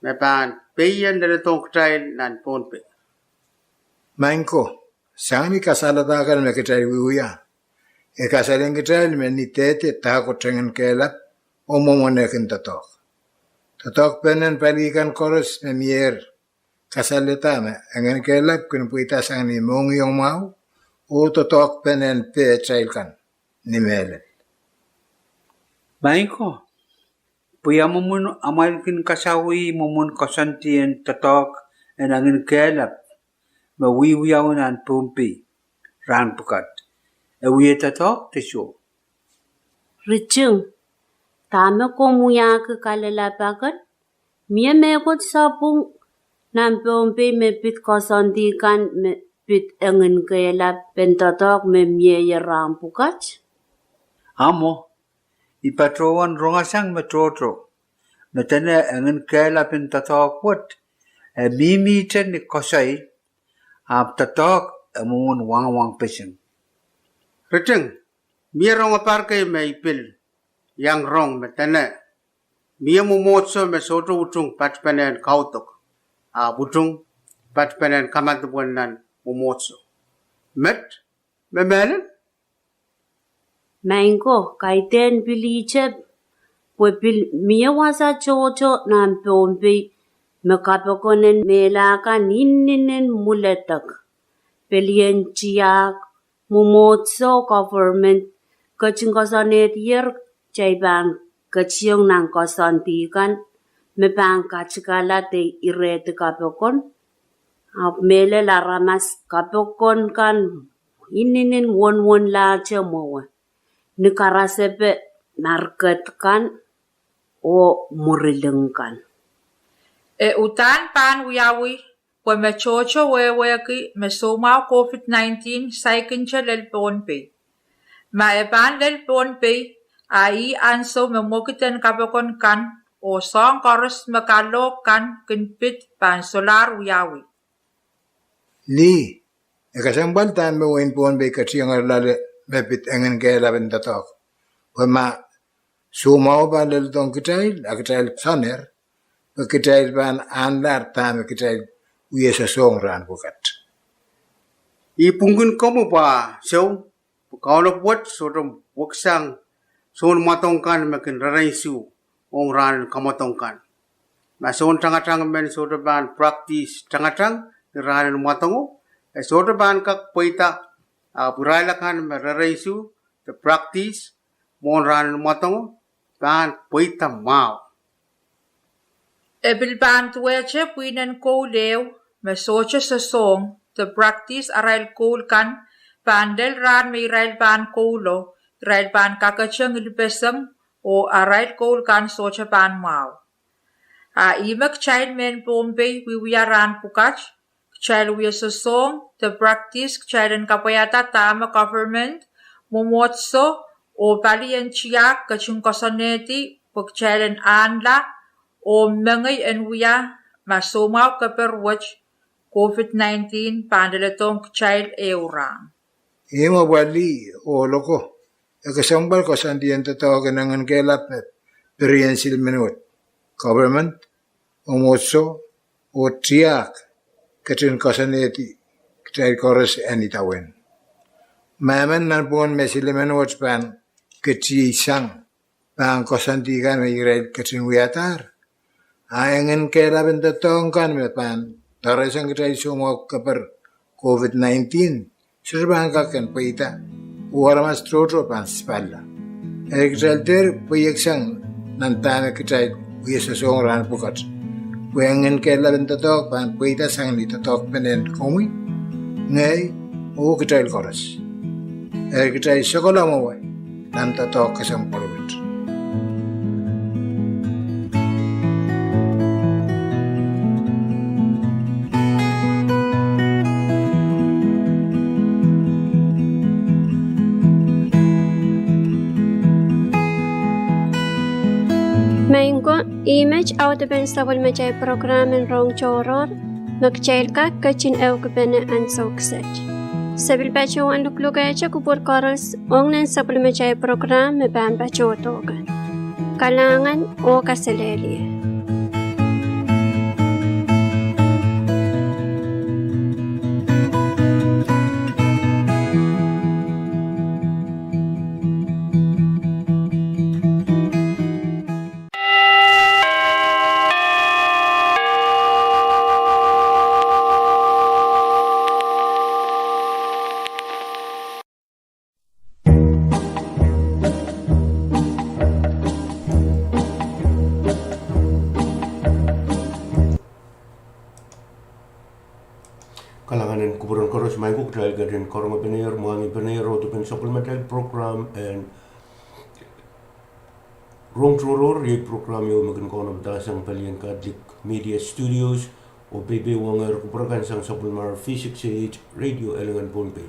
me pahn pein leledohng kitail nan Pohnpei. Maing ko, sang ni kasalehda kan me kitail wiewia, e kasalehiong kitail me ni dehde dahkot enginkehlap oh mwomwen e kin doadoahk. Doadoahkpen en pali kan koaros me mieier kasalehda me enginkehlap kin pweida sang ni mohngiong mwahu, oh doadoahkpen en pehtail kan ni mehlel. Maing ko, pwe ia mwomwen amwail kin kasawih mwomwen koasoandi en doadoahk en enginkehlap me wiewiawi nan Pohnpei rahn pwukat? E wie doadoahk de soh? Riting, dahme komw wiahki kalelapak en? Mie mehkot sapwung nan Pohnpei me pid koasoandi kan me pid enginkehlapen doadoahk me mieier rahn pwukat? Ahmw, I patohwan rongasang me tohto me dene enginkehlapen doadoahk wet e mihmihte ni koasoi, ahpw doadoahk e mwomwen wangwangpeseng. Riting, mie rongeper kei me I pil iang rong me dene mie mwomwohdiso me sohte utung patpenen kaudok, ahpw utung patpenen kamadipw en nan mwomwohdiso. Met, me mehlel? Maing ko, kaidehn pil ihte, pwe pil mie wasa tohto nan Pohnpei me kapokon en mehla kan inenen mwiledek. Pelien tiahk, mwomwohdiso, government, ketin koasoanehdier kitail pahn ketiong nan koasoandi kan me pahn katikala de irehdi kapokon. Ahpw mehlel, aramas, kapokon kan inenen wonwonlahte mwowe ni karasepe market kan oh mwuri ling kan. E uhdahn pahn wiawi, pwe me tohto wehwehki me soumwahu COVID nineteen saikinte lel Pohnpei. Ma e pahn lel Pohnpei, a ih ansou me mwekid en kapokon kan oh soahng koaros me kalohk kan kin pid pahn solahr wiawi. Lih, e kesempwal dahme wehin Pohnpei ketiengehr loale me pid enginkehlapen doadoahk. Pwe ma soumwahu pahn leledohng kitail, a kitail soanehr, pwe kitail pahn ahnlahr dahme kitail wie sosohng rahn pwukat. I pwungkin komwi pwe soh, pwe kaunop wet sohte weksang soun mwadong kan me kin rerensu ong rahnen kamwadong kan. Ma soun tangatang men sohte pahn practice tangatang ni rahnen mwadongo, e sohte pahn kak pweida, ahpw irail akan me rerensu de practice mwohn rahnen mwadongo, pahn pweida mwahu. E pil pahn duwehte pwihn en koul ehu me sohte sosohng de practice arail koul kan pahn lel rahn me irail pahn koulo, irail pahn kakete ngilpeseng oh arail koul kan sohte pahn mwahu. A ihme kitail mehn Pohnpei wiewia rahn pwukat, kitail wie sosohng de practice kitail en kapwaiada dahme government, mwomwohdiso oh palien tiahk ketin koasoanehdi pwe kitail en ahnla oh mengei en wia ma soumwahu keper wet COVID nineteen pahn leledohng kitail ehu rahn. Ihme pali oh loko, e kesempwal koasoandi en doadoahk en enginkehlap me perien silimen wet, government, mwomwohdiso oh tiahk ketin koasoanehdi kitail koaros en idawehn. Ma emen nanpwungen me silimen wet pahn ketiesang pahn koasoandi kan me irail ketin wiadahr, a enginkehlapen doadoahk kan me pahn doareisang kitail soumwahu keper COVID nineteen sohte pahn kak en pweida, oh aramas tohto pahn sipalla. Eri kitail dehr pweieksang nan dahme kitail wie sosohng rahn pwukat, pwe enginkehlapen doadoahk pahn pweida sang ni doadoahk penen komwi, ngehi, oh kitail koaros. Eri kitail sokolo mwowe nan doadoahk kesempwal wet. Maing ko, ih met audepen sapwellimatail program en Rohng Tohrohr me kitail kak ketin ehukipene ansou kiset. Se pil patohwan luklukehte kupwur koaros ong nan sapwellimatail program me pahn patohdo kan. Kalahngan oh kaselehlie. Kalahngan en kupwuren koaros. Maing ko, kitail ketin karongepene, mwahngipene audepen sapwellimatail program en Rohng Tohrohr, iei program ieu me kin kaunopada sang palien Catholic Media Studios, oh peipeiongehr kupwur kan sang sapwellimar V six A H Radio Elengen Pohnpei.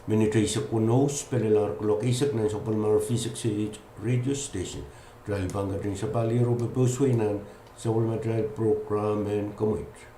Minit eisek weneu pil lel ar kuloak eisek nan sapwellimar V six A H radio station. Kitail pahn ketin sapahl ier oh pepehswei nan sapwellimatail program en Kumweit.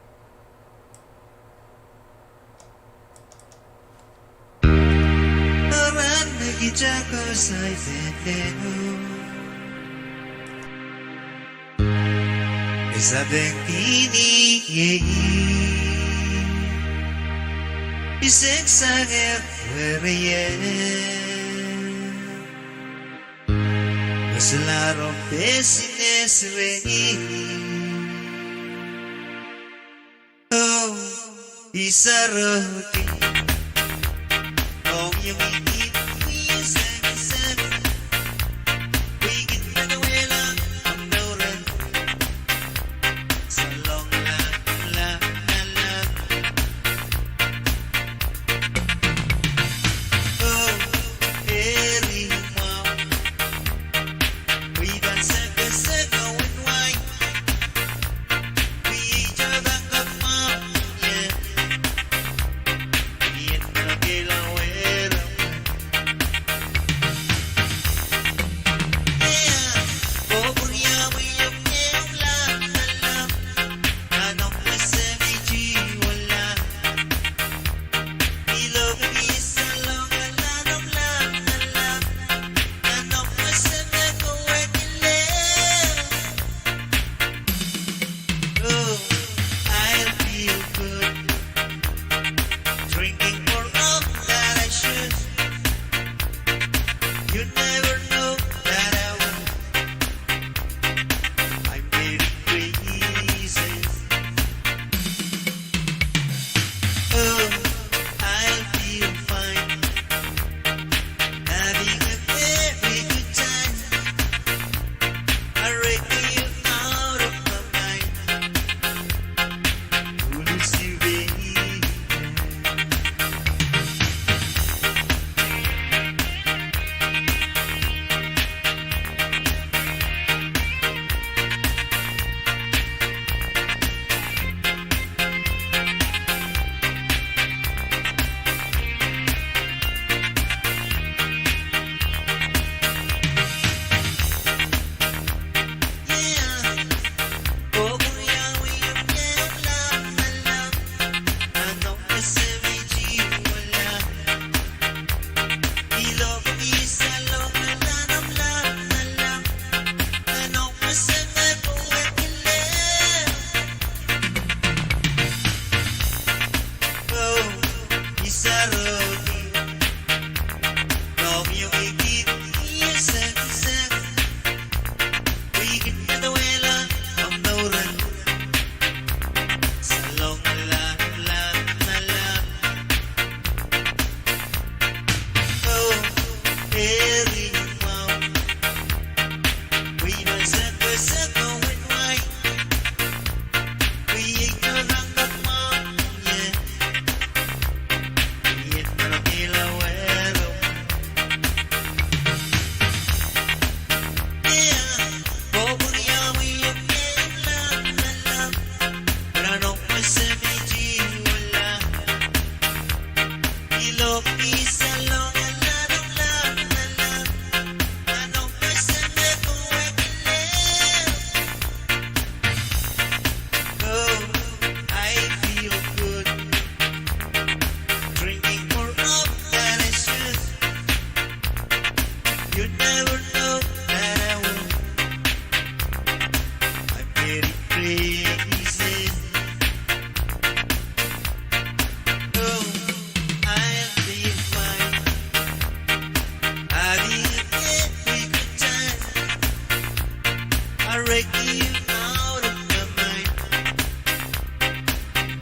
Breaking out of my mind.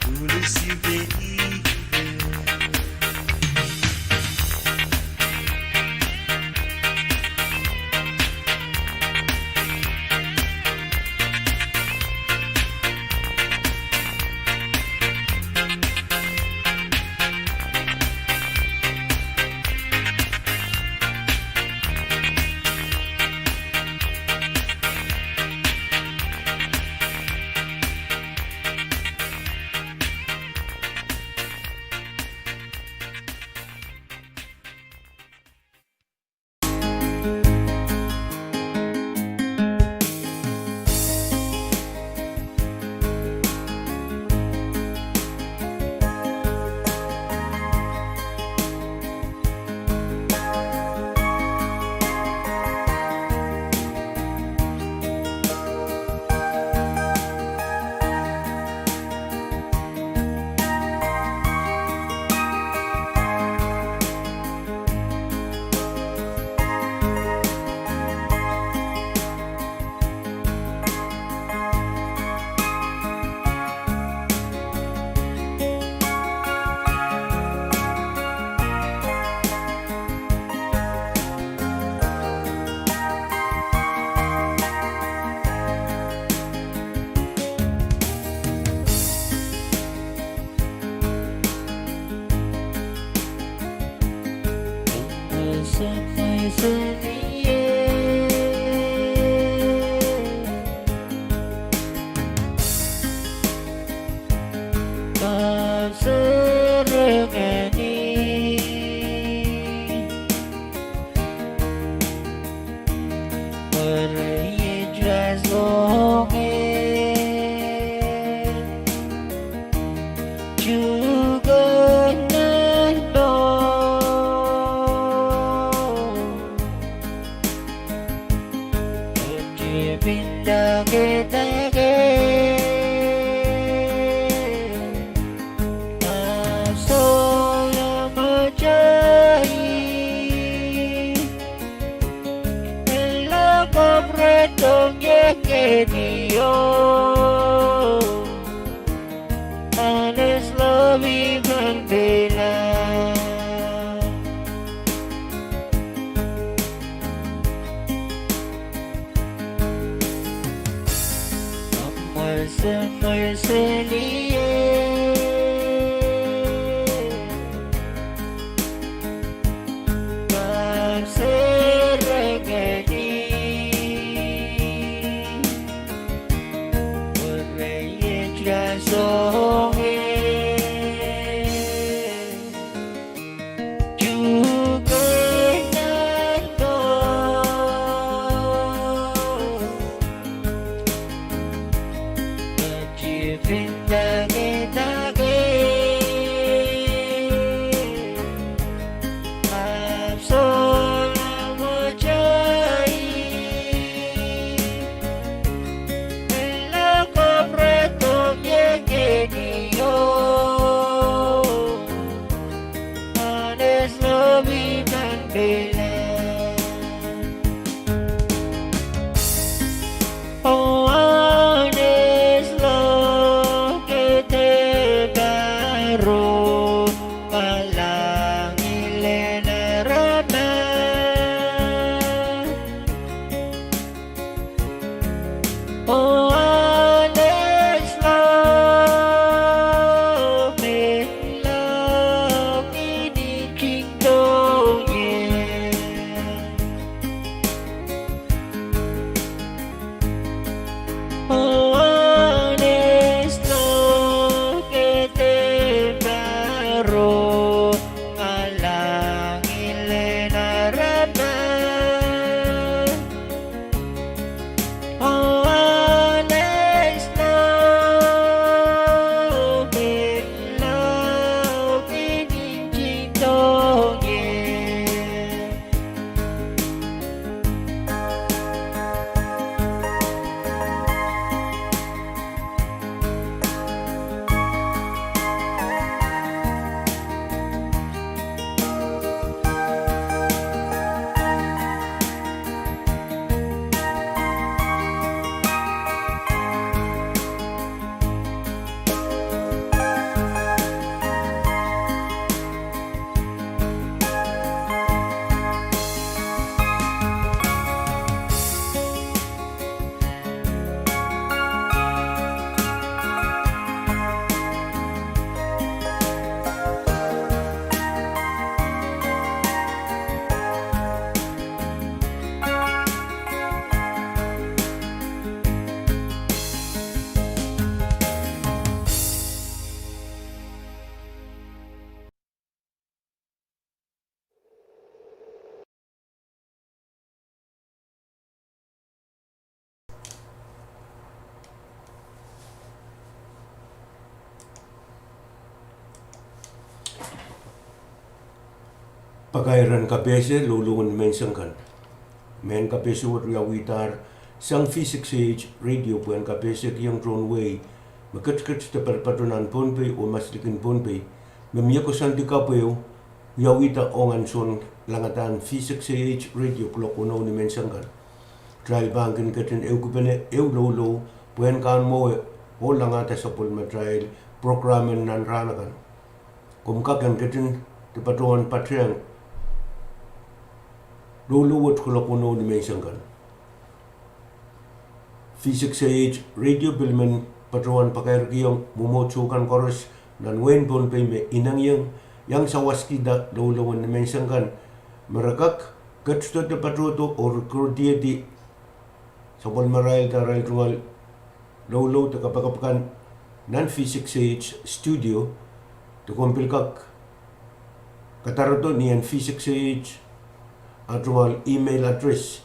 Foolish you, baby. Pakair en kapehse loulouen nimenseng kan. Mehn kapehse wet wiawihdahr sang V six A H radio pwehn kapehsekiong tohn wehi me ketiket de patopato nan Pohnpei oh maslikin Pohnpei me mie koasoandi kapw ehu wiawihda ong ansoun langadahr V six A H radio kuloak weneu nimenseng kan. Kitail pahn kin ketin ehukipene ehu loulou pwehn kin mwowe oh langada sapwellimatail program en nan rahn akan. Komw kak en ketin de patohwan patehng loulou wet kuloak weneu nimenseng kan. V six A H radio pil men patohwan pakairkihong mwomwohdiso kan koaros nan wehin Pohnpei me inengieng iang sawaskihda loulouen nimenseng kan me re kak ketido de patohdo oh recordiedi sapwellimarail de arail tungoal loulou de kapakap kan nan V six A H studio, de komw pil kak kadarodo ni en V six A H a tungoal email address,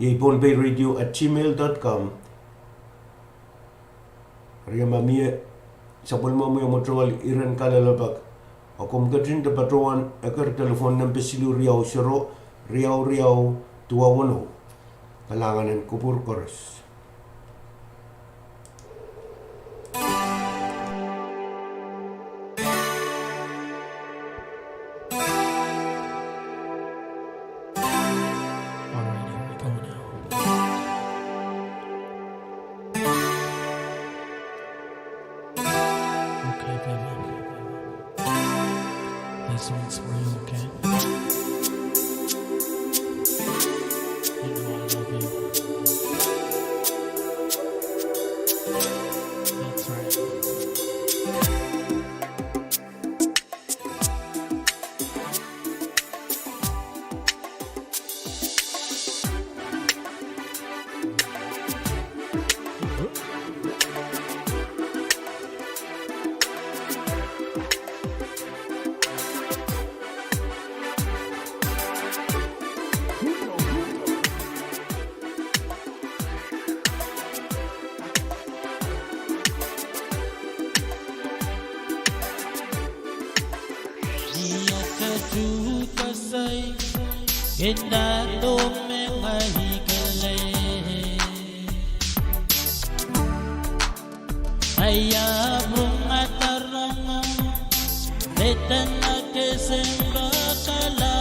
iei pohnpeiradio at gmail dot com. Eri ma mie sapwellimomwi omw tungoal iren kalelapak, a komw ketin de patohwan eker telephone nempe siluh riau sero, riau riau, duwau weneu. Kalahngan en kupwur koaros. All right, here we go now. Okay, baby. This one's for you, okay? You know I love you. That's right. Ni aka tu kasai, kenda dome ngai kele. Ai arung atarong, peden ake sembakala.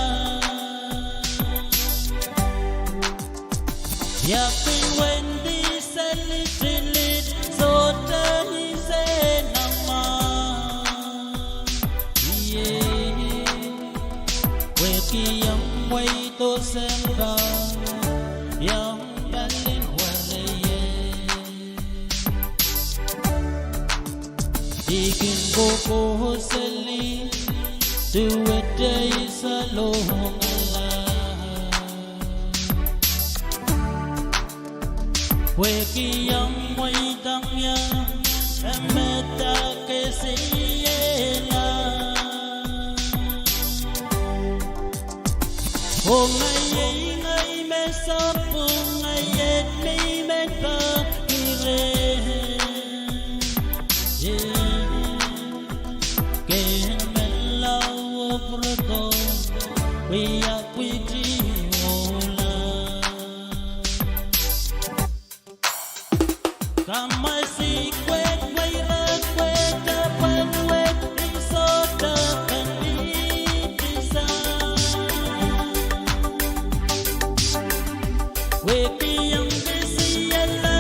Ia pil wendi seli tilit, sohte ise nama. Ie, wehki iang wehi doh sempa, iang palin ware ie. I kin kohkohseli, duwehte I salongala. Wehki iang mweidong ie, e medek kesiehla. Oh ngehi, ngehi me sapwung, ngehi et mei men pahn ire. Ie, kehn men lao oh pwurehng, wia pwihti ohla. Kamwasi kwek, weirek kwek, apwal wet, I sohte pahn idisang. Wehki iang kesiehla,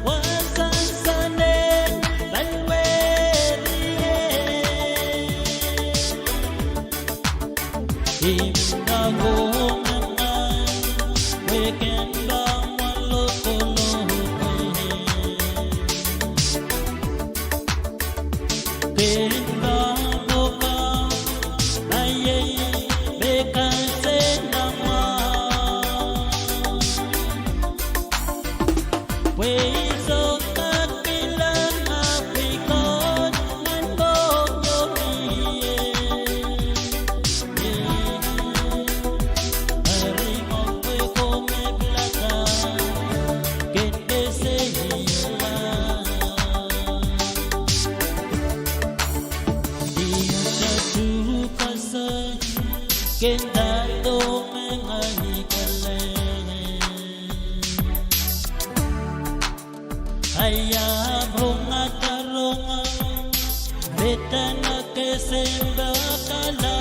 wa sansane, pahn wehrie. Imda komw ngehi, wehken pahn wahn lokolok. Kehn pahn poka, naiei, me kasenamwa. Pwe I sohte kak kilang ahpw I Koht nan mohngiong ie. Eri mwo pwe komw pilada, kehn kesiehla. Ihte tuhkasai, Kin dahdo me ngehi kelehpw? Ahi ahpw rongada rongamwahu, pidada kesempwal kala.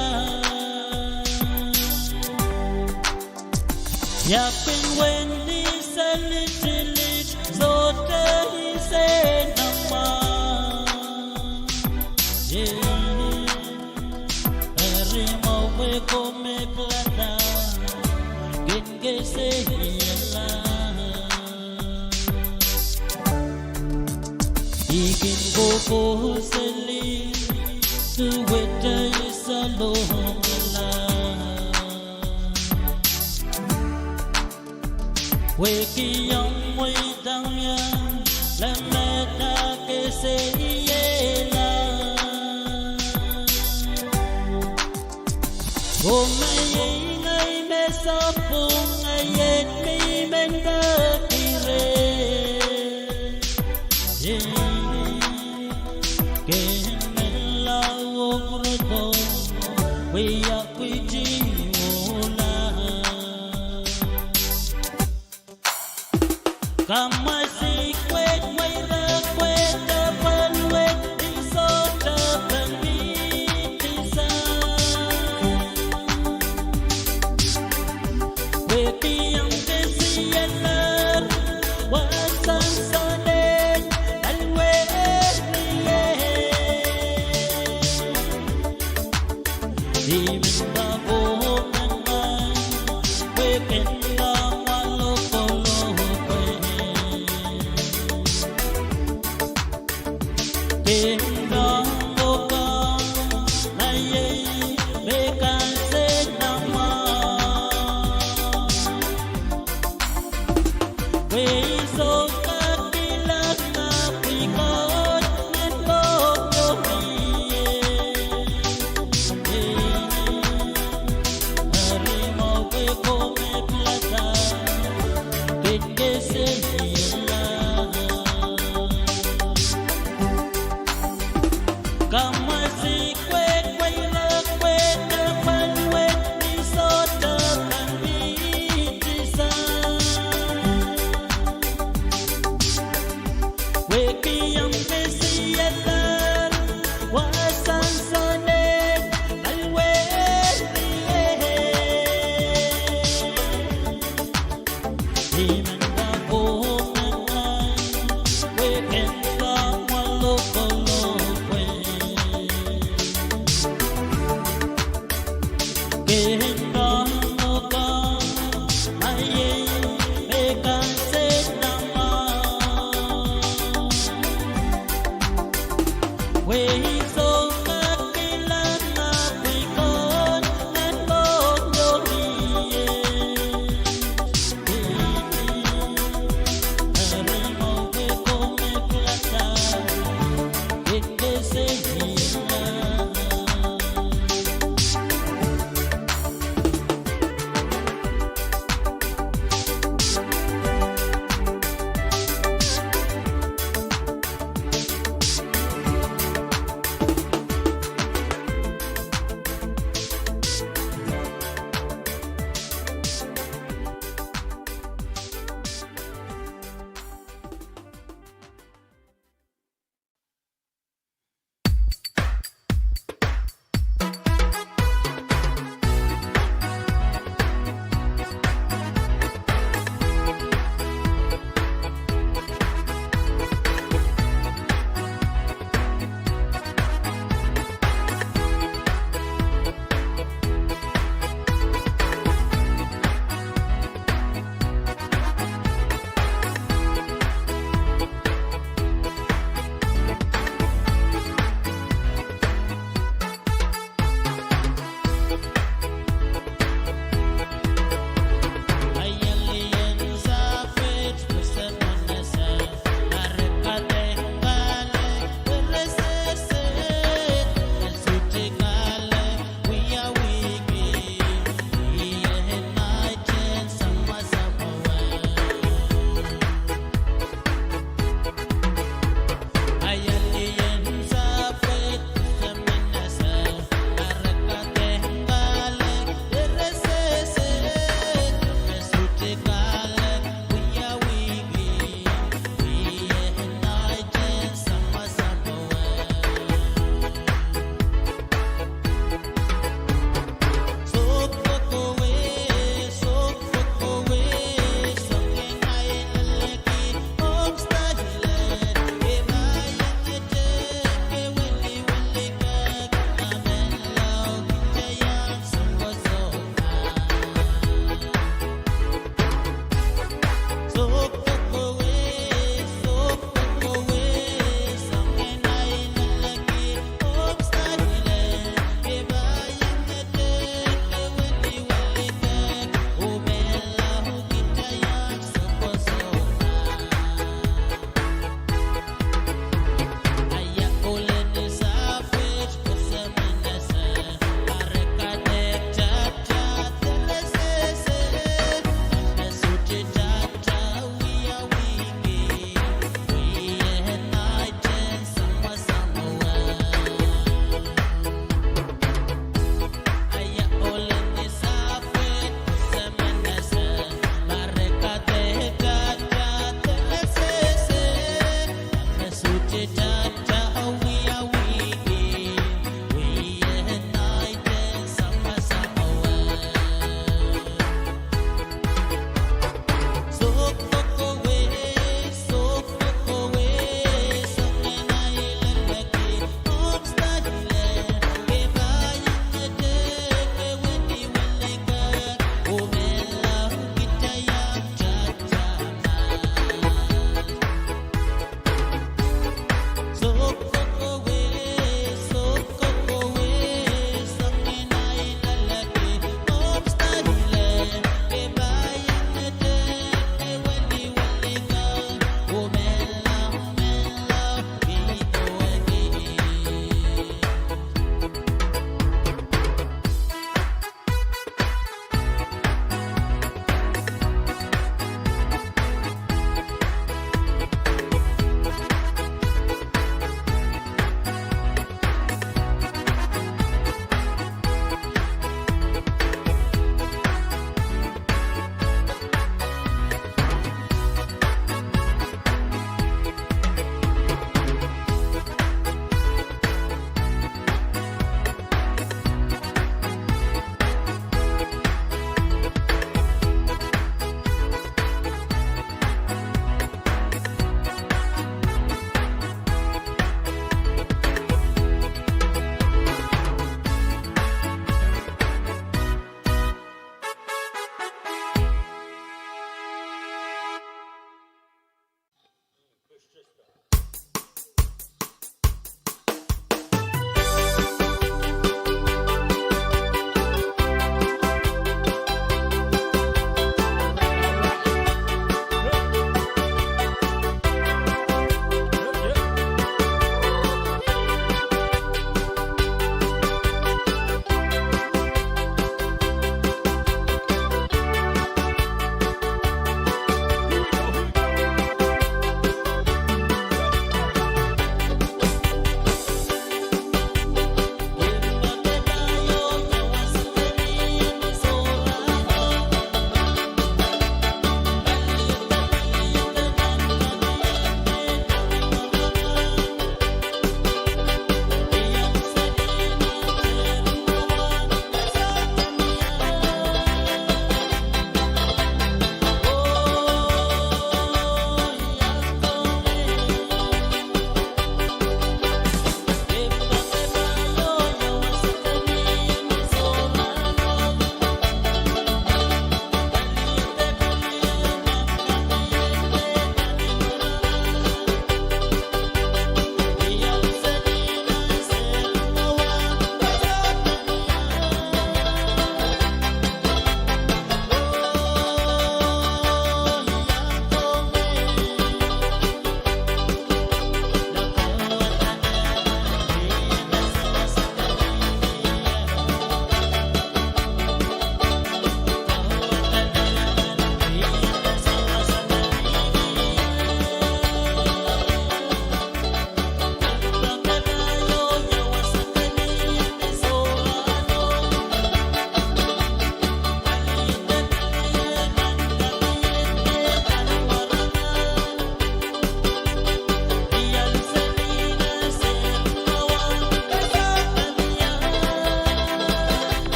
Ia pil wendi seli tilit, sohte ese nan mwahu. Eri mwahu pwe komw pilada, kin kesehla. I kin kohkohseli, duwehte I salongala. Pwehki omw mweidohng ie, lemmehda kesehla. Oh, ma iei ngehi me sapwung, ngehi en mi men peki reh. Ken men lao oh pwurodo, pwe I ahpw kihdi ohla. Kamwasi kwed, mweirek kwed, apwal wet, I sohte pahn pidisang. Pwehki omw kesiehla, wa sansal en alwehrie. I men pahn kohkohsang, pwe ken pahn lokolok wei. Ken pahn lokolok, ma iei me kansenamwahu. Pwe I sohte kak kilang ahpw I Koht nan komour mie. Eri mwahu pwe komw pilada, kin kesehla. Kamwasi kwed, mweirek kwed, apwal wet, I sohte pahn pidisang. Pwehki omw kesiehla, wa sansal en alwehrie. I men pahn kohkohsang, pwe ken pahn lokolok wei. Ken pahn lokolok, ma iei me kansenamwahu. Pwe I sohte kak kilang ahpw I Koht nan komour mie.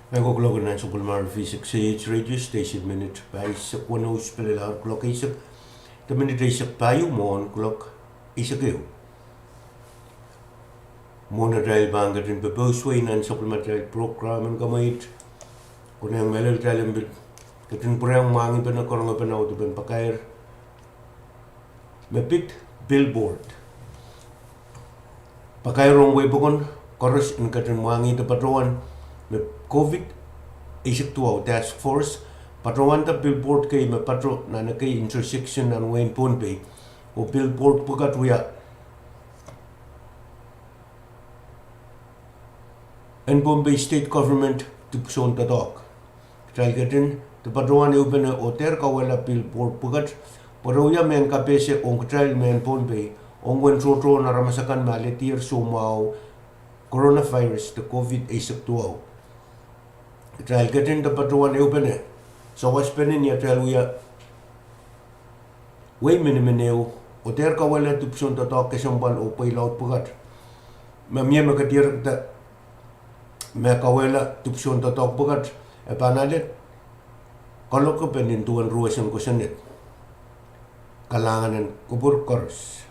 Ahi ko kuloak nan sapwellimomwi six A H radio station minit pahisek weneu, pil ehu kuloak eisek de minit eisek pahieu mwohn kuloak eisek ehu. Mwohn atail pahn ketin popousewei nan sapwellimatail program en Kamweit, konehng mehlel kitail en pil ketin pwurehng mwahngih pene, karonge pene, oh dipen pakair me pid billboard. Pakair ong wehi pokon koaros en ketin mwahngihda patohwan me COVID eisek duwau task force patohwanda billboard kei me pato nan ekei intersection nan wehin Pohnpei. Oh billboard pwukat wia en Pohnpei State Government dipwisoun doadoahk. Kitail ketin de patohwan ehupene oh dehr kawehla billboard pwukat pwe re wia mehn kapehse ong kitail mehn Pohnpei ong uwen tohtohn aramas akan me alehdier soumwahu coronavirus de COVID eisek duwau. Kitail ketin patohwan ehupene sawaspene ni atail wia wehi minimineo, oh dehr kawehla dipwisoun doadoahk kesempwal oh pweilaud pwukat. Ma mie me ke dierek de me kawehla dipwisoun doadoahk pwukat, e pahn ale kalokepen nin duwen ruwesen kosonned. Kalahngan en kupwur koaros.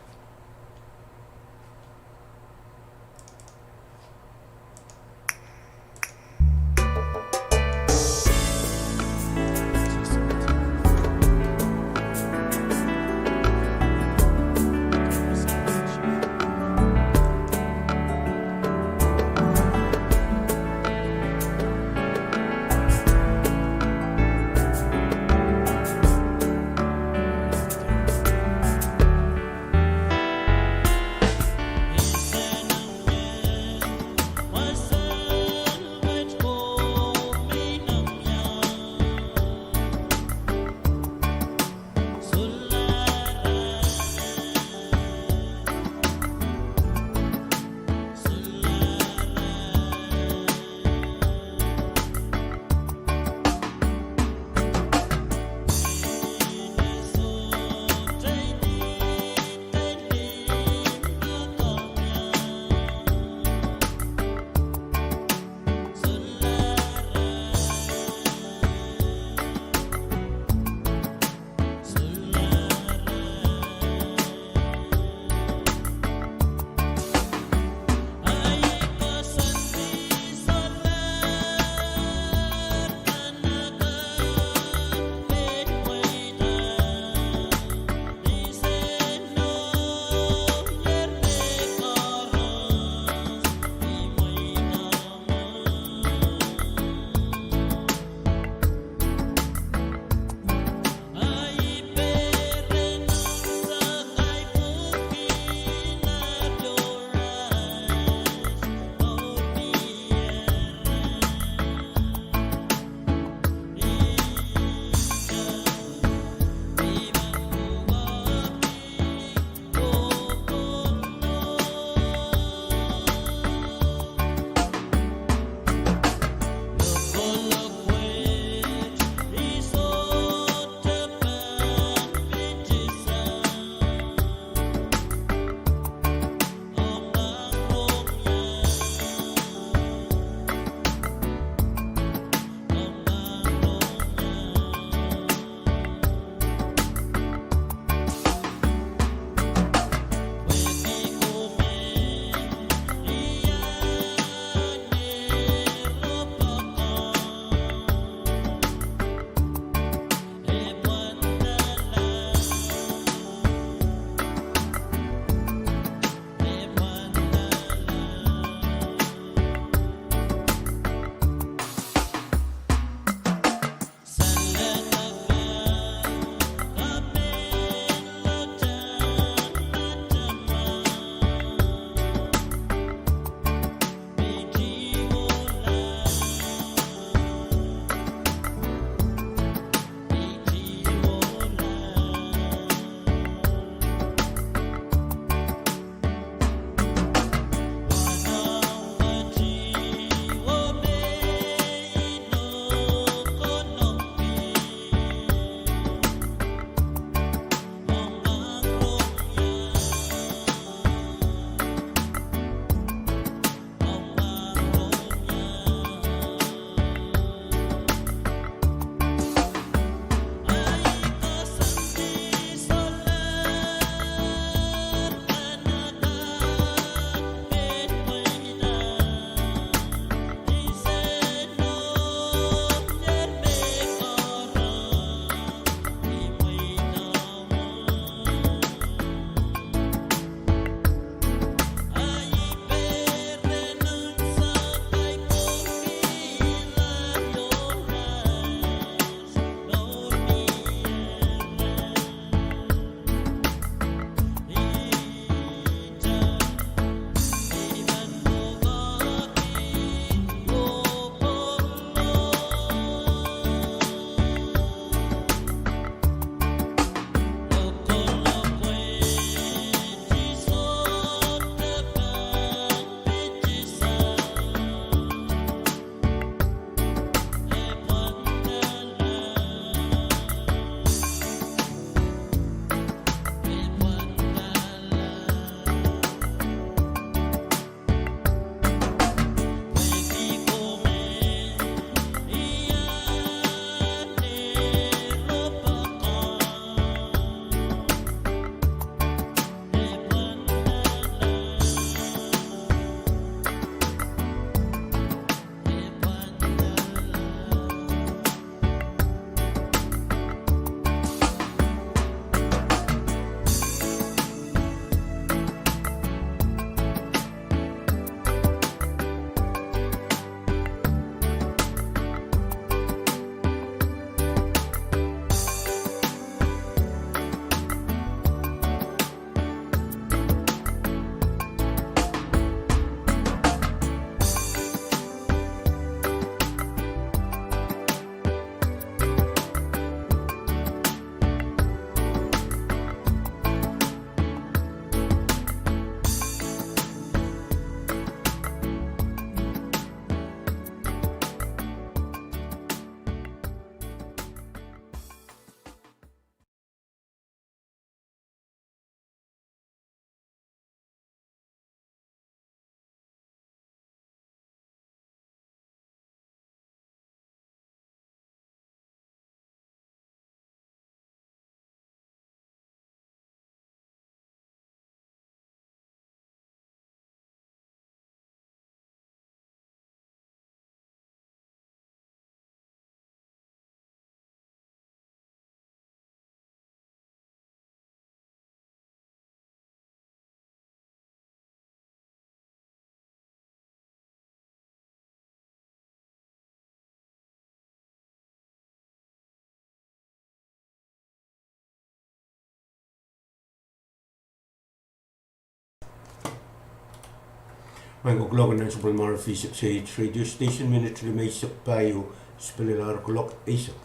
Maing ko, kuloak nan sapwellimomwi V six H radio station, minit riemeisek pahieu, spelel ar kuloak eisek.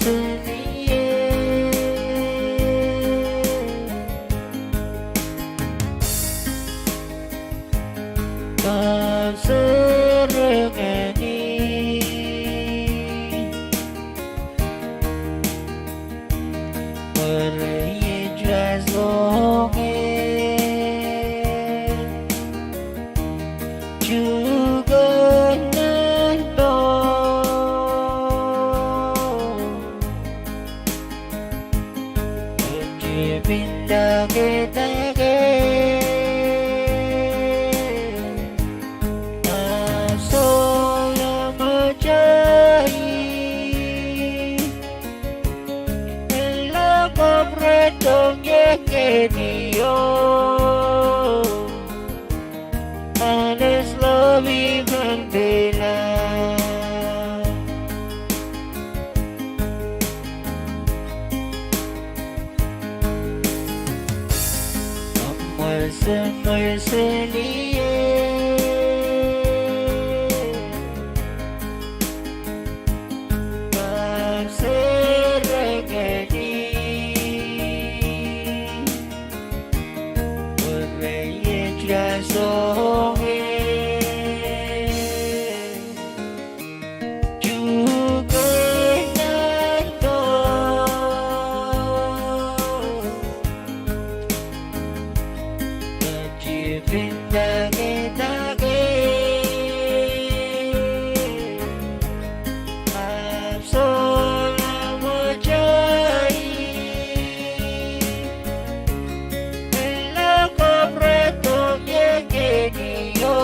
Silier. Kapw serek ngehni. Pwe re iei soangen tuhkehn nan poh. Tiepin dakidaki. Ahpw souleng mwohtail. Ila kapwuredo ngehn keido. Ahneki lobi pahn pila. Mwesen mweselier. Kapw serek ngehni. Pwe re iei soangen tuhkehn nan poh. Tiepin dakidaki. Ahpw souleng mwohtail. Ila kapwuredo ngehn keido.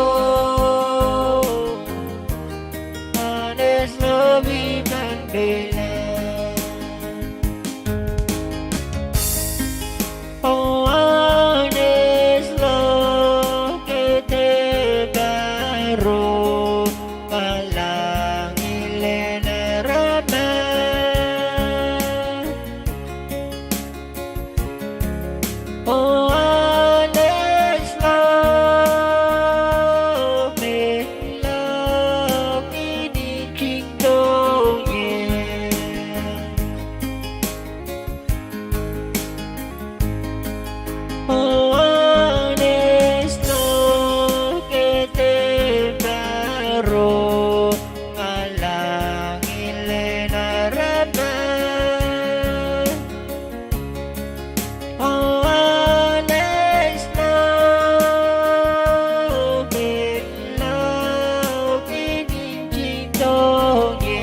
Ahneki lobi pahn pila. Oh, ahneki lokaia pahro, kalahngan en aramas. Oh, ahneki lokaia pahn kin dohngie. Oh, ahneki lokaia pahro, kalahngan en aramas. Oh, ahneki lokaia pahn kin dohngie.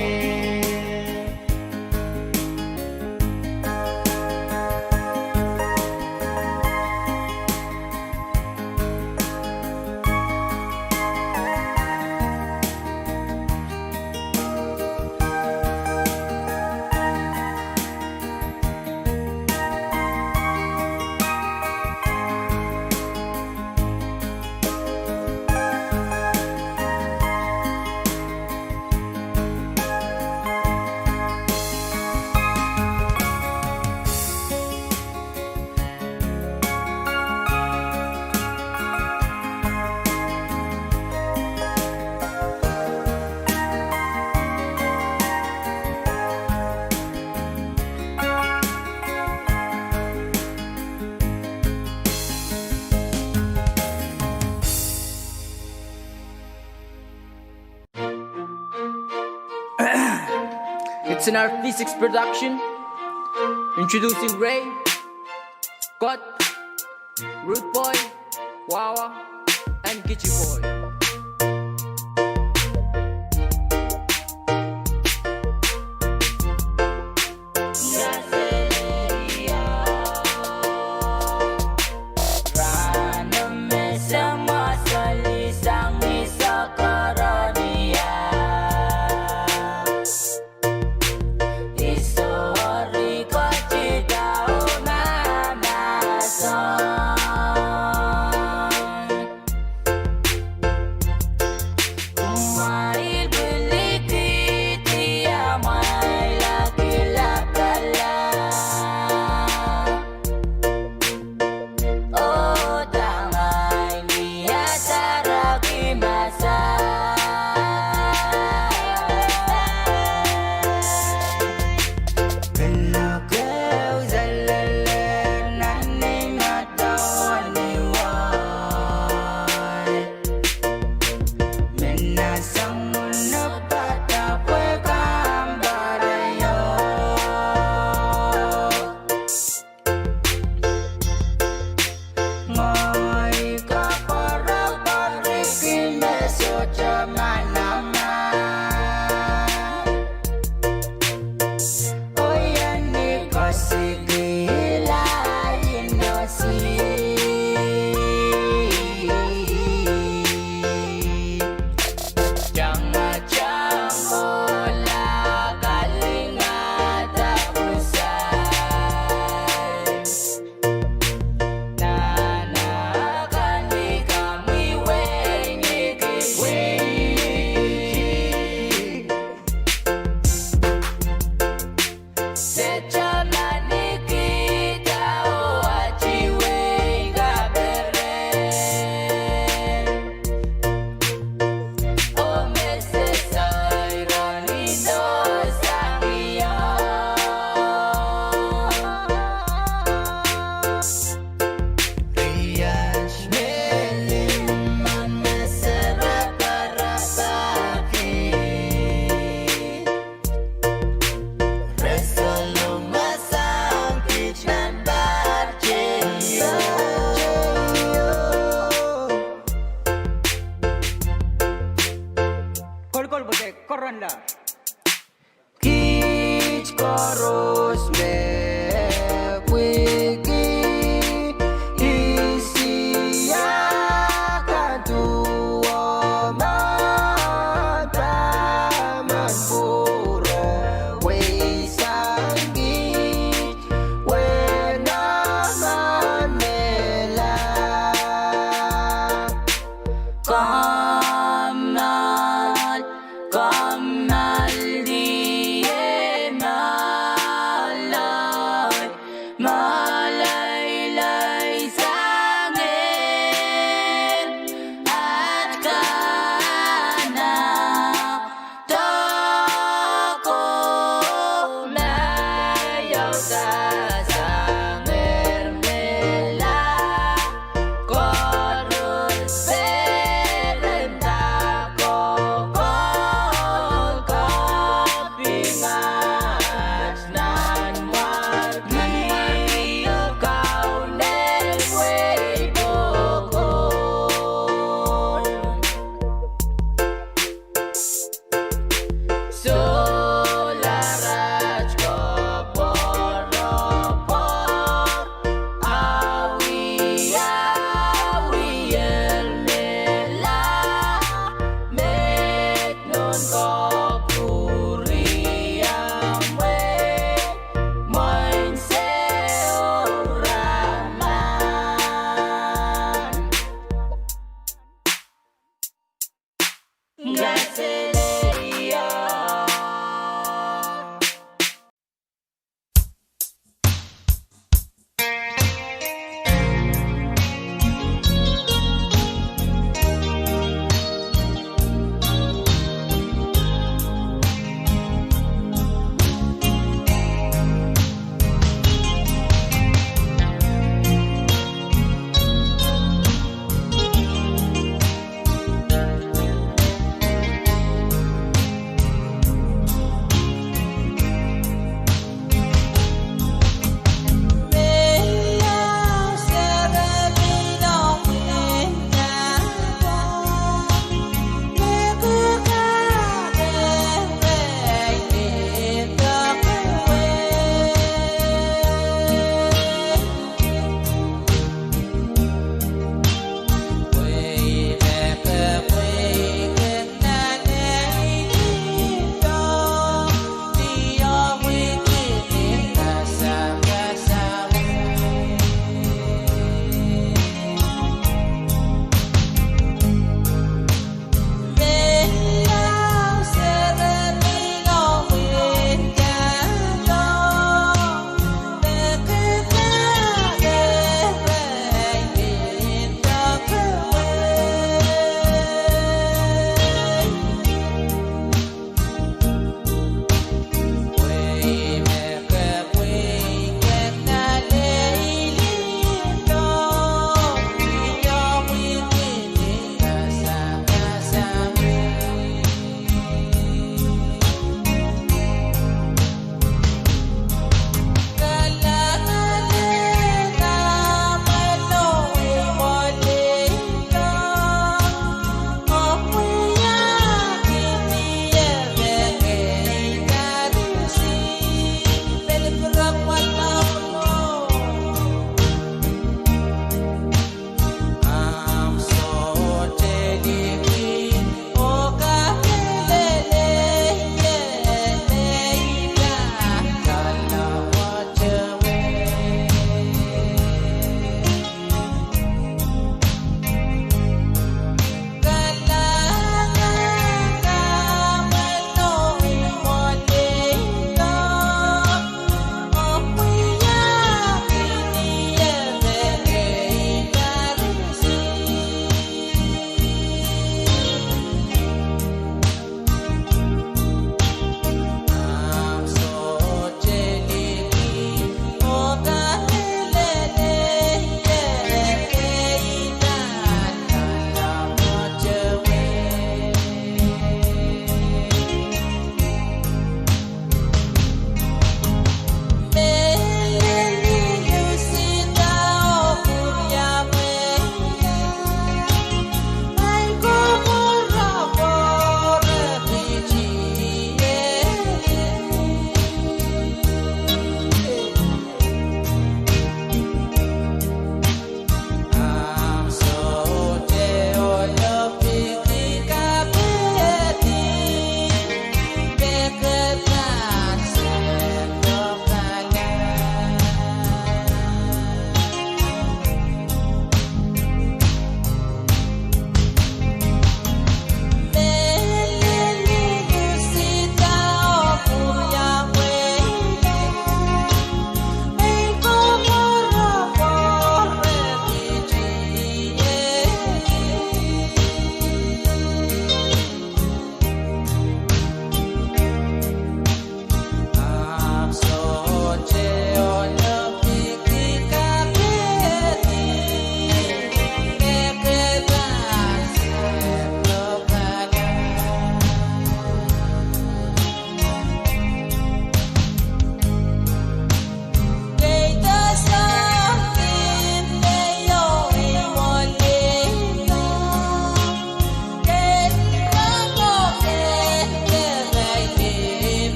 It's an R P six production. Introducing Ray, Kot, Rude Boy, Wawa, and Kichi Boy. Kiht koaros me pwiki Isia kan duwen Taman pwuro, weisang kiht, wenemen mehla. Kommoal, kommoal, ie ma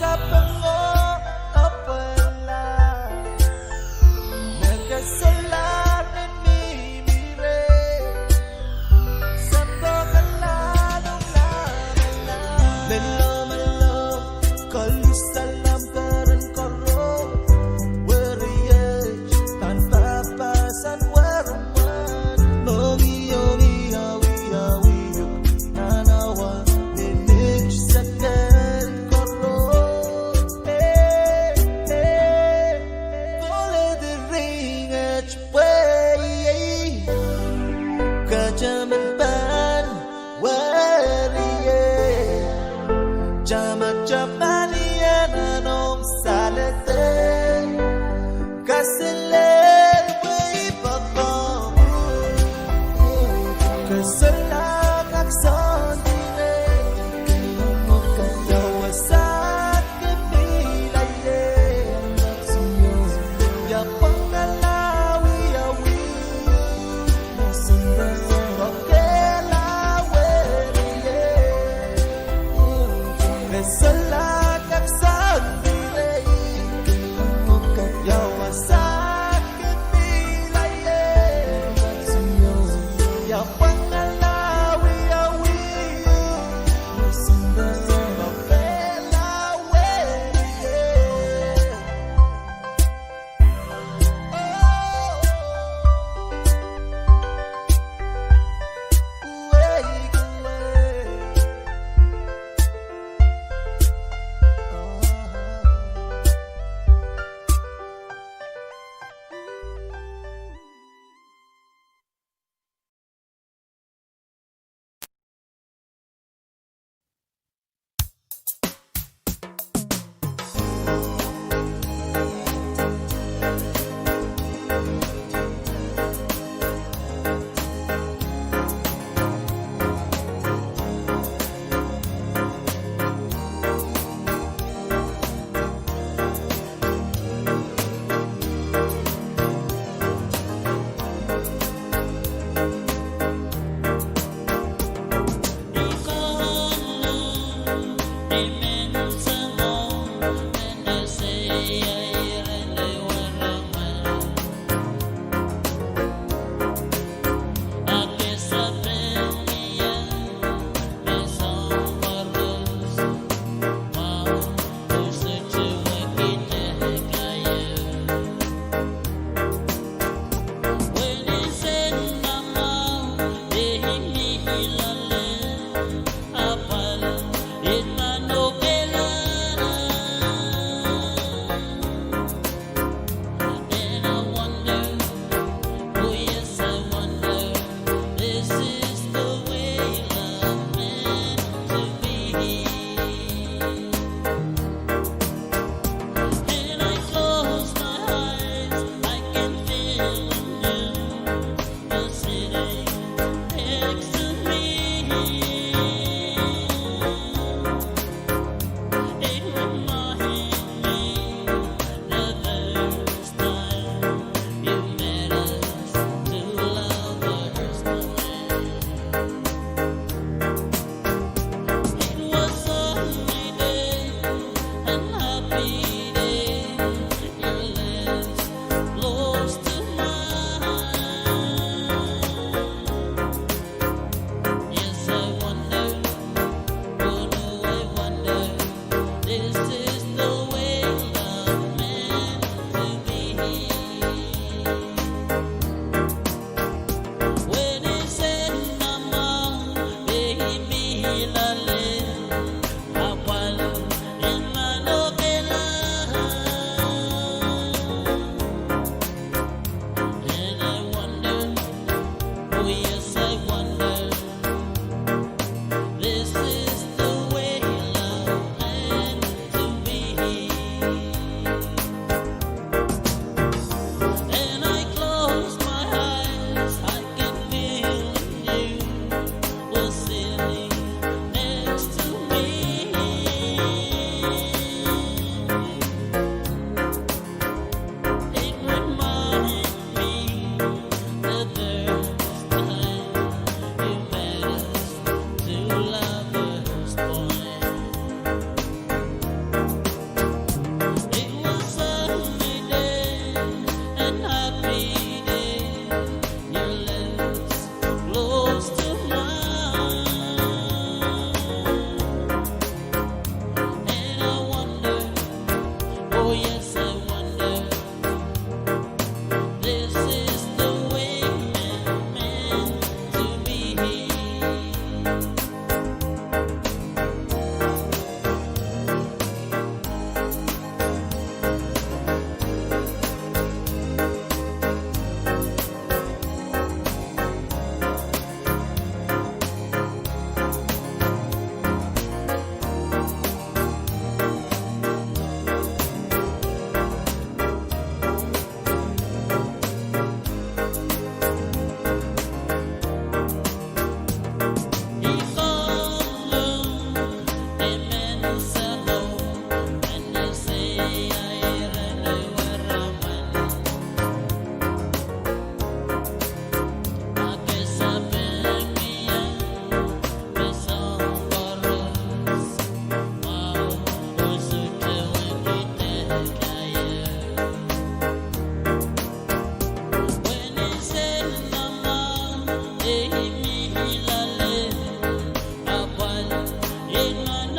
Kaping oh apwala, me ke solahr ni mihmi reh, sapwkalahnumla, menlo menlo, koluhsalahr peren koaros, weriet pahn pahpahsan werimwen, mohngiong iawih iawih, nan awa, ni mihmi seken koaros. Eh, eh, koledi ringet pwe iei, kataman pahn weriet, tamataman ie nan omw saledek, kaselel pwe I poakohng, ke solahr kak sohte reh, ia wasa ke mih laier, ia pwangala wiawi,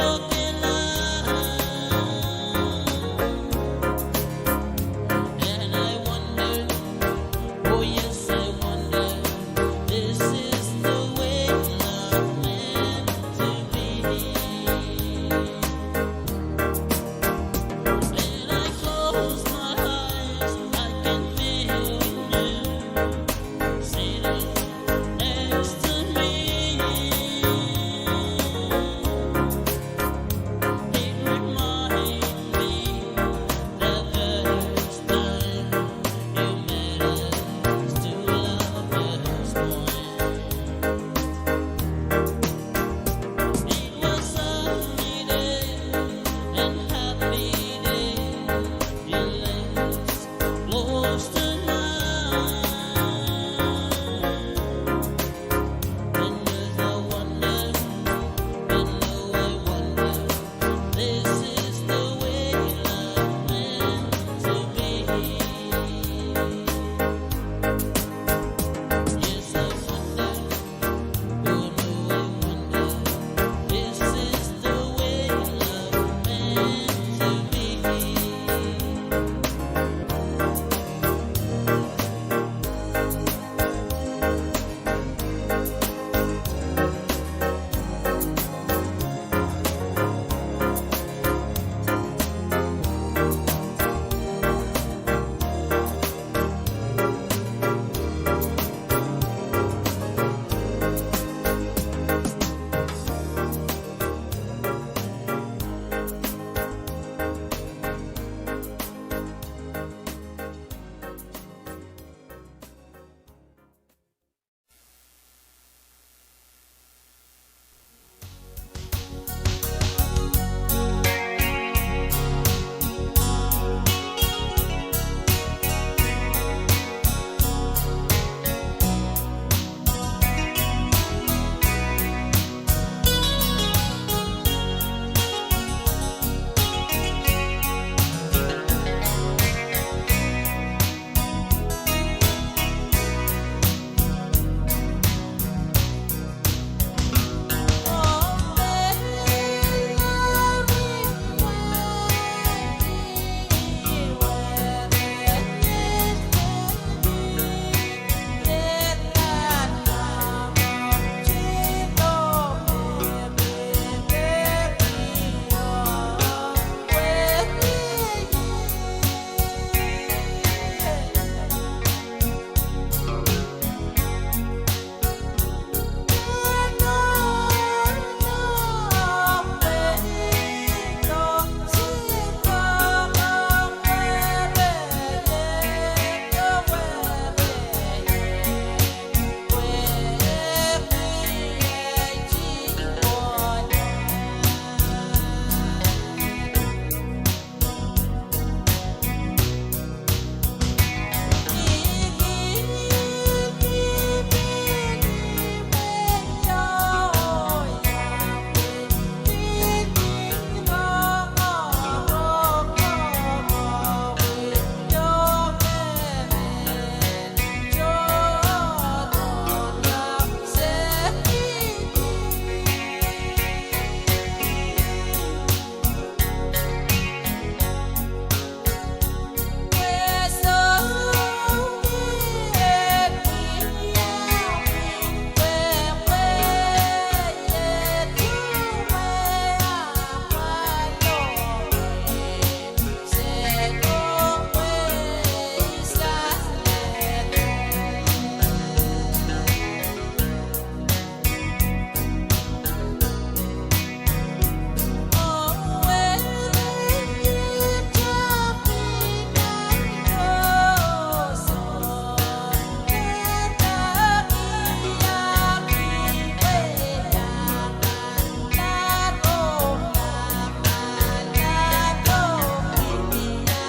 Tok